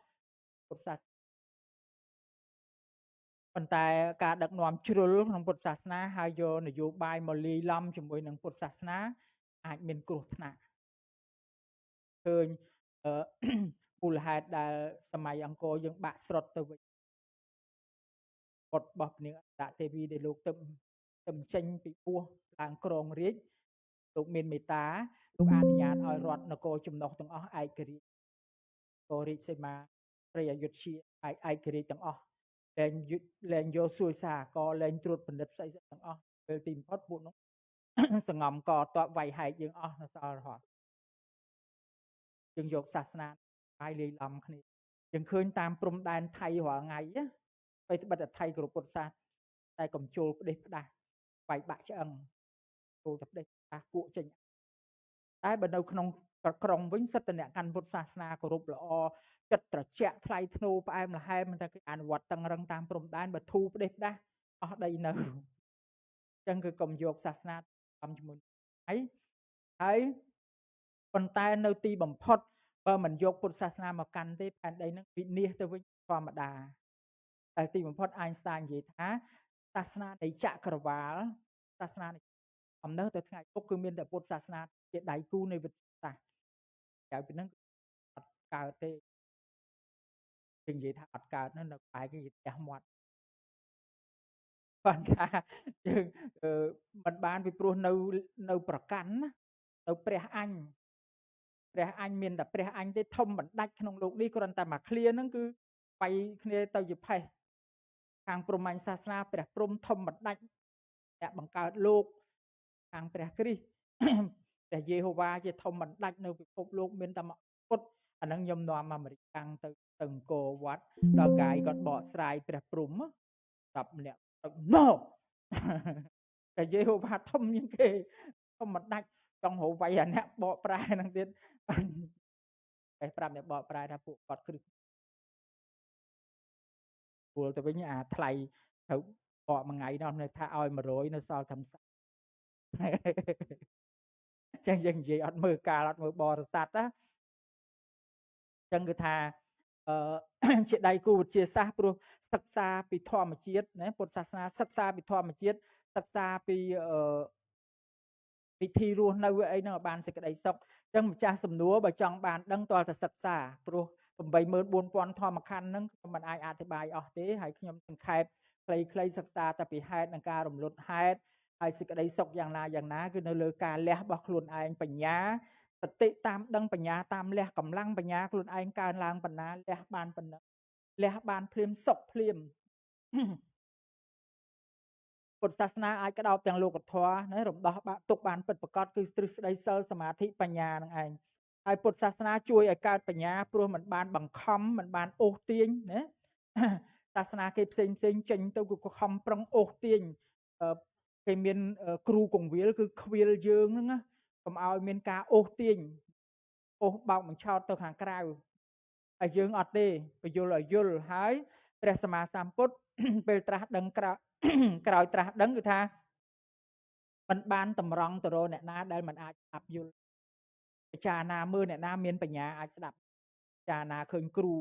ពុទ្ធសាសនាប៉ុន្តែការដឹកនាំជ្រុលក្នុងពុទ្ធសាសនាហើយយកនយោបាយមកលាយឡំជាមួយនឹងពុទ្ធសាសនាអាចមានគ្រោះថ្នាក់ឃើញមូលហេតុដែលសម័យអង្គរយើងបាក់ស្រុតទៅវិញបុត្ររបស់ព្រះនាងអន្តទេវីដែលលោកទៅចេញពីពោះឡើងក្រងរាជលោកមានមេត្តាលោកអនុញ្ញាតឲ្យរដ្ឋនគរចំណុះទាំងអស់ឯករាជ្យនគររាជសីមាព្រៃអយុធ្យាឯករាជ្យទាំងអស់លែងយកសួយសាកលែងត្រួតពិនិត្យស្អីទាំងអស់ពេលទីបំផុតពួកនោះសងំកតបវាយហែកយើងអស់នៅសល់រហូតយើងយកសាសនាបាយលាយឡំគ្នាយើងឃើញតាមព្រំដែនថៃរាល់ថ្ងៃណាពេលត្បិតតែថៃគ្រប់ពុទ្ធសាសនាតែកំជុលផ្ដេសផ្ដាស់វាយបាក់ឆ្អឹងចូលទៅផ្ដេសផ្ដាស់គក់ចេញតែបើនៅក្នុងក្រុងវិញសិតតែអ្នកកាន់ពុទ្ធសាសនាគោរពល្អចិត្តត្រជាក់ថ្លៃធ្នូផ្អែមល្ហែមតែគេអនុវត្តតឹងរឹងតាមព្រំដែនបើធូរផ្ដេសផ្ដាស់អស់ដីនៅអញ្ចឹងគឺកុំយកសាសនាតាមជាមួយហើយហើយប៉ុន្តែនៅទីបំផុតបើមិនយកពុទ្ធសាសនាមកកាន់ទេផែនដីនឹងវិនាសទៅវិញធម្មតាតែទីបំផុតអែនស្តាយនិយាយថាសាសនានៃចក្រវាលសាសនានៃអំណើទៅថ្ងៃពុកគឺមានតែពុទ្ធសាសនាជាដៃគូនៃវិទ្យាសាស្ត្រក្រៅពីនឹងអត់កើតទេយើងនិយាយថាអត់កើតនោះនៅបែកគេផ្ទះមាត់បានថាយើងមិនបានពីព្រោះនៅប្រកាន់ណានៅព្រះអញព្រះអញមានតែព្រះអញទេធំបណ្ដាច់ក្នុងលោកនេះគ្រាន់តែមួយឃ្លាហ្នឹងគឺបាយគ្នាទៅជាផេះខាងព្រហ្មញ្ញសាសនាព្រះព្រហ្មធំបណ្ដាច់អ្នកបង្កើតលោកខាងព្រះគ្រីស្ទព្រះយេហូវ៉ាជាធំបណ្ដាច់នៅពិភពលោកមានតែមួយពុទ្ធអាហ្នឹងខ្ញុំនាំមកអាមេរិកកាំងទៅអង្គរវត្តដល់កាយគាត់បកស្រាយព្រះព្រហ្ម10នាក់ណូព្រះយេហូវ៉ាធំជាងគេធំបណ្ដាច់ចង់រកវាយអាអ្នកបកប្រែហ្នឹងទៀតតែប្រាប់អ្នកបកប្រែថាពួកគាត់គ្រឹះពលទៅវិញអាថ្លៃត្រូវបកមួយថ្ងៃនោះនៅថាឲ្យ100នៅសល់តែចឹងយើងនិយាយអត់មើលកាលអត់មើលបរិស័ទណាចឹងគឺថាជាដៃគូវិទ្យាសាស្ត្រព្រោះសិក្សាពីធម្មជាតិណាពុទ្ធសាសនាសិក្សាពីធម្មជាតិសិក្សាពីពិធីរស់នៅអីហ្នឹងឲ្យបានសេចក្តីសុខចឹងម្ចាស់សំណួរបើចង់បានដឹងទាល់តែសិក្សាព្រោះ84000ធម្មខណ្ឌហ្នឹងខ្ញុំមិនអាចអធិប្បាយអស់ទេហើយខ្ញុំសង្ខេបខ្លីៗសិក្សាតែពីហេតុនិងការរំលត់ហេតុហើយសេចក្តីសុខយ៉ាងណាយ៉ាងណាគឺនៅលើការលះរបស់ខ្លួនឯងបញ្ញាសតិតាមដឹងបញ្ញាតាមលះកម្លាំងបញ្ញាខ្លួនឯងកើនឡើងបណ្ណាលះបានប៉ុណ្ណឹងលះបានភ្លាមសុខភ្លាមពុទ្ធសាសនាអាចក្តោបទាំងលោកធម៌ណារំដោះបាក់ទុកបានពិតប្រាកដគឺទ្រឹស្ដីសិលសមាធិបញ្ញានឹងឯងហើយពុទ្ធសាសនាជួយឲ្យកើតបញ្ញាព្រោះមិនបានបង្ខំមិនបានអូសទាញណាសាសនាគេផ្សេងផ្សេងចេញទៅគឺខំប្រឹងអូសទាញគេមានគ្រូកងវិលគឺខ្វៀលយើងហ្នឹងណាកុំឲ្យមានការអូសទាញអូសបោកបញ្ឆោតទៅខាងក្រៅហើយយើងអត់ទេបញ្យល់ឲ្យយល់ហើយព្រះសម្មាសម្ពុទ្ធពេលត្រាស់ដឹងក្រោយត្រាស់ដឹងគឺថាមិនបានតម្រង់ទៅរកអ្នកណាដែលមិនអាចស្ដាប់យល់ពិចារណាមើលអ្នកណាមានបញ្ញាអាចស្ដាប់ពិចារណាឃើញគ្រូ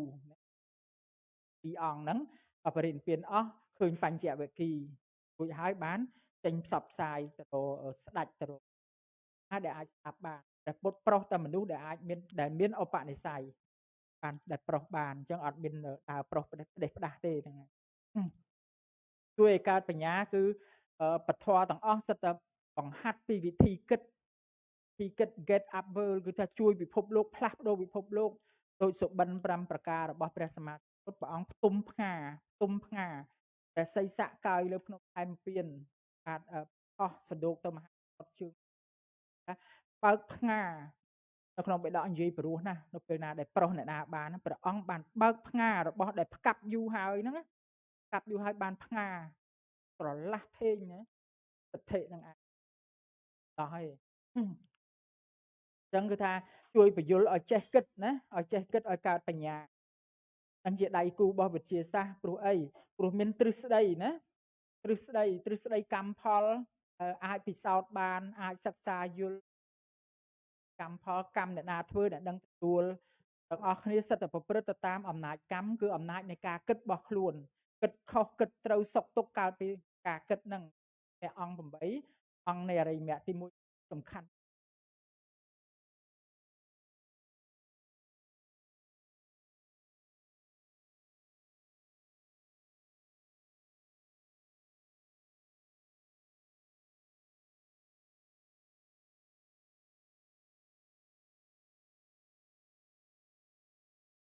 ពីរអង្គហ្នឹងបរិនិព្វានអស់ឃើញបញ្ចវគិយ៍រួចហើយបានចេញផ្សព្វផ្សាយទៅស្ដេចទៅ ដែលអាចស្ដាប់បាន ព្រះពុទ្ធប្រុសតែមនុស្សដែលអាចមានដែលមានឧបនិស្ស័យបាន ដែលប្រុសបាន។ អញ្ចឹងអត់មានដើរប្រុសផ្ដេសផ្ដាស់ទេ ហ្នឹងហើយ ជួយឲ្យកើតបញ្ញា គឺពធទាំងអស់សិតតែបង្ហាត់ពីវិធីគិត ទីគិត get up world គឺថាជួយពិភពលោក ផ្លាស់ប្ដូរពិភពលោក ដោយសុបិន5ប្រការរបស់ព្រះសម្មាសម្ពុទ្ធ ព្រះអង្គផ្ទុំផ្ងា ផ្ទុំផ្ងាព្រះសីស័កកាយលើភ្នំថែមពៀន បាទ អស់សណ្ដូកទៅមហាពុទ្ធជើង បើកផ្ងានៅក្នុងបិដក និយាយព្រោះណាស់ នៅពេលណាដែលប្រុសអ្នកណាបាន ព្រះអង្គបានបើកផ្ងារបស់ដែលផ្កាប់យូរហើយហ្នឹង ផ្កាប់យូរហើយបានផ្ងាត្រឡះថេងណា សទ្ធិនឹងឯងដោះហើយ។ អញ្ចឹងគឺថាជួយបញ្យលឲ្យចេះគិតណា ឲ្យចេះគិតឲ្យកើតបញ្ញា នឹងជាដៃគូរបស់វិទ្យាសាស្ត្រ ព្រោះអី ព្រោះមានទ្រឹស្ដីណា ទ្រឹស្ដី ទ្រឹស្ដីកម្មផលអាចពិសោធន៍បាន អាចសិក្សាយល់កម្មផល កម្មអ្នកណាធ្វើអ្នកដឹងទទួល ទាំងអស់គ្នាសិតតែប្រព្រឹត្តទៅតាមអំណាចកម្ម គឺអំណាចនៃការគិតរបស់ខ្លួន គិតខុសគិតត្រូវ សុខទុក្ខកើតពីការគិតហ្នឹង។ តែអង្គ8អង្គនៃអរិយមគ្គទី1សំខាន់